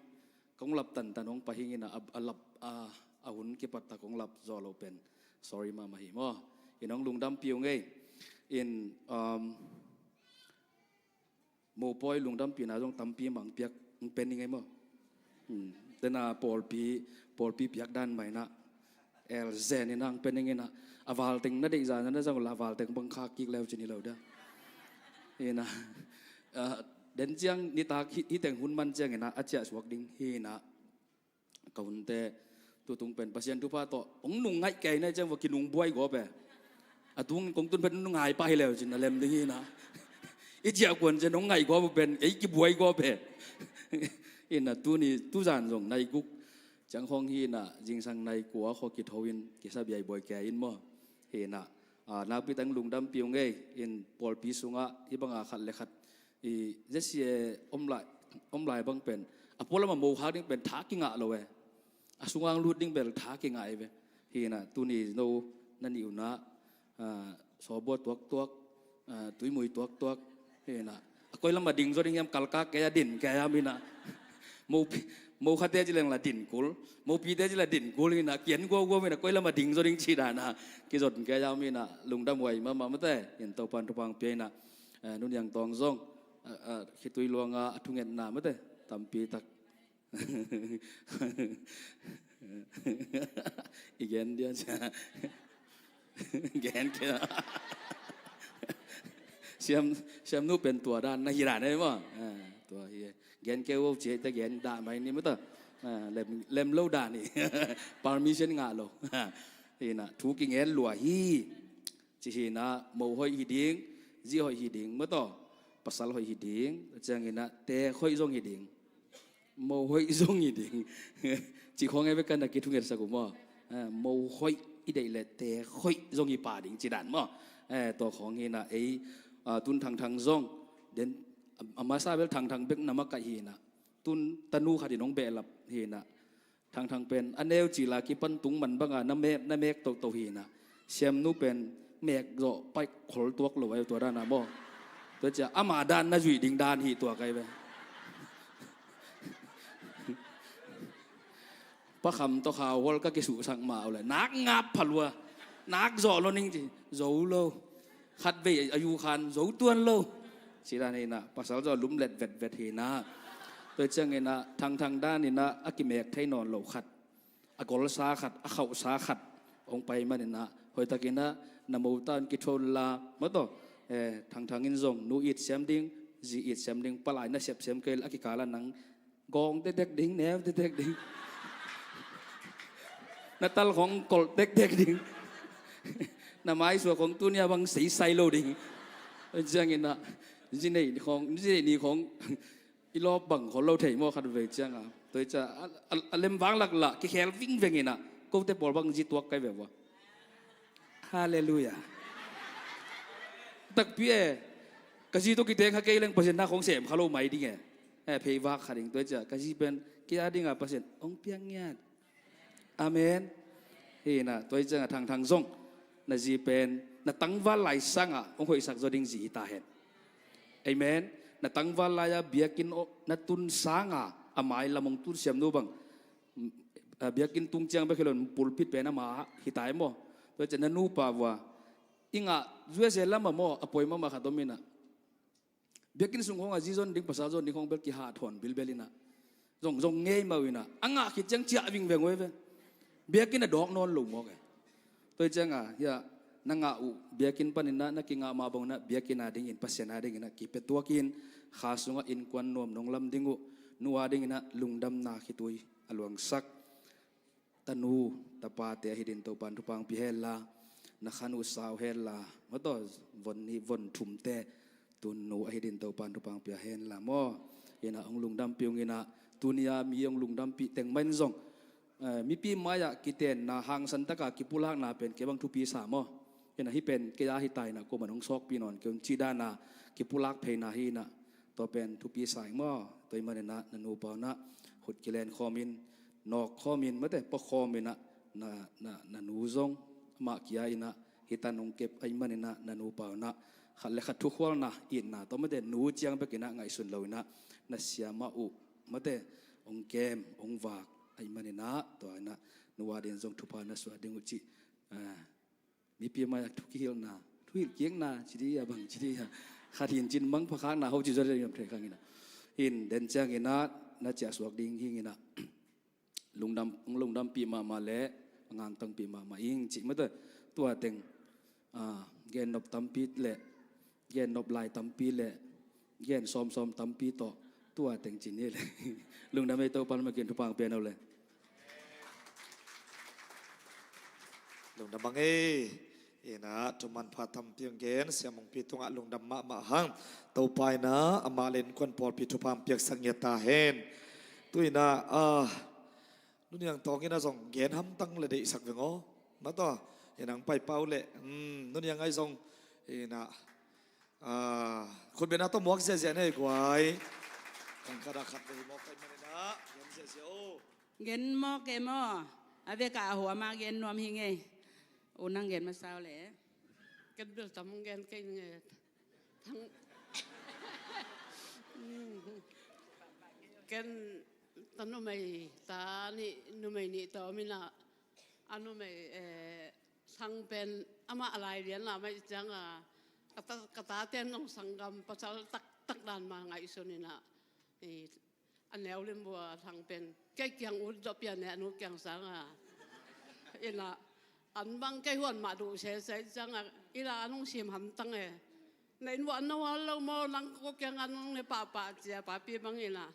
kong lap tantan hong pai hi na, a, a lap, a, a hun kipat ta kong lap zawh lo pen sorry mahmah hi maw. Hi na, hong lungdampi ung ei. Hi na, um, mopawi lungdampihna zong tampi mah hong piak, hong pia ning ei maw. Hmm. Tena pawlpi, pawlpi piak dan mah hi na, el zen hi na, hong pia ning hi na. A valteng na deih zan na zang uh la, a valteng bang khak kik leu cin hi lo dia. Hi na, ah, den ciang nitak hi, hi teng hun man ciang hi na, a ciah suak ding hi na. Ka hunte, tutung pen Pasian thupha tawh hong nung ngaih kei na ciang vua kinung buai gawp e. A tung kong tun pen nung ngai pah hi leu cin a lem ding hi na. I ciah kuan ciang hong ngaih gawp pen ei kibuai gawp e. Hi na, tuni, tuzan zong nai guk ciang khawng hi na, zingsang nai kua khawng kitho in kisa biai buai kei in maw. Hi na, a, nakpi teng lungdampi ung ei. Hi na, pawlpi sungah hih banga khat le khat, i, Z C A om lai, om lai bang pen, a pualam a mo khak ding pen tha kingah lo e. A sungang lut ding bel tha kingah ei ve. Hi na, tuni no na nih uh na, a, sawbua tuaktuak, a, tuimui tuaktuak. Hi na, a koi lam a ding zaw ding hiam, kalkak kei a din kei a mi na. Mopi, mo khate ci leng la din kul, mopite ci la din kul hi na, kian guauguau hi na, koi lam a ding zaw ding ci dan a kizon kei a mi na, lungdam huai mahmah mate. Hi na, Topan thupha hong pia hi na, eh, Nu Niang Tawng zong, eh, eh, khitui luanga a thungetna mate tampi tak. I gen dia cia. Gen kei. Siam, siamnu pen tua dan na hi dan ei maw. Ah, tua hi. Gen kei uh ci ei te gen dah mai ni mata. Ah, lem, lem lo dan hi. Permission ngah lo. Hi na, thu kingen lua hi. Ci hi na, mo hoih hi ding, zi hoih hi ding, mataw, pasal hoih hi ding, ciang hi na, teek hoih zong hi ding, mo hoih zong hi ding. Ci khawng ei ve, ka na kithungetsak uh maw. Eh, mo hoih i deih leh teek hoih zong hi pah ding ci dan maw. Eh, tua khawng hi na, ei, ah, tun Thangthang zong, den, a masa bel Thangthang bek na makaih hi na. Tun tanu khat in hong behlap hi na. Thangthang pen a neu cil a kipan tung man banga na mek, na mek tohtoh hi na. Siamnu pen mek zawh paih khol tuak lo ai tua dan a maw. Tua cia ama dan na zuih ding dan hi tua kai ve. Pa Kham tawh Khau Hol ka kisuhsak mah uh leh nak ngap pha lua. Nak zawh lo ning ci, zo lo. Khatvei a yu khan zo tuan lo. Ci dan hi na, pasal zaw lumlet vetvet hi na. Tua ciang hi na, Thangthang dan hi na, a kimek thei nawn lo khat, a golsa khat, a khauhsa khat hong pai man hi na, hoihtak hi na, na mo tan kitho la, mataw, eh, Thangthang in zong nu it siam ding, zi it siam ding, palai na siap siam kei leh a kikal a nang gawng tektek ding, neu tektek ding. Na tal khawng kolh tektek ding. Na maisuah khawng tuni a bang seisai lo ding. Ciang hi na, zi neih khawng, zi neih ni khawng i lawp bang khol lo thei maw khatvei ciang a. Tua hi cia, a, a, a lem vang lak lah, kikhel vingveng hi na, kote pawl bang zi tuak kai ve vua. Halleluiah. Takpi e, ka zi tawh kiteng kha kei leng Pasian na khawng sem kha lo mai ding e. Eh, phei vak kha ding, tua hi cia, ka zi pen, kei a ding a Pasian hong piak ngiat. Amen. Hi na, tua hi ciang a Thangthang zong, na zi pen, na tangval lai sang a hong hoihsak zaw ding zi hi ta hen. Amen. Na tangval lai a biakinn aw, na tun sang a, a mai lam hong tun siamnu bang, a, biakinn tung ciang bek hi lo in pulpit pen ama hi ta ei maw. Tua hi cia na nupa vua, i ngah U S A lam a maw, a poi mahmah khat om hi na. Biakinn sung khawng a zi zon ding, pasal zon ding khawng bel kihah thawn bilbel hi na. Zong, zong ngei mah uh hi na. A ngah khit ciang ciah vingveng uh ei ve. Biakinn a dawk nawn lo mawk e. Tua hi ciang a, hia, na ngah uh, biakinn pan hi na, na kingah mah bang na, biakinn a ding in, Pasian a ding in a, kipia tuak in, kha sungah innkuan nuam nong lam ding uh, nu a ding in a, lungdamna khitui a luangsak. Tanu, tapate ahi din Topan thupha hong pia hen la, na khan uh sau hen la, mataw, von nih von thumte, tun nu ahi din Topan thupha hong pia hen la maw. Hi na, hong lungdampi ung hi na, tuni a mi hong lungdampih teng mah in zong, eh, mipi mai-ah kitenna hangsan taka kipulakna pen kei bang thupi sa maw. Ina hih pen kei a hi ta ina, kuaman hong sawkpih nawn kei un cih dana kipulak pheina hi ina, tua pen thupi sa ing maw? Tua ih maninah na nupa unah khut kilen khawmin, nawk khawmin, mate, pua khawminah na, na, na nu zong amah kia inah hitan hong kep ahih maninah na nupa unah khat le khat thukhualna, itna tawh, mate, nu ciang bekinah ngaihsun lo inah na siamah uh, mate, hong kem hong vak ahih maninah tua inah nu a din zong thupha na suah ding uh cih, ah, mipi mai-ah thukihilhna, thuhilh kikna ci dih a, bang ci dih a, khat hin cin bang pha khakna ho ci zaw dih a, thei khang inah. Hin den ciang inah na ciah suak ding hing inah, lungdam, lungdampih mahmah le a ngangtangpih mahmah ing cih mate. Tua teng, ah, gennop tampi le, gennop lai tampi le, gen sawmsawm tampi tawh tua teng cin hi le. Lungdam ei, Topan makin thupha hong pia no le. Lungdam bang ei. Ina thuman pha tampi hong gen Sia Mungpi tungah lungdam mahmah hang. Topa ina amah le innkuan pawlpi thupha hong piaksak ngiat ta hen. Tu ina, ah, Nu Niang Tawng ina zong gen hamtang le deihsak veng aw. Mataw, ina ang pai pau le, hmm, Nu Niang ai zong ina, ah, khutbetna tawh muak ziahziah nei guai. Kangkada khat vei mawk kai maninah gen ziahziah aw. Gen mawk e maw? A vekah a huama gen nuam hi ngei. U nang gen masa uh le. Ken bel tam gen kei nge. Thang. Ken ta numei, ta nih, numei nih tawh om inah, a numei, eh, Sang pen amah a lai lian lam ahih cianga, ka ta, ka taten zong sanggam pasal taktak dan mah ngaihsun inah, i, a neu lim bua Sang pen kei kiang ut zawh pian e, a nu kiang sanga inah, an bang kei huan mah duh sese cianga, ila an hong sim hamtang e. Na inn vuah an na hual lo maw, nang ko kianga nang ne pahpah cia papi bang inah,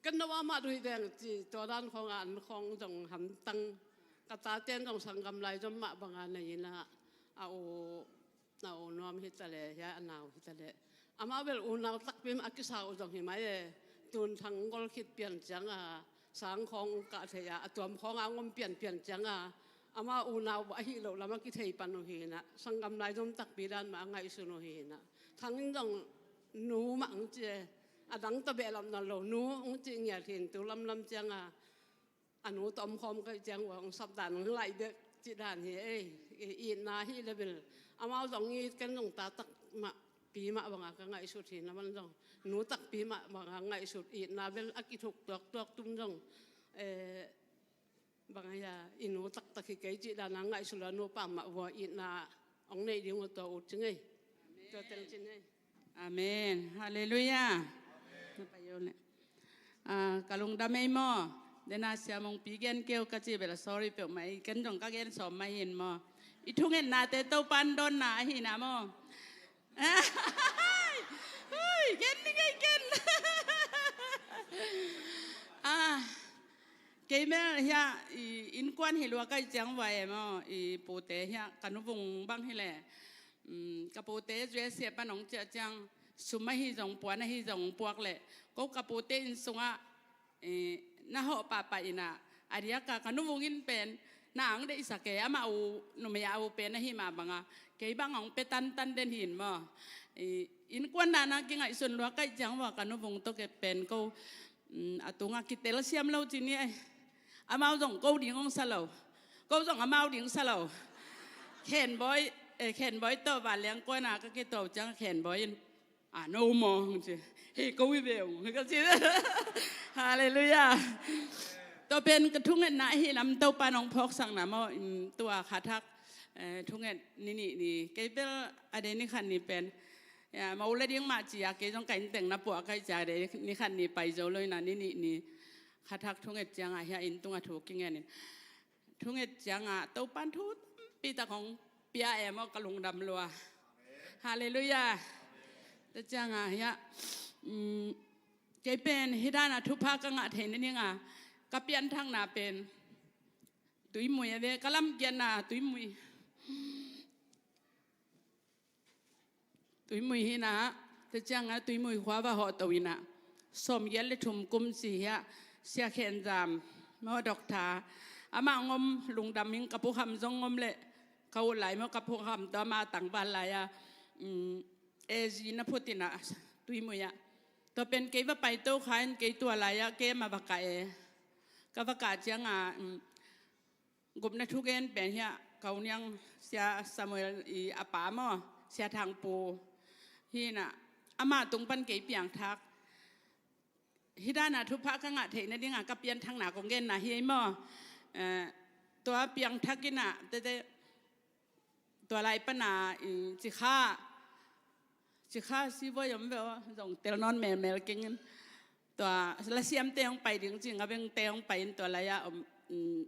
ken na uah mah duh hi veng ci, tua dan khawnga an khawng zong hamtang. Ka taten zong sanggam lai zom mah banga nei inah, a u, a u nuam hi ta le, hia a nau hi ta le. Amah bel unau takpi mah a kisa uh zong hi mai e. Tun Thang gol khit pian cianga, sang khawng kah thei a, a tuam khawnga ngom pianpian cianga, amah unau ahi loh lam a kithei pan uh hi inah, sanggam lai zom takpi dan mah a ngaihsun uh hi inah. Thang in zong nu mah ang ci e. A dang tawh behlap nawn lo, nu hong cih ngiat hin tu lamlam cianga, a nu tawh omkhawm ka hih ciang ua hong sap dan hong laih bek cih dan hi ei. I, itna hi le bel amau zong it, ken zong ta tak mah, pi mah banga ka ngaihsut hi na man zong, nu takpi mah banga ngaihsut, itna bel a kithuk tuaktuak tum zong, eh, bang ahi a, i nu taktak hi kei cih dana ngaihsut lo, a nupa mah vua itna hong neih ding uh tua ut ci ngei. Tua teng ci ngei. Amen. Halleluiah. Na pai o le. Ah, ka lungdam ei maw? Dena Sia Mungpi gen keu ka ci bela sorry peuhmah ei, ken zong ka gen sawm mah hin maw? I thungetnate Topan dawnna ahi na maw? Ui, gen ni ngei ken. Ah, kei mel hiah i innkuan hi lua ka hih ciang vai e maw, i pute hiah ka nuvung bang hi le, um, ka pute U S A pan hong ciah ciang, sum ahi zong puan ahi zong puak le, ko ka pute inn sungah, eh, na hawh pahpah inah, a diaka ka nuvung in pen na ang deihsak e, amah u numei a u pen ahi mah banga kei bang hong pia tantan den hin maw? Eh, innkuan dana kingaihsun lua ka hih ciang vua ka nuvung tawh kei pen ko, mm, a tungah kitel siam lo ci ni ai. Amau zong ko ding hong sa lo, ko zong amau ding sa lo. Khenbawi, eh, Khenbawi tawh vanleng kuana ka kituah uh ciang Khenbawi in, "A no maw?" ci. "Hei, ko hi ve ung," ka ci. Halleluiah. Tua pen ka thungetna ahi lam Topa nong phawksakna maw, tua khathak, eh, thunget ni nih ni. Kei bel a dei ni khat ni pen, ya, maw le ding mah ci a, kei zong ka innteng na puah ka hih ciang a dei ni khat ni pai zo lo ina, ni nih ni khathak thunget cianga hiah inn tunga thu kingen in. Thunget cianga Topan thu tampi tak hong pia e maw, ka lungdam lua. Halleluiah. Tua cianga hiah, mm, kei pen hih dana thupha ka ngah theih nadinga ka pianthakna pen Tuimui a ve, ka lamkiatna Tuimui. Tuimui hi na, tua cianga Tuimui khua va hawhto ina, sawmgiat le thum kum ci hiah, Sia Khen Zam maw, doctor, amah ngom lungdam ing, ka pu Kham zong ngom le, ka ut lai maw, ka phukham tua ama tangval lai-a, um, A G na phutin ah Tuimui ah. Tua pen kei va paito kha in, kei tua lai-a kei ama va kah e. Ka va kah ciangah, um, gupna thugen pen hiah ka u niang Sia Samuel i a pa maw, Sia Thangpu hi in ah, ama tung pan kei piangthak. Hih dan a thupha ka ngah theih nadingah ka pianthakna kong genna hi ei maw. Eh, tua piangthak in ah tete, tua lai pan a, i, Cikha, Cikha Sivuai om ve aw, zong tel nawn melmel keng in. Tua lasiamte hong pai ding ci, Ngabengte hong pai in, tua lai-ah om, mm,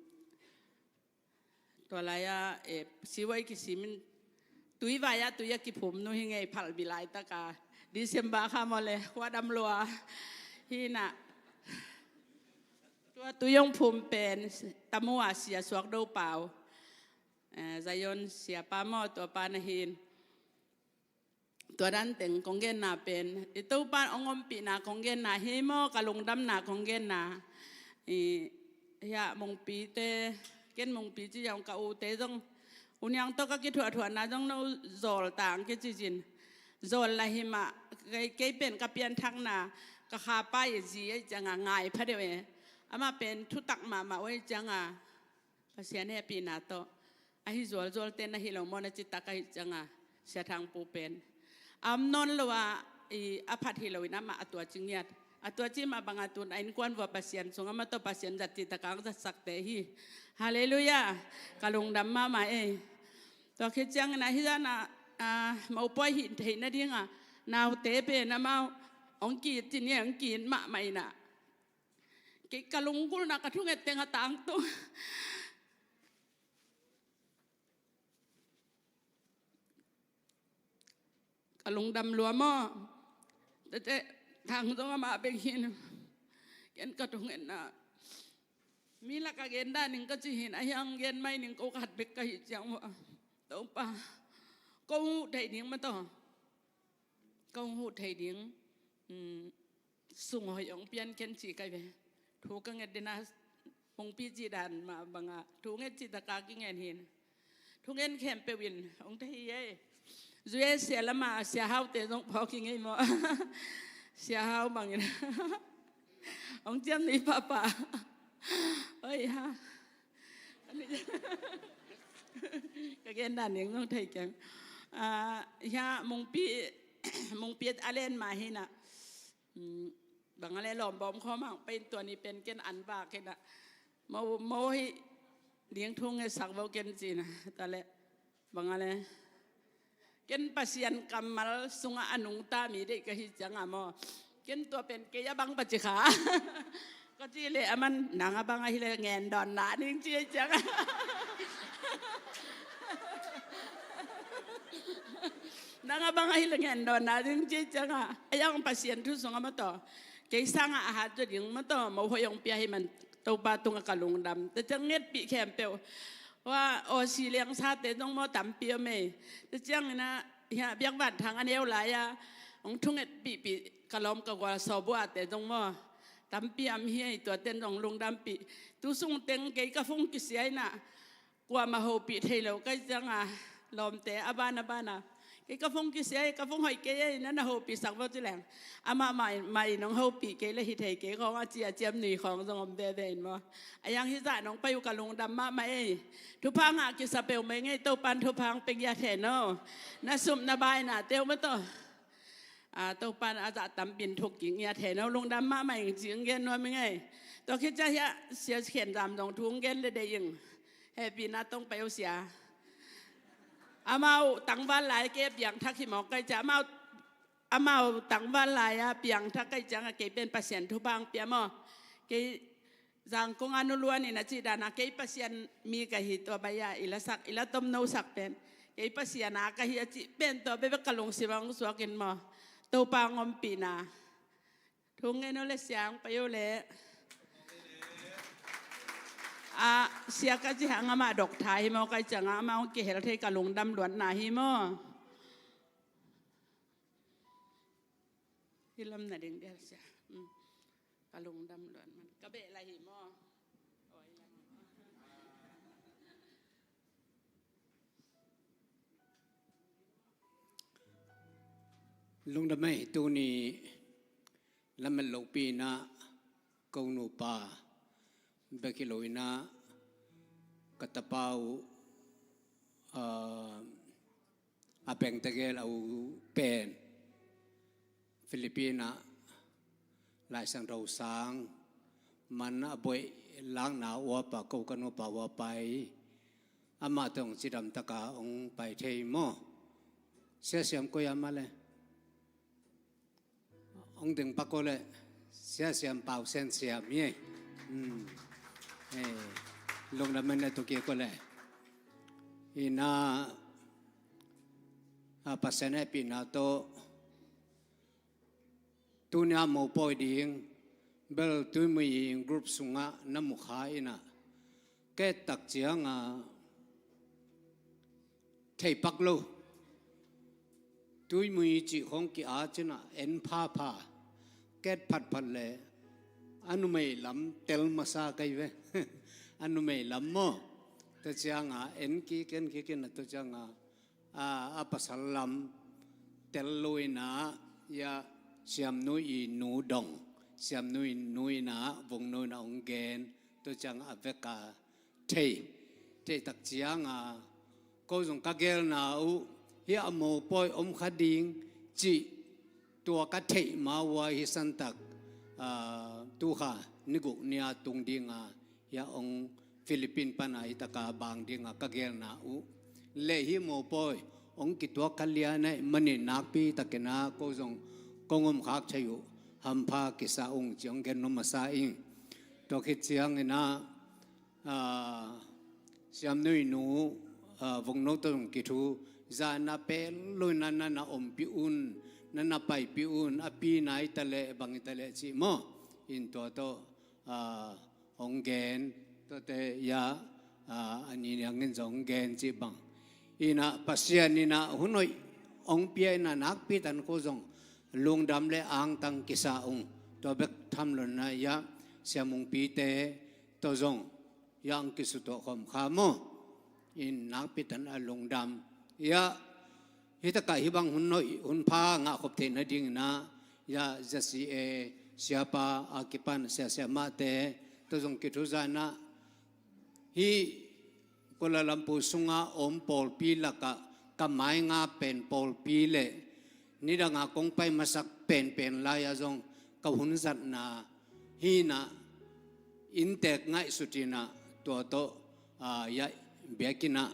tua lai-ah, eh, Sivuai kisim in, Tuivai-ah tui a kiphum nu hi ngei, phalbi laitaka December kha maw le, khua dam lua hi in ah. Tua tui hong phum pen Tamu a Sia Suak Do Pau, eh, Zion siapa maw, tua pa na hi in. Tua dan teng kong genna pen, i Topa hong ompihna kong genna hi maw, ka lungdamna kong genna. I, hiah Mungpite, ken Mungpi ci zong, ka ute zong, u niang tawh ka kithuahthuahna zong no zawl tang kici zin. Zawl la hi mah, kei, kei pen ka pianthakna, ka khapa i zi ei cianga ngai pha deuh e. Amah pen thutak mahmah uh ei cianga Pasian hehpihna tawh ahi zualzualte na hi lo maw, na citak ahi cianga Sia Thangpu pen a om nawn lo a, i, a phat hi lo in amah a tua ci ngiat. A tua ci mah banga tun a innkuan vua Pasian sungah mah tawh Pasian zat citaka hong zatsakte hi. Halleluiah. Ka lungdam mahmah ei. Tua khit ciangin ahi zan a, a, mopawi hih theih nadinga naute pen amau hong ki-it ci ni, hong ki-it mahmah in ah. Kei ka lunggulhna ka thunget teng a tangtung. Ka lungdam lua maw. Tete, Thang zong amah bek hi in. Ken ka thungetna, mi lak a gen dan ning ka ci hi in, a hiang gen mai ning ko khat bek ka hih ciang maw. Topa, ko huh thei ding maw taw. Ko huh thei ding. Mm. Sung hoih hong pian ken ci kai ve. Thu ka nget dena, Mungpi ci dan mah banga thu nget citaka kingen hi in. Thu ngen khempeuh in hong thei hi ei. U S A lama Sia Haute zong phawk hi ngei maw. Sia Hau bangin hong ciam ni pahpah. Oi ha. Ka gen dan ning zong thei keng. Ah, hiah Mungpi, Mungpi a len mah hi in ah. Mm, bang a le lawm bawm khawm hang pen tua ni pen ken an vak hi in ah. Mo, mo hi ding thu ngetsak vo ken ci in ah. Tua le, bang a le. Ken Pasian kammal sungah a nungta mi deih ka hi cianga maw. Ken tua pen kei a bang pa ci kha. Ka ci le aman, nang a bang ahi le ngen dawn na ding ci cianga. Nang a bang ahi le ngen dawn na ding ci cianga. A yang Pasian thu sungah maw taw. Kei sangah a hat zaw ding maw taw, mo hoih hong pia hi man Topa tungah ka lungdam. Tua ciang ngetpih khempeuh. Hua, aw, si lengsate zong maw tampi om ei. Tua ciangin ah, hiah biakvan thang a neu lai-a hong thungetpihpih ka lawm ka gual sawbuate zong maw tampi om hi ei, tuate zong lungdampih. Tu sung teng kei ka phung kisia in ah, kuamah hopih thei lo ka hih cianga, lawmte a ban a ban a, kei ka phung kisia ei, ka phung hoih kei ei, na na hopihsak vo ci leng. Amah mah in, mah in hong hopih kei le hi thei kei khawng a ci a ciam nui khawng zong om veve in maw. A yang hih zah nong pai uh ka lungdam mahmah ei. Thupha ngah kisa peuhmah ing ei, Topan thupha hong pia ngiat hen aw. Na sum na baina teuh maw taw. Ah, Topan a zah tampi in thuk ngiat hen aw, lungdam mahmah ing ci hong gen nuam ing ei. Tua khit ciang hiah Sia Khen Zam zong thu hong gen le deih ing. Hehpihna tawh hong pai o Sia. Amau tangval lai kei a piangthak hi mawk ka hih ciang, amau, amau tangval lai-a piangthak ka hih ciangah kei pen Pasian thupha hong pia maw. Kei Zangkong a Nu Luan in a cih dan a kei Pasian mi ka hi, tua bai-a i la sak, i la tomno sak pen kei Pasian a ka hi a cih pen tua bekbek ka lungsim ah hong suak in maw. Topa hong ompihna. Thu ngen o le Sia, hong pai o le. A, Sia ka cih hang amah dok tha hi maw, ka hih ciangah amah hong kihel thei ka lungdam luatna hi maw. Hi lam na ding dia Sia. Mm. Ka lungdam luat man. Ka beh la hi maw. Oi, lam. Lungdam ei, tuni lamet lopi inah ko nupa bek hi lo inah ka tapa uh, ah, a peng tegel a u pen Philippine ah Laisiangtho sang man a boih lakna uapa ko ka nupa uapa i amah tawh hong cidam taka hong pai thei maw? Sia Siam koi a mah le? Hong ding pak ko le? Sia Siam Pau Sen Siam hi ei. Hmm. Eh, lungdam ei, ne tuk hi ko le? Inah, a, Pasian hehpihna tawh tuni a mopawi ding bel Tuimui group sungah na mukha inah ka et tak cianga thei pak lo. Tuimui cih khong ki-a cinah en phapha, ka et phatphat le a numei lam tel masa ka hi ve. A numei lam maw? Tua cianga en kik, en kik inah tua cianga a, a pasal lam tel lo inah, ya, Siamnu i nu dong, Siamnu i nu inah, Vungnu inah hong gen, tua ciang a veka thei, thei tak cianga ko zong ka gelna uh, hih a mopawi om kha ding cih tua ka theih ma uh a hih santak, a, tukha ni guk ni a tung dinga hia hong Philippine pana hi taka bang dinga ka gelna uh. Le hih mopawi hong kituak kha lian ahih manin nakpi takin a ko zong kong om khak thei uh hampha kisa ung ci hong gen nuam masa ing. Tua khit ciangin a, a, Siamnu i nu, a, Vungnu tawh zong kithu zana pel lo inah na na ompih un, na na paipih un, a pi na hi ta leh, bang hi ta leh cih maw? In tua tawh, a, hong gen, tuate ya, a, a ni niangin zong hong gen cih bang. Inah Pasian inah hun hoih hong pia inah nakpi tan ko zong lungdam le angtang kisa ung. Tua bek tham lo inah ya, Siam Ung Pite tawh zong ya hong kisutuah khawm kha maw? In nakpi tan a lungdam. Ya, hih takah hih bang hun hoih, hun pha ngah khop theih nading inah, ya, Z C A siapa a kipan Sia Siam Mahte tawh zong kithu zana, hih Kuala Lumpur sunga om pawlpi lakah ka mai nga pen pawlpi le nidanga kong pai masak penpen lai-a zong ka hun zatna hi inah inntek ngaihsut inah tua tawh, a, ya, biakinn ah,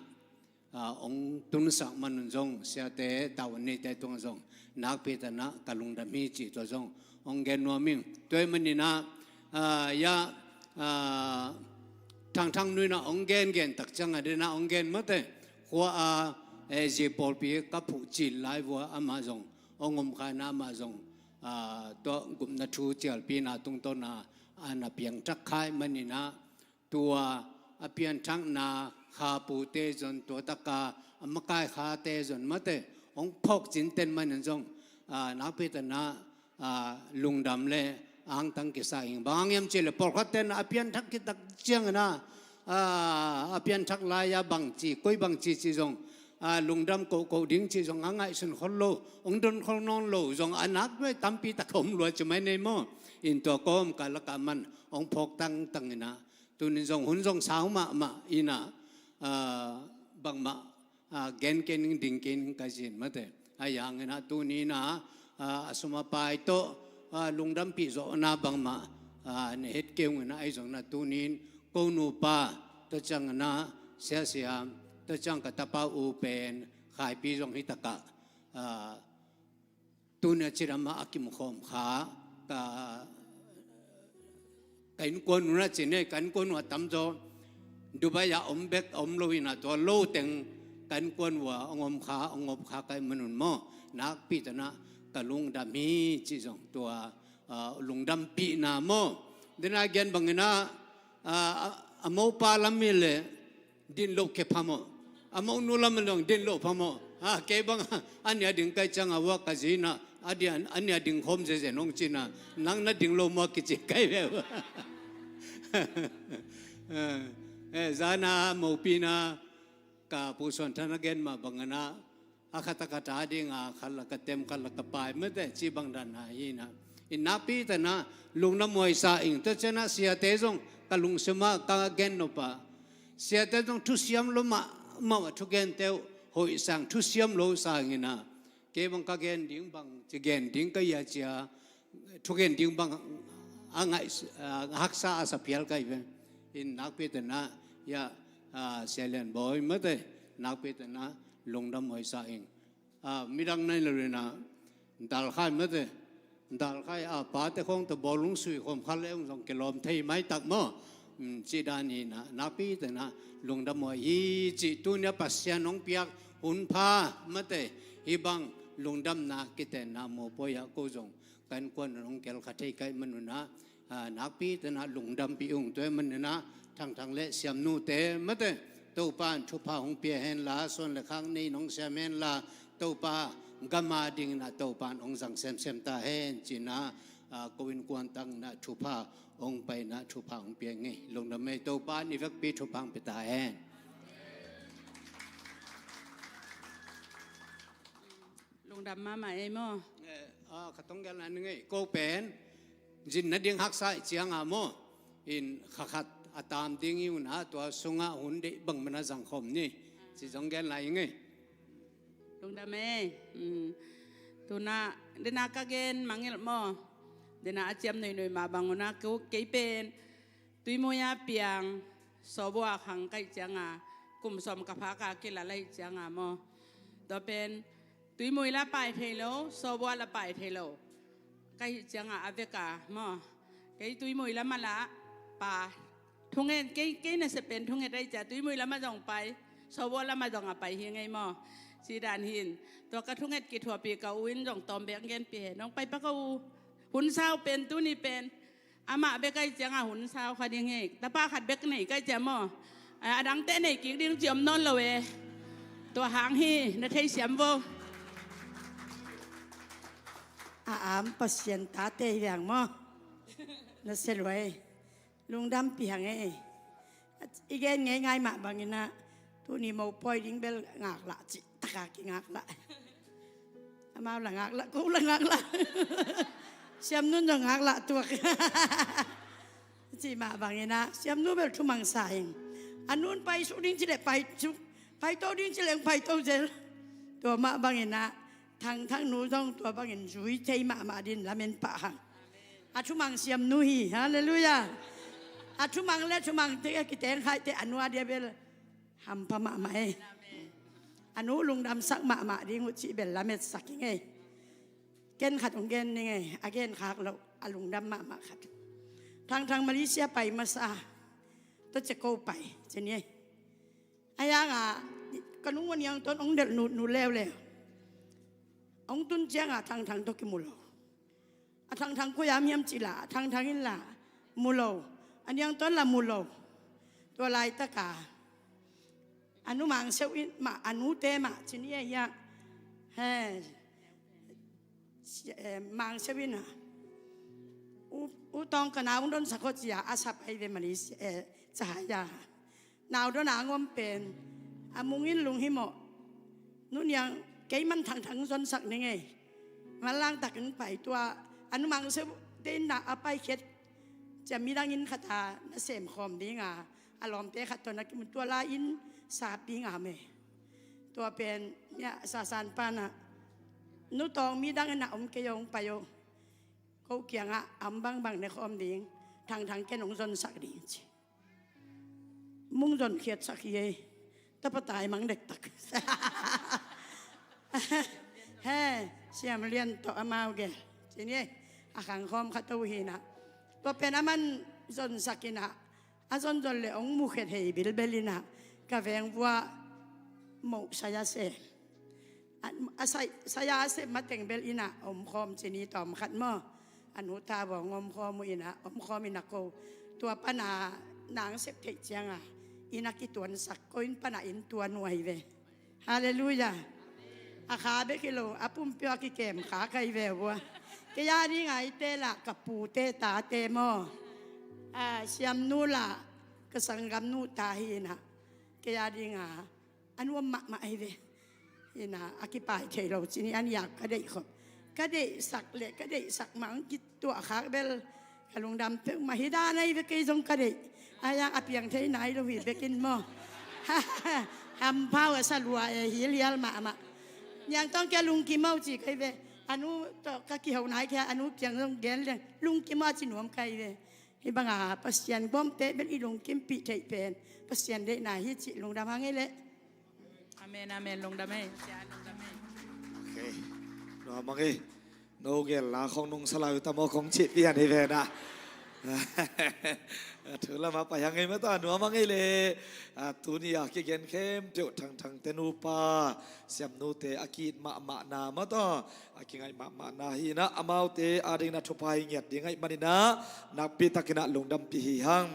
a, hong tunsak man un zong siate tau a neite tungah zong nakpi tan a ka lungdam hi cih tua zong hong gen nuam ing. Tua ahih manin a, a, ya, a, Thangthang Nu inah hong gengen tak cianga den a hong gen mate. Khua a, e, zi pawlpi ka phuh cil lai vua amah zong hong om kha inah amah zong, a, tua gupna thu cialpina tungtawna a na piangthak kha ahih manin a tua a pianthakna kha pute zon, tua taka a makai khate zon mate hong phawk cinten manin zong, a, nakpi tan a, a, lungdam le angtang kisa ing. Bang hang hiam cih leh pawlkhat ten a pianthak khit tak ciangin a, a, a pianthak lai-a bangci, koi bangci cih zong, a, lungdam kohkoh ding cih zong a ngaihsun khol lo, hong don khol nawn lo zong a nak nuai tampi tak a om lua ci mai nei maw? In tua kawmkal lakah man hong phawk tangtang inah, tunin zong hun zong sau mahmah inah, a, bangmah, a, gen kei ning, ding kei ning ka zin mate. Ahi hangin a tuni inah, a, a sum a pai tawh, a, lungdampih zawhna bangmah, a, ne het kei ung inah, ahi zongin a tunin ko nupa, tua ciangin a Sia Siam, tua ciang ka tapa u pen Khaipi zong hih takah, a, tuni a cidam a a kimukhawm kha ka, ka innkuan uh na ci nei, ka innkuan uh a tamzaw Dubai ah om bek a om lo inah tua lo teng ka innkuan uh a hong om kha, hong om kha ka hih manun maw? Nakpi tan a ka lungdam hi cih zong tua, a, lungdampihna maw? Den a gen bangin a, a, a, a mopa lam hi leh din loh khe pha maw? A monu lam a dong din loh pha maw? A, kei bang a nia ding kai cianga ua ka zi inah a dia, a nia ding khawm zezen hong ci inah nang na ding lo maw kici kai ve ua. Eh, zana mopina ka Pu Suan Than a gen mah bangin a a khat a khat a dinga khat la ka tem, khat la ka pai mate, ci bang dan a hi na. In nakpi tena lungdam huai sa ing. Tua ciana siate zong ka lungsim ah ka gen nop a, siate zong thusiam lo mahmah a, thugente uh hoih sang, thusiam lo sang ina. Kei bang ka gen ding bang ci gen ding ka ia cia, thugen ding bang a ngaih, a haksa a sa phial ka hi ve. In nakpi tena ia, a, Sia Lian Bawi mate, nakpi tena lungdam huai sa ing. A, midang nai lo ina, dal khai mate, dal khai a pate khong ta bawlung sui khom khat le ung zong kilawm thei mai tak maw. Um, ci dan hi na, nakpi tena lungdam huai hi ci. Tunia Pasian hong piak hun pha mate, hi bang lungdamna kitenna mopawi ah ko zong kan kuan hong kel kha thei kai manuna, a, nakpi tena lungdampi ung. Tua manina Thangthang le Siamnute mate, Topa in thupha hong pia hen la, suan le khak nei nong siam hen la, Topa gama dingina Topa in hong zang semsem ta hen cina, a, ko innkuan tangna thupha hong paina thupha hong pia ngei. Lungdam ei, Topa in i vekpi thupha hong pia ta hen. Lungdam mahmah ei maw. Eh, a, ka tong gel na ni ngei. Ko pen zin na ding haksa i cianga maw, in kha khat a tam ding i una, tua sunga hun deih bang mana zang khom ni. Ci zong gel na i ngei. Lungdam ei. Um, tuna dena ka gen mangil maw. Dena a ciam nuinui mah bang una ko kei pen Tuimui a piang, Sawbua khang ka hih cianga, kum sawm ka pha ka kila la hih cianga maw. Tua pen Tuimui la pai thei lo, Sawbua la pai thei lo ka hih cianga a veka maw. Kei Tuimui lama la pa thunget, kei, kei na se pen thunget a hih cia Tuimui lama zong pai, Sawbua lama zong a pai hi ngei maw. Ci dan hin, tua ka thunget kithuapi ka u in zong tawm bek genpi he, nong pai pa ka u. Hun sau pen tuni pen amah bek a hih cianga hun sau kha ding hi. Tapa khat bek nei ka hih cia maw. A, a dangte nei kik ding ci om nawn lo e. Tua hang hi na theisiam vo. A am Pasian tate hi veng maw. Na se luai. Lungdampi hang e. I gen ngeingai mah bangina tuni mopawi ding bel ngaklah cih taka kingaklah. Amau la ngaklah, ko la ngaklah. Siamnun zong ngaklah tuak. Cih mah bangina Siamnu bel thumang sa ing. A nun pai suk ding cileh pai suk, pai to ding cileh pai to zel. Tua mah bangina Thangthang nu zong tua bangin zui thei mahmah din lamen pah hang. A thumang Siamnu hi. Halleluiah. A thumang le thumang te a kiteng khaite a nua dia bel hampha mahmah e. A nu lungdamsak mahmah ding uh cih bel lametsak ing e. Ken khat hong gen ning e, a gen khak loh a lungdam mahmah khat. Thangthang Malaysia pai masa, tua cia ko pai ci ni e. A yanga ka nung ua niang ton hong delh nutnut leuleu. Hong tun cianga Thangthang tawh kimu lo. A Thangthang koi am hiam cih la, a Thangthang in la mu lo, a niang ton la mu lo. Tua laitaka a nu Mang Seu in mah, a nute mah ci ni e hia. He, Mang Seu in a, u, u tawng ka nau hong donsak hot cia a sap ai ve mani, eh, cahaya. Nau dona ngom pen a mungin lunghimawh. Nu niang kei man Thangthang zonsak ni ngei. Manlang takin pai tua a nu Mang Seu te in na a paikhiat cia midangin khata na semkhawm dinga a lawmte khat tawh na kimu tua la in sapi ngam e. Tua pen nia sasan pana nu tawng midangin a om kei ong pai o. Ko kiangah a om bangbang ne khawm ding Thangthang ken ong zonsak ding ci. Mung zonkhiatsak hi ei. Tapa tai mang dektak. He, Siam Lian tawh amau gel ci ni ei. A khangkhawm khat uh hinah tua pen a man zonsak inah a zonzon le ong mukhiat hei bilbel inah ka vengvua moh saya se. A, a sai, saya a sep mateng bel ina omkhawm ci ni tawm khat maw. A nu ta bawng omkhawm uh ina omkhawm ina ko. Tua pana nang sep theih cianga ina kituansak ko in pana in tua nuai ve. Halleluiah. A kha bek hi lo a pumpi a kikem kha kai ve vua. Kei a ding a i te lah ka pute tate maw. A Siamnu lah ka sanggamnu ta hi ina. Kei a ding a a nuam mahmah ahi ve. Ina, a kipai thei lo ci ni, an yak ka deih khop. Ka deihsak le ka deihsak mah ang kituah khak bel ka lungdam peuhmah hi dan ahi ve, kei zong ka deih. A yak a piang thei nai lo hi bekin maw. Hampha uh a sa lua e, hilhial mahmah. Niang tawng kia lungkim aw ci kai ve. A nu tawh ka kiho nai kia, a nu kiang zong gen leng lungkim aw ci nuam kai ve. Hih banga Pasian gawmte bel i lungkimpih theih pen Pasian deihna hi cih lungdam hang ei leh. Amen, amen. Lungdam ei. Sia, lungdam ei. Ok. Nuam hang ei. No gelna khong nungsa lai uh tam aw khong cih pian hi ven ah. Thu lamah pai hang ei mataw, nuam hang ei leh. A, tuni a kigen khempeuh thangthangte nupa, siamnute a ki-it mahmahna mataw, a kingaih mahmahna hi inah, amaute adingin a thupha hi ngiat ding ahih maninah nakpitakinah lungdampih hi hang.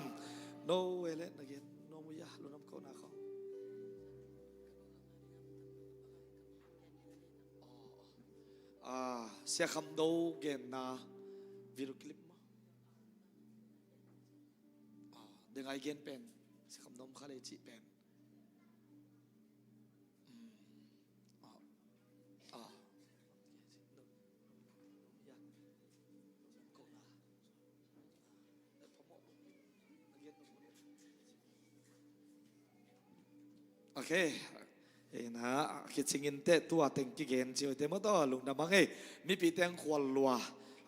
No e leh na gen nuam uh hia, lungdam kohna khong. Ah, Sia Kham Do genna video clip maw? Ah, dengai gen pen Sia Kham Do kha lei cih pen. Hmm. Ah. Ah. Ok. Ina, kicingin teh tua teng kigen ci uh teh mataw, lungdam hang ei. Mipite ang khual lua.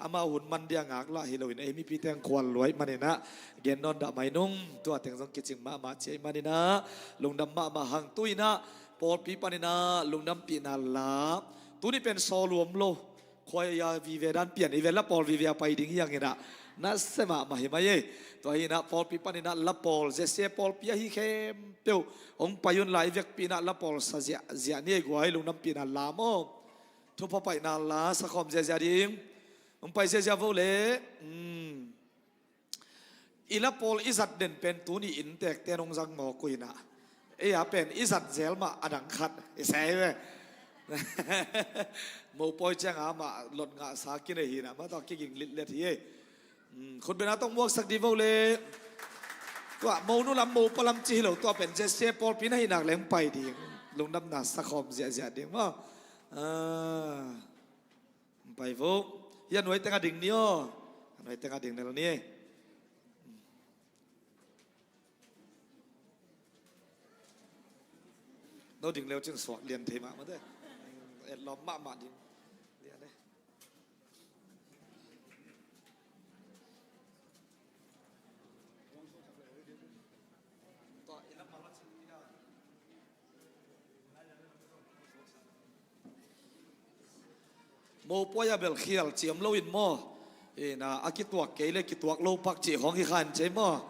Amau hun man dia ngak lah hi loin ei, mipite ang khual lua ahih maninah gen nawn dah mai nung, tua teng zong kicing mahmah ci ahih maninah lungdam mahmah hang. Tu inah pawlpi paninah lungdampihna la. Tuni pen sawl uh om lo. Khuai a vive dan pian hi ve, la pawl vive a pai ding hi hang inah. Nasia mahmah hi mai ei. Tua hi inah pawlpi paninah la pawl, Z C A pawlpi ahi khempeuh hong pai un la, i vekpi inah la pawl sa ziahziah ni ei guai, lungdampihna la maw. Thupha paihna la sakhawm ziahziah ding. Hong pai ziahziah vo leh. Hmm. I la pawl i zat den pen tuni inntekte nong zang mawk uh inah. Ei a pen i zat zel mah a dang khat i sei ve. Mopawi cianga mah lot ngahsa kinei hi inah, mataw kiging litlet hi ei. Hmm, khutbetna tawh muaksak dih vo leh. Tua monu lam mopa lam ci hi lo, tua pen Z C A pawlpi na hih nak leng pai ding. Lungdamna sakhawm ziahziah ding maw. Ah. Pai vo. Hih a nuai tengah ding ni aw. A nuai tengah ding nel ni. No ding leu cin suak lian thei mahmah te. Et lawm mahmah ding. Lian e. Mopawi a bel khial ciam loin maw? Ina, a kituak kei le kituak lo pak cih hong hi khan cei maw?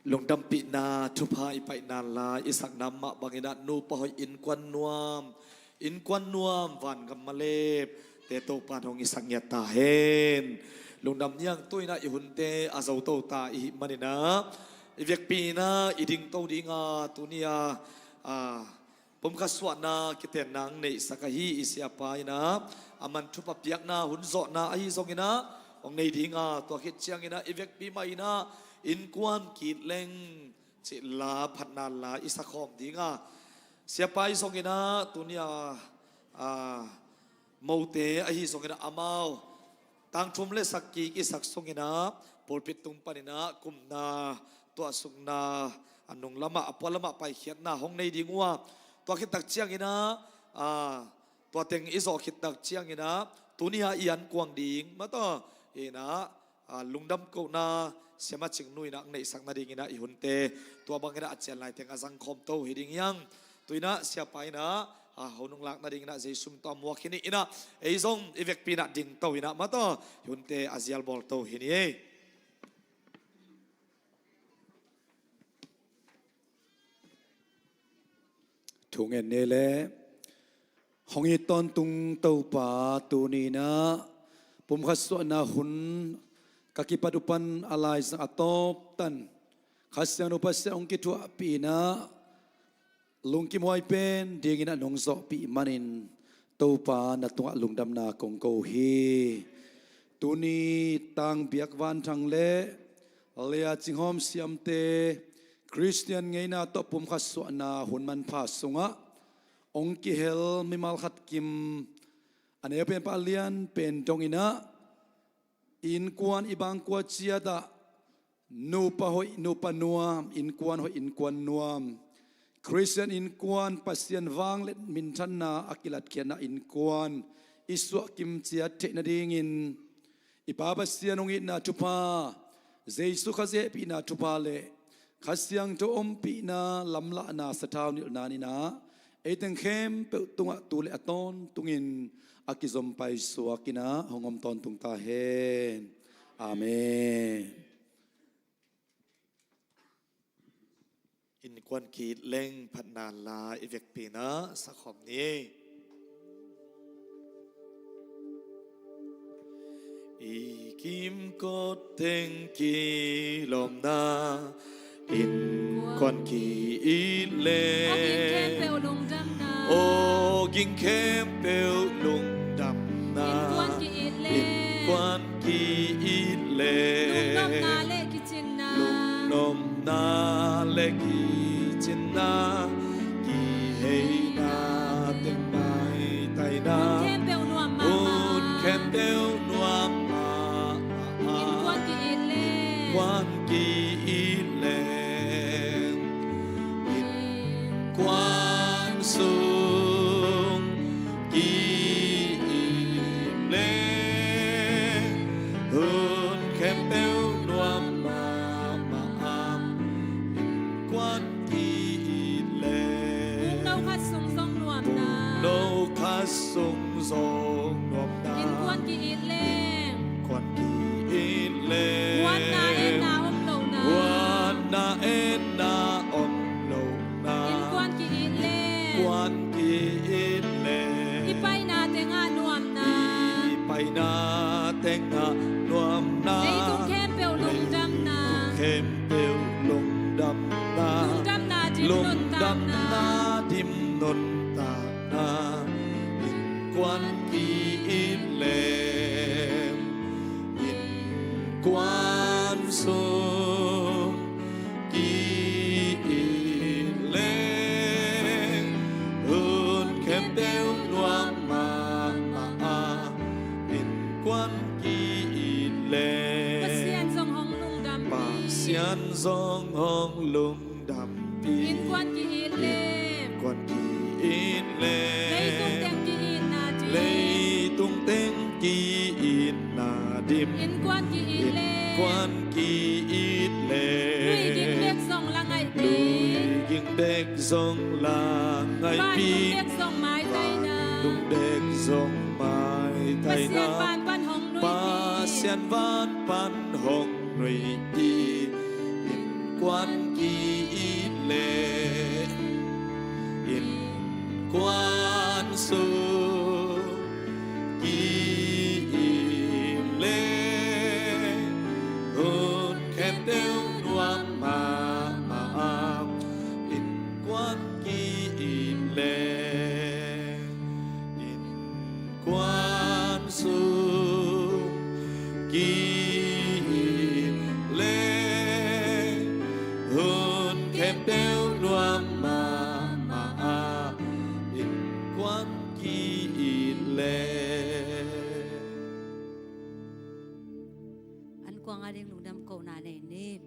Lungdampihna thupha i paihna la i sakna mah banginah nupa hoih, innkuan nuam, innkuan nuam, vangam malep te Topan hong i sak ngiat ta hen. Lungdam niang, tuinah i hunte a zoto ta i hih maninah i vekpi inah i dingto dinga tunia, a, pumkhat suahna kitenna ang neihsak ahi i siapa inah a man thupha piakna hun zawhna ahi zonginah hong nei dinga, tua khit cianginah i vekpi mah inah innkuan ki-it leng cih la phatna la i sakhawm dinga, siapa i zonginah tunia, a, mote ahi zonginah amau tangthum le sak kik i sak zonginah pulpit tung paninah kumna tuahsukna a nung lamah a puan lamah paikhiatna hong nei ding uh a, tua khittak cianginah, a, tua teng i zawh khittak cianginah tunia i ankuang ding mataw inah, a, lungdam kohna siama Cing Nu inah ang neihsak nadinginah i hunte tua banginah a cian laiteng a zangkhawm to hi ding hiang. Tuinah siapa inah, a, ho nunglak nadinginah Jesu min tawh a muak hi ni inah ei zong i vekpi inah dingto inah mataw i hunte a zialbawl to hi ni ei. Thungen ni le hong it tawntung Topa, tuninah pumkhat suahna hun ka kipat uh pan a laizang a tawptan Kha Siangtho Pasian hong kithuahpih inah lungkim huai pen dinginah nong zawhpih manin Topa na tungah lungdamna kong ko hi. Tuni Tangbiak Vanthang le Lia Cing Hawm Siamte Khristian ngeina tawh pumkhat suahna hun manpha sungah hong kihel mimal khat kim a neu pen pah lian pen donginah i innkuan i bangkua ciatah nupa hoih nupa nuam, innkuan hoih innkuan nuam, Khristian innkuan, Pasian vangliat minthanna a kilatkhiatna innkuan i suahkim ciat theih nadingin i Pa Pasian hong itna thupha, Jesu Khazih hehpihna thupha le Kha Siangtho ompihna lamlahna sathau nilhna ninah eiteng khempeuh tungah tu le a tawntungin a kizom paisuak inah hong om tawntung ta hen. Amen. Innkuan ki-it leng phatna la i vekpi inah sakhawm ni. I kimkot teng kilawmna, innkuan ki-it leng. Aw ging khempeuh lungdamna. Aw ging khempeuh lungdamna. Innkuan ki-it leng. Innkuan ki-it leng. Lungnopna le kicinna. Lungnopna le kicinna. Kiheina teng maitaina. Hun khempeuh nuam mahmah. Hun khempeuh nuam mahmah. Innkuan ki-it leng. Innkuan ki-it leng. Innkuan sung ki-it leng. Hun khempeuh nuam mahmah. Innkuan ki-it leng. Pukno khat sung zong nuamna. Pukno khat sung zong nuamna. Innkuan ki-it leng. Innkuan ki-it leng. Huatna etna om lohna. Huatna etna om lohna. Innkuan ki-it leng. Innkuan ki-it leng. I paina tengah nuamna. I paina tengah nuamna. Leitung khempeuh lungdamna. Leitung khempeuh lungdamna. Lungdamna dim nuntakna. Lungdamna dim nuntakna. Innkuan ki-it leng. Innkuan sung ki-it leng. Hun khempeuh nuam mahmah. Innkuan ki-it leng. Pasian zong hong lungdam hi. Pasian zong hong lungdam hi. Innkuan ki-it leng. Innkuan ki-it leng. Leitung teng ki-itna dim. Leitung teng ki-itna dim. Innkuan ki-it leng. Innkuan ki-it leng. Lui ging bek zong la ngaihpih. Lui ging bek zong la ngaihpih. Van lung bek zong maitaina. Van lung bek zong maitaina. Pasian van pan hong nuihpih. Pasian van pan hong nuihpih. Kuan ki-it le innkuan sung ki-it le hun khempeuh nuam mahmah a, innkuan ki-it le innkuan sung ki-it le hun khempeuh nuam mahmah a, innkuan ki-it le. An kuang a ding lungdam kohna nei ni.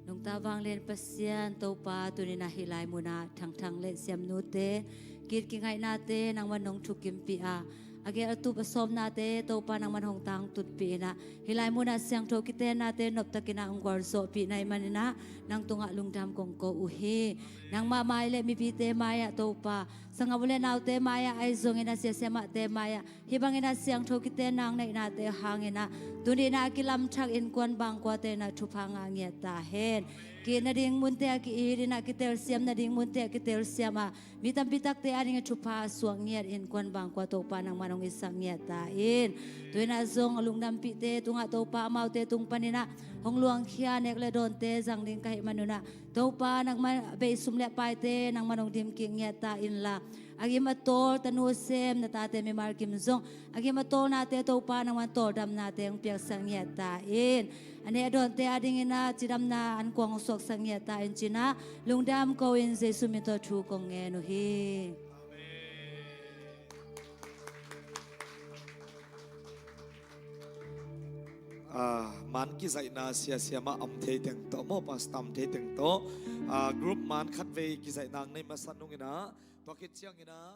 Nungta vanglian Pasian Topa, tuni-in ah hih lai munah Thangthang le Siamnute ki-it kingaihnate nangman nong thukimpih a, a gelh a tup a sawmnate Topa nangman hong tangtunpih in ah, hih lai munah siangtho kitennate noptakin ah hong gualzawhpih na hih manin ah nang tungah lungdam kong ko uh hi. Nangmah mai le mipite mai-ah Topa, sanggam u le naute mai-ah ahi zongin ah sia siamahte mai-ah hih bangin ah siangtho kitenna hong neihnate hangin ah tuni-in ah a kilamthak innkuan bangkuate in ah thupha ngah ngiat ta hen. Ki-it nading munte ah ki-it in ah, kitelsiam nading munte ah kitelsiam a, mi tampi takte a dingin thupha a suak ngiat innkuan bangkua Topa nangman hong itsak ngiat ta in. Tu-in ah zong a lungdampihte tungah Topa, amaute tung panin ah hong luangkhia nek le dawnte zang ding ka hih manun ah Topa, nangman bei sum le paite nangman hong dimkik ngiat ta inla, a gim a tawl tanu sem na tate mimal kim zong a gim a tawlnate Topa nangman tawldamnate hong piaksak ngiat ta in. A neh a dawnte a dingin ah cidamna an kuang hong suaksak ngiat ta in ci-in ah lungdam ko-in Jesu min tawh thu kong ngen uh hi. Ah, man kizaihna sia siamah a om thei teng tawh maw, pastor a om thei teng tawh, ah, group man khatvei kizaihna nei masa nungin ah, tua khit ciangin ah